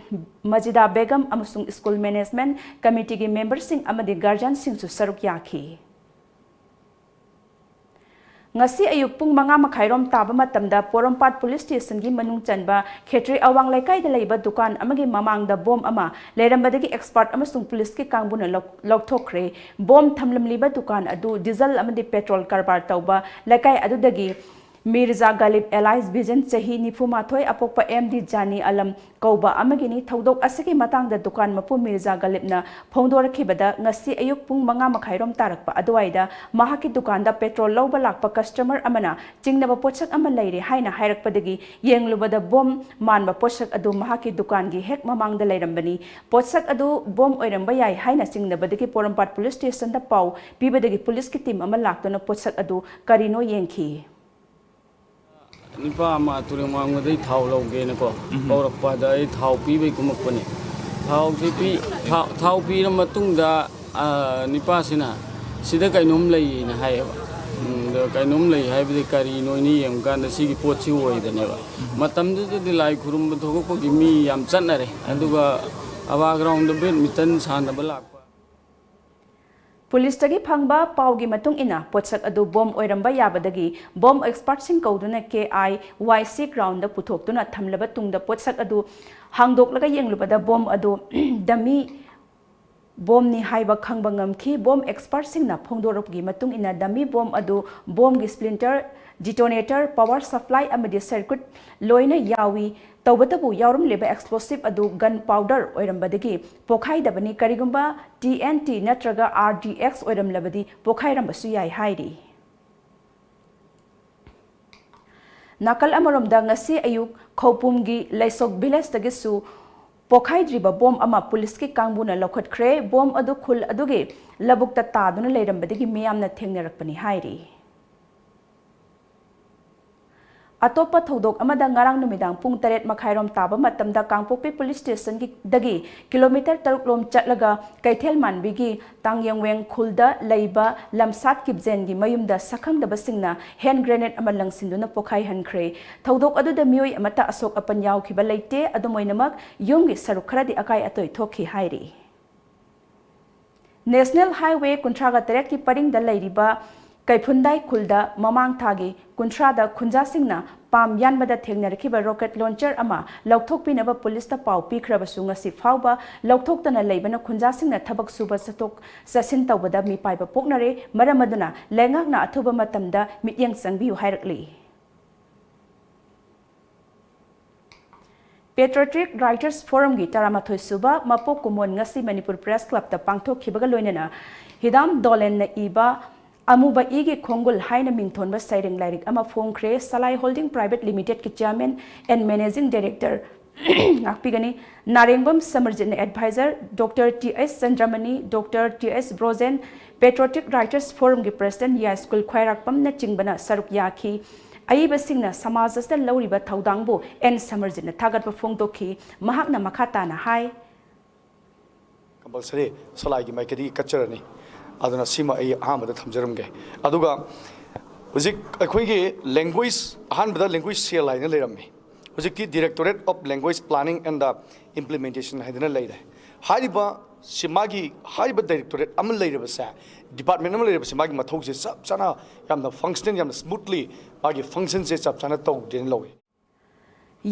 Majid Begum ꯑꯃꯁꯨꯡ school management committee ꯒꯤ member ꯁꯤꯡ ꯑꯃꯗꯤ guardian ꯁꯤꯡꯁꯨ ꯁꯔꯨꯛ ꯌꯥꯈꯤ꯫ ꯉꯁꯤ ꯑꯌꯨꯛ ꯄꯨꯡ ꯃꯉꯥ ꯃꯈꯥꯏꯔꯣꯝ ꯇꯥꯕ ꯃꯇꯝꯗ ꯄꯣꯔꯣꯝꯄꯥꯠ police station ꯒꯤ ꯃꯅꯨꯡ ꯆꯟꯕ ꯈꯦꯇ꯭ꯔꯤ ꯑꯋꯥꯡ ꯂꯩꯀꯥꯏꯗ ꯂꯩꯕ ꯗꯨꯀꯥꯟ ꯑꯃꯒꯤ ꯃꯃꯥꯡꯗ ꯕꯣꯝ ꯑꯃ ꯂꯩꯔꯝꯕꯗꯒꯤ expert ꯑꯃꯁꯨꯡ police ꯀꯤ ꯀꯥꯡꯕꯨꯅ ꯂꯧ-, ꯂꯧꯊꯣꯛꯈ꯭ꯔꯦ꯫ ꯕꯣꯝ ꯊꯝꯂꯝꯂꯤꯕ ꯗꯨꯀꯥꯟ ꯑꯗꯨ diesel ꯑꯃꯗꯤ petrol ꯀꯔꯕꯥꯔ ꯇꯧꯕ ꯂꯩꯀꯥꯏ ꯑꯗꯨꯗꯒꯤ ꯃꯤꯔꯖꯥ ꯒꯥꯂꯤꯕ alias ꯕꯤꯖꯟ, ꯆꯍꯤ ꯅꯤꯐꯨ ꯃꯥꯊꯣꯏ, ꯑꯄꯣꯛꯄ M D ꯖꯥꯅꯤ ꯑꯂꯝ ꯀꯧꯕ ꯑꯃꯒꯤꯅꯤ꯫ ꯊꯧꯗꯣꯛ ꯑꯁꯤꯒꯤ ꯃꯇꯥꯡꯗ ꯗꯨꯀꯥꯟ ꯃꯄꯨ ꯃꯤꯔꯖꯥ ꯒꯥꯂꯤꯕꯅ ꯐꯣꯡꯗꯣꯔꯛꯈꯤꯕꯗ, ꯉꯁꯤ ꯑꯌꯨꯛ ꯄꯨꯡ ꯃꯉꯥ ꯃꯈꯥꯏꯔꯣꯝ ꯇꯥꯔꯛꯄ ꯑꯗꯨꯋꯥꯏꯗ ꯃꯍꯥꯛꯀꯤ ꯗꯨꯀꯥꯟꯗ petrol ꯂꯧꯕ ꯂꯥꯛꯄ customer ꯑꯃꯅ ꯆꯤꯡꯅꯕ ꯄꯣꯠꯁꯛ ꯑꯃ ꯂꯩꯔꯦ ꯍꯥꯏꯅ ꯍꯥꯏꯔꯛꯄꯗꯒꯤ ꯌꯦꯡꯂꯨꯕꯗ ꯕꯣꯝ ꯃꯥꯟꯕ ꯄꯣꯠꯁꯛ ꯑꯗꯨ ꯃꯍꯥꯛꯀꯤ ꯗꯨꯀꯥꯟꯒꯤ ꯍꯦꯛ ꯃꯃꯥꯡꯗ ꯂꯩꯔꯝꯕꯅꯤ꯫ ꯄꯣꯠꯁꯛ ꯑꯗꯨ ꯕꯣꯝ ꯑꯣꯏꯔꯝꯕ ꯌꯥꯏ ꯍꯥꯏꯅ ꯆꯤꯡꯅꯕꯗꯒꯤ ꯄꯣꯔꯣꯝꯄꯥꯠ police station ꯗ ꯄꯥꯎ ꯄꯤꯕꯗꯒꯤ police ꯀꯤ team ꯑꯃ ꯂꯥꯛꯇꯨꯅ ꯄꯣꯠꯁꯛ ꯑꯗꯨ ꯀꯔꯤꯅꯣ ꯌꯦꯡꯈꯤ꯫ ꯅꯤꯄꯥ ꯑꯃ ꯇꯨꯔꯦꯟꯋꯥꯡꯃꯗꯩ ꯊꯥꯎ ꯂꯧꯒꯦꯅꯀꯣ ꯎꯝ꯫ ꯀꯧꯔꯛꯄꯗ ꯑꯩ ꯊꯥꯎ ꯄꯤꯕꯩ ꯀꯨꯝꯃꯛꯄꯅꯦ꯫ ꯊꯥꯎꯁꯤ ꯄꯤ-, ꯊꯥꯎ, ꯊꯥꯎ ꯄꯤꯔ ꯃꯇꯨꯡꯗ, ꯑ, ꯅꯤꯄꯥꯁꯤꯅ "ꯁꯤꯗ ꯀꯩꯅꯣꯝ ꯂꯩꯌꯦꯅ" ꯍꯥꯏꯌꯦꯕ꯫ ꯎꯝ, ꯑꯗ ꯀꯩꯅꯣꯝ ꯂꯩ ꯍꯥꯏꯕꯗꯤ ꯀꯔꯤꯅꯣꯅ ꯌꯦꯡꯕꯀꯥꯟꯗ ꯁꯤꯒꯤ ꯄꯣꯠꯁꯤ ꯑꯣꯏꯕꯅꯦꯕ꯫ ꯃꯇꯝꯗꯨꯗꯗꯤ ꯂꯥꯏ ꯈꯨꯔꯨꯝꯕ ꯊꯣꯛꯂꯛꯄꯒꯤ ꯃꯤ ꯌꯥꯝ ꯆꯠꯅꯔꯦ꯫ ꯑꯗꯨꯒ ꯑꯕꯥ ground ꯗ badminton ꯁꯥꯟꯅꯕ ꯂꯥꯛꯄ꯫ Police ꯇꯒꯤ ꯐꯪꯕ ꯄꯥꯎꯒꯤ ꯃꯇꯨꯡ ꯏꯟꯅ, ꯄꯣꯠꯁꯛ ꯑꯗꯨ ꯕꯣꯝ ꯑꯣꯏꯔꯝꯕ ꯌꯥꯕꯗꯒꯤ ꯕꯣꯝ expert ꯁꯤꯡ ꯀꯧꯗꯨꯅ K I Y C ground ꯗ ꯄꯨꯊꯣꯛꯇꯨꯅ ꯊꯝꯂꯕ ꯇꯨꯡꯗ, ꯄꯣꯠꯁꯛ ꯑꯗꯨ ꯍꯥꯡꯗꯣꯛꯂꯒ ꯌꯦꯡꯂꯨꯕꯗ ꯕꯣꯝ ꯑꯗꯨ dummy ꯕꯣꯝꯅꯤ ꯍꯥꯏꯕ ꯈꯪꯕ ꯉꯝꯈꯤ꯫ ꯕꯣꯝ expert ꯁꯤꯡꯅ ꯐꯣꯡꯗꯣꯔꯛꯄꯒꯤ ꯃꯇꯨꯡ ꯏꯟꯅ, dummy ꯕꯣꯝ ꯑꯗꯨ ꯕꯣꯝꯒꯤ splinter, detonator, power supply ꯑꯃꯗꯤ circuit ꯂꯣꯏꯅ ꯌꯥꯎꯏ꯫ ꯇꯧꯕꯇꯕꯨ, ꯌꯥꯎꯔꯝꯂꯤꯕ explosive ꯑꯗꯨ gun powder ꯑꯣꯏꯔꯝꯕꯗꯒꯤ ꯄꯣꯈꯥꯏꯗꯕꯅꯤ꯫ ꯀꯔꯤꯒꯨꯝꯕ T N T ꯅꯠꯇ꯭ꯔꯒ R D X ꯑꯣꯏꯔꯝꯂꯕꯗꯤ ꯄꯣꯈꯥꯏꯔꯝꯕꯁꯨ ꯌꯥꯏ ꯍꯥꯏꯔꯤ꯫ ꯅꯥꯀꯜ ꯑꯃꯔꯣꯝꯗ, ꯉꯁꯤ ꯑꯌꯨꯛ ꯈꯧꯄꯨꯝꯒꯤ ꯂꯩꯁꯣꯛ village ꯇꯒꯤꯁꯨ ꯄꯣꯈꯥꯏꯗ꯭ꯔꯤꯕ ꯕꯣꯝ ꯑꯃ police ꯀꯤ ꯀꯥꯡꯕꯨꯅ ꯂꯧꯈꯠꯈ꯭ꯔꯦ꯫ ꯕꯣꯝ ꯑꯗꯨ ꯈꯨꯜ ꯑꯗꯨꯒꯤ ꯂꯧꯕꯨꯛꯇ ꯇꯥꯗꯨꯅ ꯂꯩꯔꯝꯕꯗꯒꯤ ꯃꯤꯌꯥꯝꯅ ꯊꯦꯡꯅꯔꯛꯄꯅꯤ ꯍꯥꯏꯔꯤ꯫ ꯑꯇꯣꯞꯄ ꯊꯧꯗꯣꯛ ꯑꯃꯗ ꯉꯔꯥꯡ ꯅꯨꯃꯤꯗꯥꯡ ꯄꯨꯡ ꯇꯔꯦꯠ ꯃꯈꯥꯏꯔꯣꯝ ꯇꯥꯕ ꯃꯇꯝꯗ ꯀꯥꯡꯄꯣꯛꯄꯤ ꯄꯨꯂꯤꯁ ꯁ꯭ꯇꯦꯁꯟꯒꯤ ꯗꯒꯤ ꯀꯤꯂꯣꯃꯤꯇꯔ ꯇꯔꯨꯛ ꯂꯣꯝ ꯆꯠꯂꯒ ꯀꯩꯊꯦꯜ ꯃꯥꯟꯕꯤꯒꯤ ꯇꯥꯡꯌꯦꯡꯋꯦꯡ ꯈꯨꯜꯗ ꯂꯩꯕ ꯂꯝꯁꯥꯠ ꯀꯤꯞꯖꯦꯟꯒꯤ ꯃꯌꯨꯝꯗ ꯁꯛꯈꯪꯗꯕꯁꯤꯡꯅ ꯍꯦꯟ ꯒ꯭ꯔꯦꯅꯦꯗ ꯑꯃ ꯂꯪꯁꯤꯟꯗꯨꯅ ꯄꯣꯈꯥꯏꯍꯟꯈ꯭ꯔꯦ꯫ ꯊꯧꯗꯣꯛ ꯑꯗꯨꯗ ꯃꯤꯑꯣꯏ ꯑꯃꯠꯇ ꯑꯁꯣꯛ ꯑꯄꯟ ꯌꯥꯎꯈꯤꯕ ꯂꯩꯇꯦ꯫ ꯑꯗꯨꯝ ꯑꯣꯏꯅꯃꯛ, ꯌꯨꯝꯒꯤ ꯁꯔꯨꯛ ꯈꯔꯗꯤ ꯑꯀꯥꯏ ꯑꯇꯣꯏ ꯊꯣꯛꯈꯤ ꯍꯥꯏꯔꯤ꯫ ꯅꯦꯁꯅꯦꯜ ꯍꯥꯏꯋꯦ ꯀꯨꯟꯊ꯭ꯔꯥꯒ ꯇꯔꯦꯠꯀꯤ ꯄꯔꯤꯡꯗ ꯂꯩꯔꯤꯕ ꯀꯩꯐꯨꯟꯗꯥꯏ ꯈꯨꯜꯗ ꯃꯃꯥꯡ ꯊꯥꯒꯤ ꯀꯨꯟꯊ꯭ꯔꯥꯗ ꯈꯨꯟꯖꯥꯁꯤꯡꯅ ꯄꯥꯝ ꯌꯥꯟꯕꯗ ꯊꯦꯡꯅꯔꯛꯈꯤꯕ ꯔꯣꯀꯦꯠ ꯂꯣꯟꯆꯔ ꯑꯃ ꯂꯧꯊꯣꯛꯄꯤꯅꯕ ꯄꯨꯂꯤꯁꯇ ꯄꯥꯎ ꯄꯤꯈ꯭ꯔꯕꯁꯨ, ꯉꯁꯤ ꯐꯥꯎꯕ ꯂꯧꯊꯣꯛꯇꯅ ꯂꯩꯕꯅ ꯈꯨꯟꯖꯥꯁꯤꯡꯅ ꯊꯕꯛ ꯁꯨꯕ ꯆꯠꯊꯣꯛ ꯆꯠꯁꯤꯟ ꯇꯧꯕꯗ ꯃꯤꯄꯥꯏꯕ ꯄꯣꯛꯅꯔꯦ꯫ ꯃꯔꯝ ꯑꯗꯨꯅ ꯂꯩꯉꯥꯛꯅ ꯑꯊꯨꯕ ꯃꯇꯝꯗ ꯃꯤꯠꯌꯦꯡ ꯆꯪꯕꯤꯌꯨ ꯍꯥꯏꯔꯛꯂꯤ꯫ Patriotic Writers Forumꯒꯤ ꯇꯔꯥꯃꯥꯊꯣꯏ ꯁꯨꯕ ꯃꯄꯣꯛ ꯀꯨꯝꯑꯣꯟ ꯉꯁꯤ ꯃꯅꯤꯄꯨꯔ ꯄ꯭ꯔꯦꯁ ꯀ꯭ꯂꯕꯇ ꯄꯥꯡꯊꯣꯛꯈꯤꯕꯒ ꯂꯣꯏꯅꯅ ꯍꯤꯗꯥꯝ ꯗꯣꯂꯦꯟꯅ ꯏꯕ ꯑꯃꯨꯕ ꯏꯒꯤ ꯈꯣꯡꯒꯨꯜ ꯍꯥꯏꯅ ꯃꯤꯡꯊꯣꯟꯕ ꯁꯩꯔꯦꯡ ꯂꯥꯏꯔꯤꯛ ꯑꯃ ꯐꯣꯡꯈ꯭ꯔꯦ꯫ ꯁꯂꯥꯏ ꯍꯣꯜꯗꯤꯡ ꯄ꯭ꯔꯥꯏꯚꯦꯠ ꯂꯤꯃꯤꯇꯦꯗꯀꯤ ꯆꯤꯌꯥꯔꯃꯦꯟ ꯑꯦꯟ ꯃꯦꯅꯦꯖꯤꯡ ꯗꯥꯏꯔꯦꯛꯇꯔ ꯉꯥꯛꯄꯤꯒꯅꯤ꯫ ꯅꯥꯔꯦꯡꯕꯝ ꯁꯃꯔꯖꯤꯠꯅ adviser, doctor T H Chandramani, doctor T H Brojen, Patriotic Writers Forumꯒꯤ ꯄ꯭ꯔꯦꯁꯤꯗꯦꯟꯠ ꯌꯥꯏꯁ꯭ꯀꯨꯜ ꯈ꯭ꯋꯥꯏꯔꯥꯛꯄꯝꯅ ꯆꯤꯡꯕꯅ ꯁꯔꯨꯛ ꯌꯥꯈꯤ꯫ ꯑꯏꯕꯁꯤꯡꯅ ꯁꯃꯥꯖ ꯑꯁꯤꯗ ꯂꯧꯔꯤꯕ ꯊꯧꯗꯥꯡꯕꯨ ꯑꯦꯟ ꯁꯃꯔꯖꯤꯠꯅ ꯊꯥꯒꯠꯄ ꯐꯣꯡꯗꯣꯛꯈꯤ꯫ ꯃꯍꯥꯛꯅ ꯃꯈꯥ ꯇꯥꯅ ꯍꯥꯏ꯫ ꯀꯝꯄꯜꯁꯔꯤ ꯁꯂꯥꯏꯒꯤ ꯃꯥꯏꯀꯩꯗꯒꯤ ꯀꯠꯆꯔꯅꯤ꯫ ꯑꯗꯨꯅ ꯁꯤꯃ ꯑꯩ ꯑꯍꯥꯟꯕꯗ ꯊꯝꯖꯔꯝꯒꯦ꯫ ꯑꯗꯨꯒ ꯍꯧꯖꯤꯛ ꯑꯩꯈꯣꯏꯒꯤ ꯂꯦꯡꯒ꯭ꯋꯦꯖ, ꯑꯍꯥꯟꯕꯗ ꯂꯦꯡꯒ꯭ꯋꯦꯖ ꯁꯦꯜ ꯍꯥꯏꯅ ꯂꯩꯔꯝꯃꯤ꯫ ꯍꯧꯖꯤꯛꯇꯤ Directorate of Language Planning and the Implementation ꯍꯥꯏꯗꯅ ꯂꯩꯔꯦ꯫ ꯍꯥꯏꯔꯤꯕ ꯁꯤ ꯃꯥꯒꯤ, ꯍꯥꯏꯔꯤꯕ ꯗꯥꯏꯔꯦꯛꯇꯣꯔꯦꯠ ꯑꯃ ꯂꯩꯔꯤꯕꯁꯦ, ꯗꯤꯄꯥꯔꯠꯃꯦꯟ ꯑꯃ ꯂꯩꯔꯤꯕꯁꯤ, ꯃꯥꯒꯤ ꯃꯊꯧꯁꯦ ꯆꯞ ꯆꯥꯅ, ꯌꯥꯝꯅ ꯐꯪꯁꯅꯦꯜ, ꯌꯥꯝꯅ ꯁ꯭ꯃꯨꯠꯂꯤ ꯃꯥꯒꯤ ꯐꯪꯁꯟꯁꯦ ꯆꯞ ꯆꯥꯅ ꯇꯧꯗꯦꯅ ꯂꯧꯏ꯫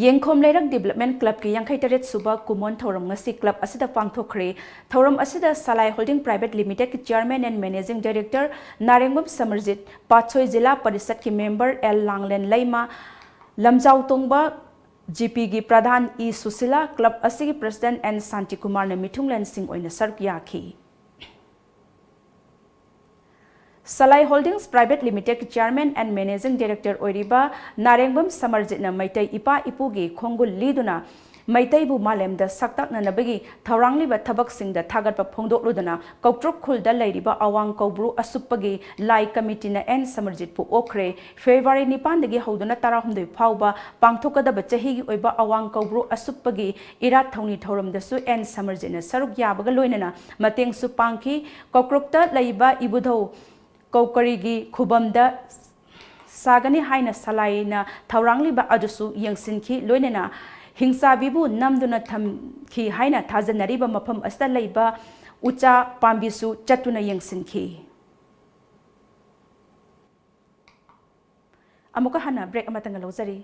ꯌꯦꯡꯈꯣꯝ ꯂꯩꯔꯛ ꯗꯤꯕꯦꯂꯞꯃꯦꯟ ꯀ꯭ꯂꯕꯀꯤ ꯌꯥꯡꯈꯩ ꯇꯔꯦꯠ ꯁꯨꯕ ꯀꯨꯝꯑꯣꯟ ꯊꯧꯔꯝ ꯉꯁꯤ ꯀ꯭ꯂꯕ ꯑꯁꯤꯗ ꯄꯥꯡꯊꯣꯛꯈ꯭ꯔꯦ꯫ ꯊꯧꯔꯝ ꯑꯁꯤꯗ ꯁꯂꯥꯏ ꯍꯣꯜꯗꯤꯡ ꯄ꯭ꯔꯥꯏꯚꯦꯠ ꯂꯤꯃꯤꯇꯦꯗꯀꯤ chairman and managing director Narengbam Samarjit, Patsoi Zila ꯄꯔꯤꯁꯠꯀꯤ ꯃꯦꯝꯕꯔ ꯑꯦꯜ ꯂꯥꯡꯂꯦꯟ ꯂꯩꯃ, ꯂꯝꯖꯥꯎ ꯇꯣꯡꯕ ꯖꯤꯄꯤꯒꯤ ꯄ꯭ꯔꯙꯥꯟ ꯏ ꯁꯨꯁꯤꯂꯥ, ꯀ꯭ꯂꯕ ꯑꯁꯤꯒꯤ ꯄ꯭ꯔꯦꯁꯤꯗꯦꯟꯠ ꯑꯦꯟ ꯁꯥꯟꯇꯤꯀꯨꯃꯥꯔꯅ ꯃꯤꯊꯨꯡꯂꯦꯟꯁꯤꯡ ꯑꯣꯏꯅ ꯁꯔꯨꯛ ꯌꯥꯈꯤ꯫ ꯁꯂꯥꯏ ꯍꯣꯜꯗꯤꯡꯁ ꯄ꯭ꯔꯥꯏꯚꯦꯠ ꯂꯤꯃꯤꯇꯦꯗꯀꯤ ꯆꯤꯌꯥꯔꯃꯦꯟ ꯑꯦꯟ ꯃꯦꯅꯦꯖꯤꯡ ꯗꯥꯏꯔꯦꯛꯇꯔ ꯑꯣꯏꯔꯤꯕ ꯅꯥꯔꯦꯡꯕꯝ ꯁꯃꯔꯖꯤꯠꯅ ꯃꯩꯇꯩ ꯏꯄꯥ ꯏꯄꯨꯒꯤ ꯈꯣꯡꯒꯨꯜ ꯂꯤꯗꯨꯅ ꯃꯩꯇꯩꯕꯨ ꯃꯥꯂꯦꯝꯗ ꯁꯛꯇꯥꯛꯅꯅꯕꯒꯤ ꯊꯧꯔꯥꯡꯂꯤꯕ ꯊꯕꯛꯁꯤꯡꯗ ꯊꯥꯒꯠꯄ ꯐꯣꯡꯗꯣꯛꯂꯨꯗꯨꯅ ꯀꯧꯇ꯭ꯔꯨꯛ ꯈꯨꯜꯗ ꯂꯩꯔꯤꯕ ꯑꯋꯥꯡ ꯀꯧꯕ꯭ꯔꯨ ꯑꯁꯨꯞꯄꯒꯤ ꯂꯥꯏ ꯀꯃꯤꯇꯤꯅ ꯑꯦꯟ ꯁꯃꯔꯖꯤꯠꯄꯨ ꯑꯣꯛꯈ꯭ꯔꯦ꯫ ꯐꯦꯕ꯭ꯔꯨꯋꯥꯔꯤ ꯅꯤꯄꯥꯟꯗꯒꯤ ꯍꯧꯗꯨꯅ ꯇꯔꯥꯍꯨꯝꯗꯣꯏ ꯐꯥꯎꯕ ꯄꯥꯡꯊꯣꯛꯀꯗꯕ ꯆꯍꯤꯒꯤ ꯑꯣꯏꯕ ꯑꯋꯥꯡ ꯀꯧꯕ꯭ꯔꯨ ꯑꯁꯨꯞꯄꯒꯤ ꯏꯔꯥꯠ ꯊꯧꯅꯤ ꯊꯧꯔꯝꯗꯁꯨ ꯑꯦꯟ ꯁꯃꯔꯖꯤꯠꯅ ꯁꯔꯨꯛ ꯌꯥꯕꯒ ꯂꯣꯏꯅꯅ ꯃꯇꯦꯡꯁꯨ ꯄꯥꯡꯈꯤ꯫ ꯀꯧꯇ꯭ꯔꯨꯛꯇ ꯂꯩꯕ ꯏꯕꯨꯙꯧ ꯀꯧꯀꯔꯤꯒꯤ ꯈꯨꯕꯝꯗ ꯁꯥꯒꯅꯤ ꯍꯥꯏꯅ ꯁꯂꯥꯏꯅ ꯊꯧꯔꯥꯡꯂꯤꯕ ꯑꯗꯨꯁꯨ ꯌꯦꯡꯁꯤꯟꯈꯤ꯫ ꯂꯣꯏꯅꯅ ꯍꯤꯡꯆꯥꯕꯤꯕꯨ ꯅꯝꯗꯨꯅ ꯊꯝꯈꯤ ꯍꯥꯏꯅ ꯊꯥꯖꯅꯔꯤꯕ ꯃꯐꯝ ꯑꯁꯤꯗ ꯂꯩꯕ ꯎꯆꯥ ꯄꯥꯝꯕꯤꯁꯨ ꯆꯠꯇꯨꯅ ꯌꯦꯡꯁꯤꯟꯈꯤ꯫ ꯑꯃꯨꯛꯀ ꯍꯟꯅ ꯕ꯭ꯔꯦꯛ ꯑꯃꯇꯪꯒ ꯂꯧꯖꯔꯤ꯫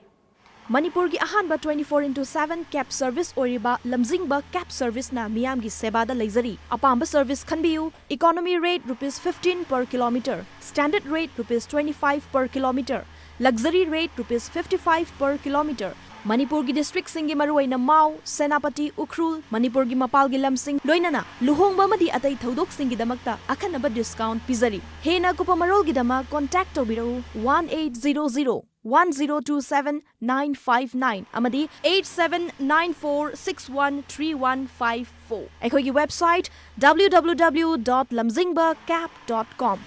ꯃꯅꯤꯄꯨꯔꯒꯤ ꯑꯍꯥꯟꯕ twenty four into seven cab service ꯑꯣꯏꯔꯤꯕ ꯂꯝꯖꯤꯡꯕ cab serviceꯅ ꯃꯤꯌꯥꯝꯒꯤ ꯁꯦꯕꯥꯗ ꯂꯩꯖꯔꯤ꯫ ꯑꯄꯥꯝꯕ service ꯈꯟꯕꯤꯌꯨ꯫ Economy rate rupees fifteen per kilometer, standard rate rupees twenty five per kilometer, luxury rate rupees fifty five per kilometer꯫ ꯃꯅꯤꯄꯨꯔꯒꯤ districtꯁꯤꯡꯒꯤ ꯃꯔꯨꯑꯣꯏꯅ ꯃꯥꯎ, ꯁꯦꯅꯥꯄꯇꯤ, ꯎꯈ꯭ꯔꯨꯜ, ꯃꯅꯤꯄꯨꯔꯒꯤ ꯃꯄꯥꯜꯒꯤ ꯂꯝꯁꯤꯡ, ꯂꯣꯏꯅꯅ ꯂꯨꯍꯣꯡꯕ ꯑꯃꯗꯤ ꯑꯇꯩ ꯊꯧꯗꯣꯛꯁꯤꯡꯒꯤꯗꯃꯛꯇ ꯑꯈꯟꯅꯕ discount ꯄꯤꯖꯔꯤ꯫ ꯍꯦꯟꯅ ꯑꯀꯨꯞꯄ ꯃꯔꯣꯜꯒꯤꯗꯃꯛ contact ꯇꯧꯕꯤꯔꯛꯎ one eight zero zero one zero two seven nine five nine ꯑꯃꯗꯤ eight seven nine four six one three one five four꯫ ꯑꯩꯈꯣꯏꯒꯤ website www dot lamjingbacab dot com.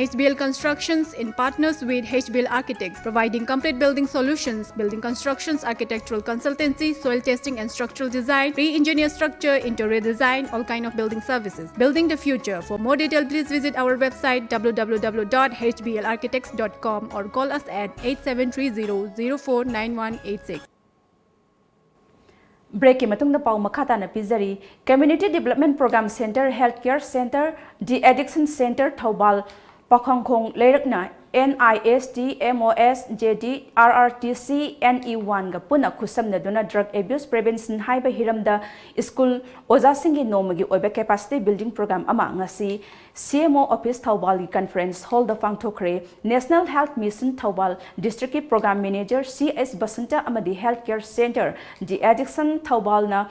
H B L Constructions, in partners with H B L Architects, providing complete building solutions, building constructions, architectural consultancy, soil testing and structural design, pre-engineer structure, interior design, all kind of building services. Building the future. For more detail, please visit our website www dot hblarchitects dot com or call us at eight seven three zero zero four nine one eight six. ꯕ꯭ꯔꯦꯛꯀꯤ ꯃꯇꯨꯡꯗ ꯄꯥꯎ ꯃꯈꯥ ꯇꯥꯅ ꯄꯤꯖꯔꯤ꯫ Community Development Program Center, Health Care Center, De-Addiction Center, Thoubal, ꯄꯥꯈꯪꯈꯣꯡ ꯂꯩꯔꯛꯅ N I S T, M O S, J D, R R T C, N E one ꯒ ꯄꯨꯟꯅ ꯈꯨꯠꯁꯝꯅꯗꯨꯅ Drug Abuse Prevention ꯍꯥꯏꯕ ꯍꯤꯔꯝꯗ school ꯑꯣꯖꯥꯁꯤꯡꯒꯤ ꯅꯣꯡꯃꯒꯤ ꯑꯣꯏꯕ capacity building program ꯑꯃ ꯉꯁꯤ C M O office ꯊꯧꯕꯥꯜꯒꯤ conference hall ꯗ ꯄꯥꯡꯊꯣꯛꯈ꯭ꯔꯦ꯫ National Health Mission Thoubal district ꯀꯤ program manager C S Basanta ꯑꯃꯗꯤ Health Care Center De-Addiction ꯊꯧꯕꯥꯜꯅ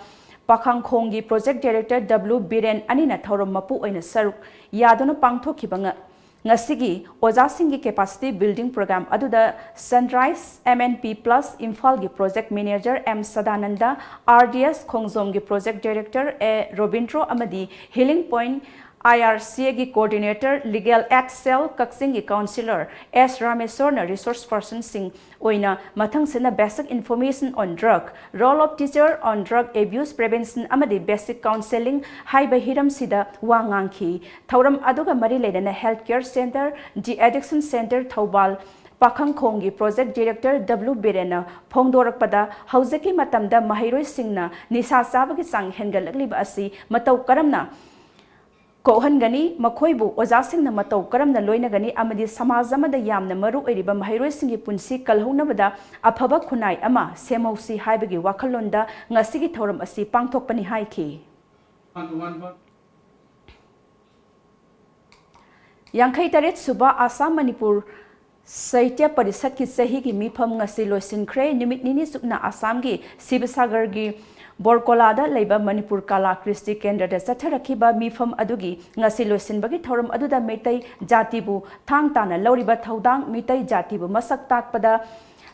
ꯄꯥꯈꯪꯈꯣꯡꯒꯤ project director W Biren ꯑꯅꯤꯅ ꯊꯧꯔꯝ ꯃꯄꯨ ꯑꯣꯏꯅ ꯁꯔꯨꯛ ꯌꯥꯗꯨꯅ ꯄꯥꯡꯊꯣꯛꯈꯤꯕ ꯉ-, ꯉꯁꯤꯒꯤ ꯑꯣꯖꯥꯁꯤꯡꯒꯤ capacity building program ꯑꯗꯨꯗ Sunrise M N P Plus ꯏꯝꯐꯥꯜꯒꯤ project manager M Sadananda, R D S ꯈꯣꯡꯖꯣꯝꯒꯤ project director A Robindro ꯑꯃꯗꯤ Healing Point I R C Aꯒꯤ coordinator, Legal Aid Cell ꯀꯛꯆꯤꯡꯒꯤ counsellor S ꯔꯥꯃꯦꯁꯣꯔꯅ resource personꯁꯤꯡ ꯑꯣꯏꯅ ꯃꯊꯪꯁꯤꯠꯅ Basic Information on Drug, Role of Teacher on Drug Abuse Prevention ꯑꯃꯗꯤ Basic Counselling ꯍꯥꯏꯕ ꯍꯤꯔꯝꯁꯤꯗ ꯋꯥ ꯉꯥꯡꯈꯤ꯫ ꯊꯧꯔꯝ ꯑꯗꯨꯒ ꯃꯔꯤ ꯂꯩꯅꯅ Health Care Center, De-Addiction Center Thoubal ꯄꯥꯈꯪꯈꯣꯡꯒꯤ project director W ꯕꯤꯔꯦꯟꯅ ꯐꯣꯡꯗꯣꯔꯛꯄꯗ, ꯍꯧꯖꯤꯛꯀꯤ ꯃꯇꯝꯗ ꯃꯍꯩꯔꯣꯏꯁꯤꯡꯅ ꯅꯤꯁꯥ ꯆꯥꯕꯒꯤ ꯆꯥꯡ ꯍꯦꯟꯒꯠꯂꯛꯂꯤꯕ ꯑꯁꯤ ꯃꯇꯧ ꯀꯔꯝꯅ ꯀꯣꯛꯍꯟꯒꯅꯤ, ꯃꯈꯣꯏꯕꯨ ꯑꯣꯖꯥꯁꯤꯡꯅ ꯃꯇꯧ ꯀꯔꯝꯅ ꯂꯣꯏꯅꯒꯅꯤ ꯑꯃꯗꯤ ꯁꯃꯥꯖ ꯑꯃꯗ ꯌꯥꯝꯅ ꯃꯔꯨ ꯑꯣꯏꯔꯤꯕ ꯃꯍꯩꯔꯣꯏꯁꯤꯡꯒꯤ ꯄꯨꯟꯁꯤ ꯀꯜꯍꯧꯅꯕꯗ ꯑꯐꯕ ꯈꯨꯟꯅꯥꯏ ꯑꯃ ꯁꯦꯝꯍꯧꯁꯤ ꯍꯥꯏꯕꯒꯤ ꯋꯥꯈꯜꯂꯣꯟꯗ ꯉꯁꯤꯒꯤ ꯊꯧꯔꯝ ꯑꯁꯤ ꯄꯥꯡꯊꯣꯛꯄꯅꯤ ꯍꯥꯏꯈꯤ꯫ ꯌꯥꯡꯈꯩ ꯇꯔꯦꯠ ꯁꯨꯕ ꯑꯁꯥꯝ ꯃꯅꯤꯄꯨꯔ ꯁꯥꯍꯤꯇ꯭ꯌ ꯄꯔꯤꯁꯠꯀꯤ ꯆꯍꯤꯒꯤ ꯃꯤꯐꯝ ꯉꯁꯤ ꯂꯣꯏꯁꯤꯟꯈ꯭ꯔꯦ꯫ ꯅꯨꯃꯤꯠ ꯅꯤꯅꯤ ꯆꯨꯞꯅ ꯑꯁꯥꯝꯒꯤ ꯁꯤꯕꯁꯥꯒꯔꯒꯤ ꯕꯣꯔꯀꯣꯂꯥꯗ ꯂꯩꯕ ꯃꯅꯤꯄꯨꯔ ꯀꯂꯥ ꯀ꯭ꯔꯤꯁꯇꯤ ꯀꯦꯟꯗ꯭ꯔꯗ ꯆꯠꯊꯔꯛꯈꯤꯕ ꯃꯤꯐꯝ ꯑꯗꯨꯒꯤ ꯉꯁꯤ ꯂꯣꯏꯁꯤꯟꯕꯒꯤ ꯊꯧꯔꯝ ꯑꯗꯨꯗ ꯃꯩꯇꯩ ꯖꯥꯇꯤꯕꯨ ꯊꯥꯡ ꯇꯥꯅ ꯂꯧꯔꯤꯕ ꯊꯧꯗꯥꯡ, ꯃꯤꯇꯩ ꯖꯥꯇꯤꯕꯨ ꯃꯁꯛ ꯇꯥꯛꯄꯗ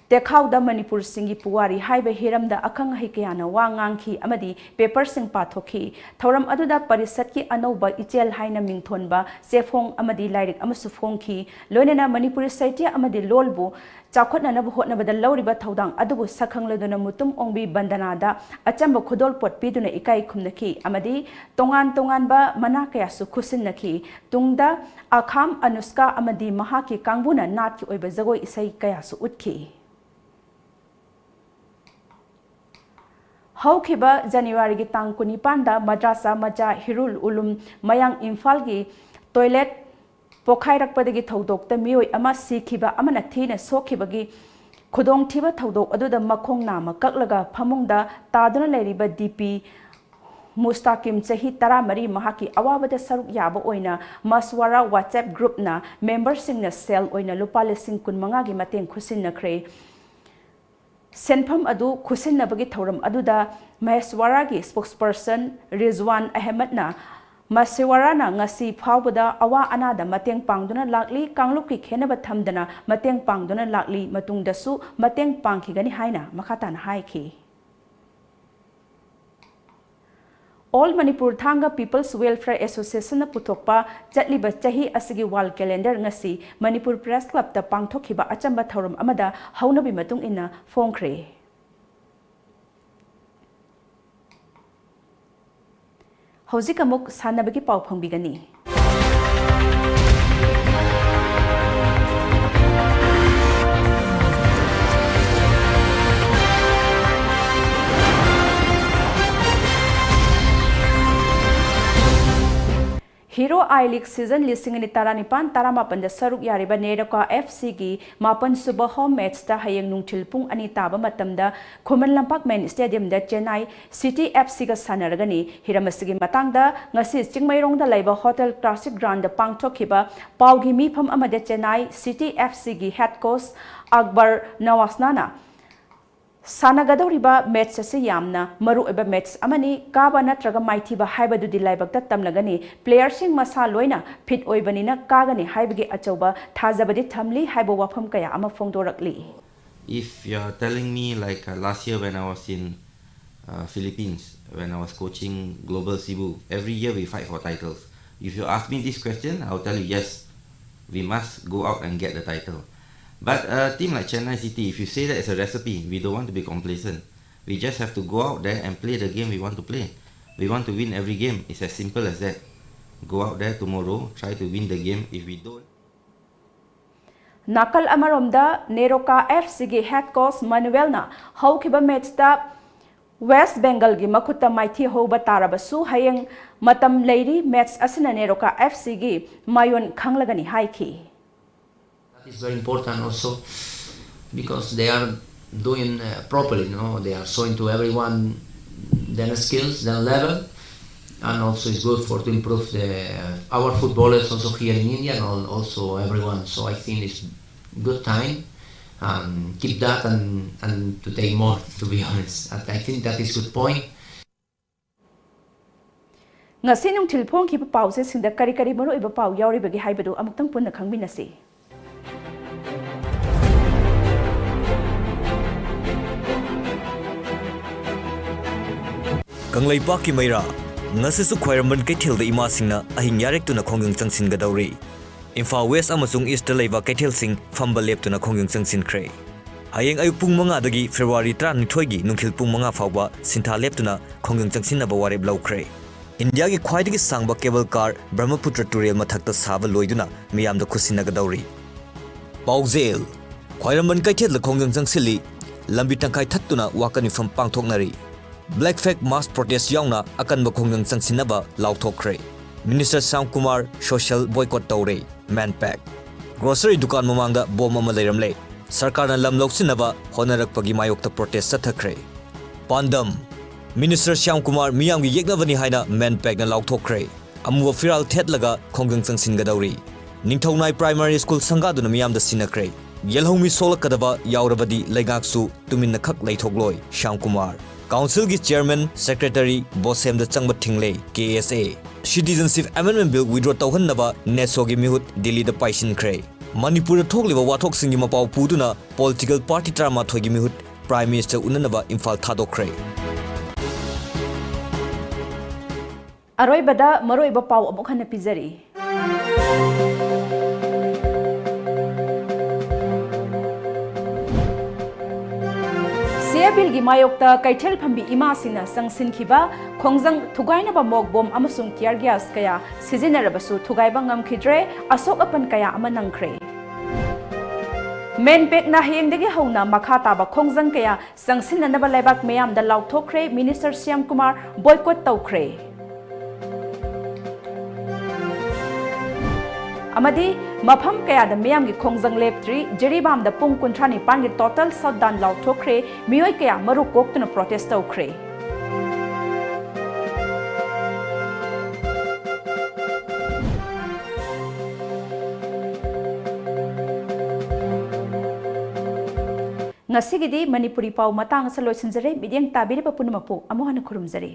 ꯇꯦꯛꯈꯥꯎꯗ ꯃꯅꯤꯄꯨꯔꯁꯤꯡꯒꯤ ꯄꯨꯋꯥꯔꯤ ꯍꯥꯏꯕ ꯍꯤꯔꯝꯗ ꯑꯈꯪ ꯑꯍꯩ ꯀꯌꯥꯅ ꯋꯥ ꯉꯥꯡꯈꯤ ꯑꯃꯗꯤ paperꯁꯤꯡ ꯄꯥꯊꯣꯛꯈꯤ꯫ ꯊꯧꯔꯝ ꯑꯗꯨꯗ ꯄꯔꯤꯁꯠꯀꯤ ꯑꯅꯧꯕ ꯏꯆꯦꯜ ꯍꯥꯏꯅ ꯃꯤꯡꯊꯣꯟꯕ ꯆꯦꯐꯣꯡ ꯑꯃꯗꯤ ꯂꯥꯏꯔꯤꯛ ꯑꯃꯁꯨ ꯐꯣꯡꯈꯤ꯫ ꯂꯣꯏꯅꯅ ꯃꯅꯤꯄꯨꯔꯤ ꯁꯥꯍꯤꯇ꯭ꯌ ꯑꯃꯗꯤ ꯂꯣꯜꯕꯨ ꯆꯥꯎꯈꯠꯅꯅꯕ ꯍꯣꯠꯅꯕꯗ ꯂꯧꯔꯤꯕ ꯊꯧꯗꯥꯡ ꯑꯗꯨꯕꯨ ꯁꯛꯈꯪꯂꯗꯨꯅ ꯃꯨꯇꯨꯝ ꯑꯣꯡꯕꯤ ꯕꯟꯗꯅꯥꯗ ꯑꯆꯝꯕ ꯈꯨꯗꯣꯜꯄꯣꯠ ꯄꯤꯗꯨꯅ ꯏꯀꯥꯏ ꯈꯨꯝꯅꯈꯤ ꯑꯃꯗꯤ ꯇꯣꯉꯥꯟ ꯇꯣꯉꯥꯟꯕ ꯃꯅꯥ ꯀꯌꯥꯁꯨ ꯈꯨꯠꯁꯤꯟꯅꯈꯤ꯫ ꯇꯨꯡꯗ ꯑꯈꯥꯝ ꯑꯅꯨꯁꯀꯥ ꯑꯃꯗꯤ ꯃꯍꯥꯛꯀꯤ ꯀꯥꯡꯕꯨꯅ ꯅꯥꯠꯀꯤ ꯑꯣꯏꯕ ꯖꯒꯣꯏ ꯏꯁꯩ ꯀꯌꯥꯁꯨ ꯎꯠꯈꯤ꯫ ꯍꯧꯈꯤꯕ ꯖꯅꯋꯥꯔꯤꯒꯤ ꯇꯥꯡ ꯀꯨꯟꯅꯤꯄꯥꯟꯗ ꯃꯗ꯭ꯔꯥꯁꯥ ꯃꯆꯥ ꯍꯤꯔꯨꯜ ꯎꯂꯨꯝ ꯃꯌꯥꯡ ꯏꯝꯐꯥꯜꯒꯤ toilet ꯄꯣꯈꯥꯏꯔꯛꯄꯗꯒꯤ ꯊꯧꯗꯣꯛꯇ ꯃꯤꯑꯣꯏ ꯑꯃ ꯁꯤꯈꯤꯕ ꯑꯃꯅ ꯊꯤꯅ ꯁꯣꯛꯈꯤꯕꯒꯤ ꯈꯨꯗꯣꯡꯊꯤꯕ ꯊꯧꯗꯣꯛ ꯑꯗꯨꯗ ꯃꯈꯣꯡ ꯅꯥꯝꯃ ꯀꯛꯂꯒ ꯐꯃꯨꯡꯗ ꯇꯥꯗꯨꯅ ꯂꯩꯔꯤꯕ ꯗꯤ ꯄꯤ ꯃꯨꯁꯇꯥꯀꯤꯝ, ꯆꯍꯤ ꯇꯔꯥꯃꯔꯤ, ꯃꯍꯥꯛꯀꯤ ꯑꯋꯥꯕꯗ ꯁꯔꯨꯛ ꯌꯥꯕ ꯑꯣꯏꯅ ꯃꯁꯋꯥꯔꯥ WhatsApp groupꯅ memberꯁꯤꯡꯅ ꯁꯦꯜ ꯑꯣꯏꯅ ꯂꯨꯄꯥ ꯂꯤꯁꯤꯡ ꯀꯨꯟꯃꯉꯥꯒꯤ ꯃꯇꯦꯡ ꯈꯨꯠꯁꯤꯟꯅꯈ꯭ꯔꯦ꯫ ꯁꯦꯟꯐꯝ ꯑꯗꯨ ꯈꯨꯠꯁꯤꯟꯅꯕꯒꯤ ꯊꯧꯔꯝ ꯑꯗꯨꯗ ꯃꯍꯦꯁꯋꯥꯔꯥꯒꯤ spokesperson ꯔꯤꯖꯋꯥꯟ ꯑꯍꯃꯗꯅ ꯃꯁꯤꯋꯥꯔꯥꯅ ꯉꯁꯤ ꯐꯥꯎꯕꯗ ꯑꯋꯥ ꯑꯅꯥꯗ ꯃꯇꯦꯡ ꯄꯥꯡꯗꯨꯅ ꯂꯥꯛꯂꯤ, ꯀꯥꯡꯂꯨꯞꯀꯤ ꯈꯦꯟꯅꯕ ꯊꯝꯗꯅ ꯃꯇꯦꯡ ꯄꯥꯡꯗꯨꯅ ꯂꯥꯛꯂꯤ, ꯃꯇꯨꯡꯗꯁꯨ ꯃꯇꯦꯡ ꯄꯥꯡꯈꯤꯒꯅꯤ ꯍꯥꯏꯅ ꯃꯈꯥ ꯇꯥꯅ ꯍꯥꯏꯈꯤ꯫ All Manipur Thanga People's Welfare Associationꯅ ꯄꯨꯊꯣꯛꯄ ꯆꯠꯂꯤꯕ ꯆꯍꯤ ꯑꯁꯤꯒꯤ wall calendar ꯉꯁꯤ ꯃꯅꯤꯄꯨꯔ Press Clubꯇ ꯄꯥꯡꯊꯣꯛꯈꯤꯕ ꯑꯆꯝꯕ ꯊꯧꯔꯝ ꯑꯃꯗ ꯍꯧꯅꯕꯤ ꯃꯇꯨꯡ ꯏꯟꯅ ꯐꯣꯡꯈ꯭ꯔꯦ꯫ ꯍꯧꯖꯤꯛ ꯑꯃꯨꯛ ꯁꯥꯟꯅꯕꯒꯤ ꯄꯥꯎ ꯐꯪꯕꯤꯒꯅꯤ꯫ Hero I League season ꯂꯤꯁꯤꯡ ꯑꯅꯤ ꯇꯔꯥꯅꯤꯄꯥꯟ ꯇꯔꯥꯃꯥꯄꯟꯗ ꯁꯔꯨꯛ ꯌꯥꯔꯤꯕ ꯅꯦꯔꯣꯀꯥ F Cꯒꯤ ꯃꯥꯄꯟ ꯁꯨꯕ home matchꯇ ꯍꯌꯦꯡ ꯅꯨꯡꯊꯤꯜ ꯄꯨꯡ ꯑꯅꯤ ꯇꯥꯕ ꯃꯇꯝꯗ Khuman Lampak main stadiumꯗ Chennai City F Cꯒ ꯁꯥꯟꯅꯔꯒꯅꯤ꯫ ꯍꯤꯔꯝ ꯑꯁꯤꯒꯤ ꯃꯇꯥꯡꯗ ꯉꯁꯤ ꯆꯤꯡꯃꯩꯔꯣꯡꯗ ꯂꯩꯕ Hotel Classic Groundꯗ ꯄꯥꯡꯊꯣꯛꯈꯤꯕ ꯄꯥꯎꯒꯤ ꯃꯤꯐꯝ ꯑꯃꯗ Chennai City F Cꯒꯤ head coach Akbar ꯅꯋꯥꯁꯅꯥꯅ ꯁꯥꯟꯅꯒꯗꯧꯔꯤꯕ match ꯑꯁꯤ ꯌꯥꯝꯅ ꯃꯔꯨꯑꯣꯏꯕ match ꯑꯃꯅꯤ꯫ ꯀꯥꯕ ꯅꯠꯇ꯭ꯔꯒ ꯃꯥꯏꯊꯤꯕ ꯍꯥꯏꯕꯗꯨꯗꯤ ꯂꯥꯏꯕꯛꯇ ꯇꯝꯂꯒꯅꯤ꯫ Playerꯁꯤꯡ ꯃꯁꯥ ꯂꯣꯏꯅ fit ꯑꯣꯏꯕꯅꯤꯅ ꯀꯥꯒꯅꯤ ꯍꯥꯏꯕꯒꯤ ꯑꯆꯧꯕ ꯊꯥꯖꯕꯗꯤ ꯊꯝꯂꯤ ꯍꯥꯏꯕ ꯋꯥꯐꯝ ꯀꯌꯥ ꯑꯃ ꯐꯣꯡꯗꯣꯔꯛꯂꯤ꯫ If you're telling me, like, uh, last year when I was in, uh, Philippines, when I was coaching Global Cebu, every year we fight for titles. If you ask me this question, I'll tell you yes, we must go out and get the title. But a team like Chennai City, if you say that as a recipe, we don't want to be complacent. We just have to go out there and play the game we want to play. We want to win every game. It's as simple as that. Go out there tomorrow, try to win the game. If we don't, ꯅꯥꯀꯜ ꯑꯃꯔꯣꯝꯗ ꯅꯦꯔꯣꯀꯥ F Cꯒꯤ head coach ꯃꯅꯨꯋꯦꯜꯅ ꯍꯧꯈꯤꯕ matchꯇ West Bengalꯒꯤ ꯃꯈꯨꯠꯇ ꯃꯥꯏꯊꯤꯍꯧꯕ ꯇꯥꯔꯕꯁꯨ ꯍꯌꯦꯡ ꯃꯇꯝ ꯂꯩꯔꯤ, match ꯑꯁꯤꯅ ꯅꯦꯔꯣꯀꯥ F Cꯒꯤ ꯃꯥꯏꯑꯣꯟ ꯈꯪꯂꯒꯅꯤ ꯍꯥꯏꯈꯤ꯫ That is very important also because they are doing, uh, properly, you know, they are showing to everyone their skills, their level, and also it's good for to improve the, uh, our footballers also here in India and al-, also everyone. So I think it's good time and keep that and, and to take more, to be honest. And I think that is good point. ꯉꯁꯤ ꯅꯨꯡꯊꯤꯜ ꯐꯣꯡꯈꯤꯕ ꯄꯥꯎꯆꯦꯁꯤꯡꯗ ꯀꯔꯤ ꯀꯔꯤ ꯃꯔꯨꯑꯣꯏꯕ ꯄꯥꯎ ꯌꯥꯎꯔꯤꯕꯒꯦ ꯍꯥꯏꯕꯗꯨ ꯑꯃꯨꯛꯇꯪ ꯄꯨꯟꯅ ꯈꯪꯃꯤꯟꯅꯁꯤ꯫ ꯀꯪꯂꯩꯄꯥꯛꯀꯤ ꯃꯩꯔꯥ꯫ ꯉꯁꯤꯁꯨ ꯈ꯭ꯋꯥꯏꯔꯝꯕꯟ ꯀꯩꯊꯦꯜꯗ ꯏꯃꯥꯁꯤꯡꯅ ꯑꯍꯤꯡ ꯌꯥꯔꯦꯛꯇꯨꯅ ꯈꯣꯡꯖꯪ ꯆꯪꯁꯤꯟꯒꯗꯧꯔꯤ꯫ ꯏꯝꯐꯥꯜ ꯋꯦꯁ ꯑꯃꯁꯨꯡ ꯏꯁꯇ ꯂꯩꯕ ꯀꯩꯊꯦꯜꯁꯤꯡ ꯐꯝꯕ ꯂꯦꯞꯇꯨꯅ ꯈꯣꯡꯖꯪ ꯆꯪꯁꯤꯟꯈ꯭ꯔꯦ꯫ ꯍꯌꯦꯡ ꯑꯌꯨꯛ ꯄꯨꯡ ꯃꯉꯥꯗꯒꯤ ꯐꯦꯕ꯭ꯔꯨꯋꯥꯔꯤ ꯇꯔꯥꯅꯤꯊꯣꯏꯒꯤ ꯅꯨꯡꯊꯤꯜ ꯄꯨꯡ ꯃꯉꯥ ꯐꯥꯎꯕ ꯁꯤꯟꯊꯥ ꯂꯦꯞꯇꯨꯅ ꯈꯣꯡꯖꯪ ꯆꯪꯁꯤꯟꯅꯕ ꯋꯥꯔꯦꯞ ꯂꯧꯈ꯭ꯔꯦ꯫ ꯏꯟꯗꯤꯌꯥꯒꯤ ꯈ꯭ꯋꯥꯏꯗꯒꯤ ꯁꯥꯡꯕ ꯀꯦꯕꯜ ꯀꯥꯔ ꯕ꯭ꯔꯍ꯭ꯃꯄꯨꯇ꯭ꯔ ꯇꯨꯔꯦꯜ ꯃꯊꯛꯇ ꯁꯥꯕ ꯂꯣꯏꯗꯨꯅ ꯃꯤꯌꯥꯝꯗ ꯈꯨꯠꯁꯤꯟꯅꯒꯗꯧꯔꯤ꯫ ꯄꯥꯎꯖꯦꯜ: ꯈ꯭ꯋꯥꯏꯔꯝꯕꯟ ꯀꯩꯊꯦꯜꯗ ꯈꯣꯡꯖꯪ ꯆꯪꯁꯤꯜꯂꯤ꯫ ꯂꯝꯕꯤ ꯇꯪꯈꯥꯏ ꯊꯠꯇꯨꯅ ꯋꯥꯀꯠ ꯃꯤꯐꯝ ꯄꯥꯡꯊꯣꯛꯅꯔꯤ꯫ Black Flag mass protest ꯌꯥꯎꯅ ꯑꯀꯟꯕ ꯈꯣꯡꯖꯪ ꯆꯪꯁꯤꯟꯅꯕ ꯂꯥꯎꯊꯣꯛꯈ꯭ꯔꯦ꯫ Minister Shyam Kumar social boycott ꯇꯧꯔꯦ꯫ ꯃꯦꯟꯄꯦꯛ꯫ ꯒ꯭ꯔꯣꯁꯔꯤ ꯗꯨꯀꯥꯟ ꯃꯃꯥꯡꯗ ꯕꯣꯝ ꯑꯃ ꯂꯩꯔꯝꯂꯦ꯫ ꯁꯔꯀꯥꯔꯅ ꯂꯝ ꯂꯧꯁꯤꯟꯅꯕ ꯍꯣꯠꯅꯔꯛꯄꯒꯤ ꯃꯥꯌꯣꯛꯇ ꯄ꯭ꯔꯣꯇꯦꯁ ꯆꯠꯊꯈ꯭ꯔꯦ꯫ ꯄꯥꯟꯗꯝ: ꯃꯤꯅꯤꯁꯇꯔ ꯁ꯭ꯌꯥꯝ ꯀꯨꯃꯥꯔ ꯃꯤꯌꯥꯝꯒꯤ ꯌꯦꯛꯅꯕꯅꯤ ꯍꯥꯏꯅ ꯃꯦꯟꯄꯦꯛꯅ ꯂꯥꯎꯊꯣꯛꯈ꯭ꯔꯦ꯫ ꯑꯃꯨꯕ ꯐꯤꯔꯥꯜ ꯊꯦꯠꯂꯒ ꯈꯣꯡꯖꯪ ꯆꯪꯁꯤꯟꯒꯗꯧꯔꯤ꯫ ꯅꯤꯡꯊꯧꯅꯥꯏ ꯄ꯭ꯔꯥꯏꯃꯥꯔꯤ ꯁ꯭ꯀꯨꯜ ꯁꯪꯒꯥꯗꯨꯅ ꯃꯤꯌꯥꯝꯗ ꯁꯤꯟꯅꯈ꯭ꯔꯦ꯫ ꯌꯦꯜꯍꯧꯃꯤ ꯁꯣꯛꯂꯛꯀꯗꯕ ꯌꯥꯎꯔꯕꯗꯤ ꯂꯩꯉꯥꯛꯁꯨ ꯇꯨꯃꯤꯟꯅ ꯈꯛ ꯂꯩꯊꯣꯛꯂꯣꯏ, ꯁ꯭ꯌꯥꯝ ꯀꯨꯃꯥꯔ꯫ ꯀꯥꯎꯟꯁꯤꯜꯒꯤ ꯆꯤꯌꯔꯃꯦꯟ, ꯁꯦꯀ꯭ꯔꯦꯇꯔꯤ, ꯕꯣꯁꯦꯝꯗ ꯆꯪꯕ ꯊꯤꯡꯂꯦ, ꯀꯦ ꯑꯦꯁ ꯑꯦ꯫ Citizenship Amendment Bill withdraw ꯇꯧꯍꯟꯅꯕ ꯅꯦꯁꯣꯒꯤ ꯃꯤꯍꯨꯠ ꯗꯤꯜꯂꯤꯗ ꯄꯥꯏꯁꯤꯟꯈ꯭ꯔꯦ꯫ ꯃꯅꯤꯄꯨꯔꯗ ꯊꯣꯛꯂꯤꯕ ꯋꯥꯊꯣꯛꯁꯤꯡꯒꯤ ꯃꯄꯥꯎ ꯄꯨꯗꯨꯅ political party ꯇꯔꯥꯃꯥꯊꯣꯏꯒꯤ ꯃꯤꯍꯨꯠ Prime Minister ꯎꯅꯅꯕ ꯏꯝꯐꯥꯜ ꯊꯥꯗꯣꯛꯈ꯭ꯔꯦ꯫ ꯑꯔꯣꯏꯕꯗ ꯃꯔꯨꯑꯣꯏꯕ ꯄꯥꯎ ꯑꯃꯨꯛ ꯍꯟꯅ ꯄꯤꯖꯔꯤ꯫ ꯁꯤꯑꯦ ꯕꯤꯜꯒꯤ ꯃꯥꯌꯣꯛꯇ ꯀꯩꯊꯦꯜ ꯐꯝꯕꯤ ꯏꯃꯥꯁꯤꯡꯅ ꯆꯪꯁꯤꯟꯈꯤꯕ ꯈꯣꯡꯖꯪ ꯊꯨꯒꯥꯏꯅꯕ ꯃꯣꯛ ꯕꯣꯝ ꯑꯃꯁꯨꯡ tear gas ꯀꯌꯥ ꯁꯤꯖꯤꯟꯅꯔꯕꯁꯨ ꯊꯨꯒꯥꯏꯕ ꯉꯝꯈꯤꯗ꯭ꯔꯦ, ꯑꯁꯣꯛ ꯑꯄꯟ ꯀꯌꯥ ꯑꯃ ꯅꯪꯈ꯭ꯔꯦ꯫ ꯃꯦꯟꯄꯦꯛꯅ ꯍꯌꯦꯡꯗꯒꯤ ꯍꯧꯅ ꯃꯈꯥ ꯇꯥꯕ ꯈꯣꯡꯖꯪ ꯀꯌꯥ ꯆꯪꯁꯤꯟꯅꯅꯕ ꯂꯩꯕꯥꯛ ꯃꯤꯌꯥꯝꯗ ꯂꯥꯎꯊꯣꯛꯈ꯭ꯔꯦ, ꯃꯤꯅꯤꯁꯇꯔ ꯁ꯭ꯌꯥꯝ ꯀꯨꯃꯥꯔ boycott ꯇꯧꯈ꯭ꯔꯦ꯫ ꯑꯃꯗꯤ ꯃꯐꯝ ꯀꯌꯥꯗ ꯃꯤꯌꯥꯝꯒꯤ ꯈꯣꯡꯖꯪ ꯂꯦꯞꯇ꯭ꯔꯤ, ꯖꯤꯔꯤꯕꯥꯝꯗ ꯄꯨꯡ ꯀꯨꯟꯊ꯭ꯔꯥ ꯅꯤꯄꯥꯟꯒꯤ total shutdown ꯂꯥꯎꯊꯣꯛꯈ꯭ꯔꯦ, ꯃꯤꯑꯣꯏ ꯀꯌꯥ ꯃꯔꯨ ꯀꯣꯛꯇꯨꯅ protest ꯇꯧꯈ꯭ꯔꯦ꯫ ꯉꯁꯤꯒꯤꯗꯤ ꯃꯅꯤꯄꯨꯔꯤ ꯄꯥꯎ ꯃꯇꯥꯡ ꯑꯁꯤꯗ ꯂꯣꯏꯁꯤꯟꯖꯔꯦ꯫ ꯃꯤꯠꯌꯦꯡ ꯇꯥꯕꯤꯔꯤꯕ ꯄꯨꯝꯅꯃꯛꯄꯨ ꯑꯃꯨꯛ ꯍꯟꯅ ꯈꯨꯔꯨꯝꯖꯔꯤ꯫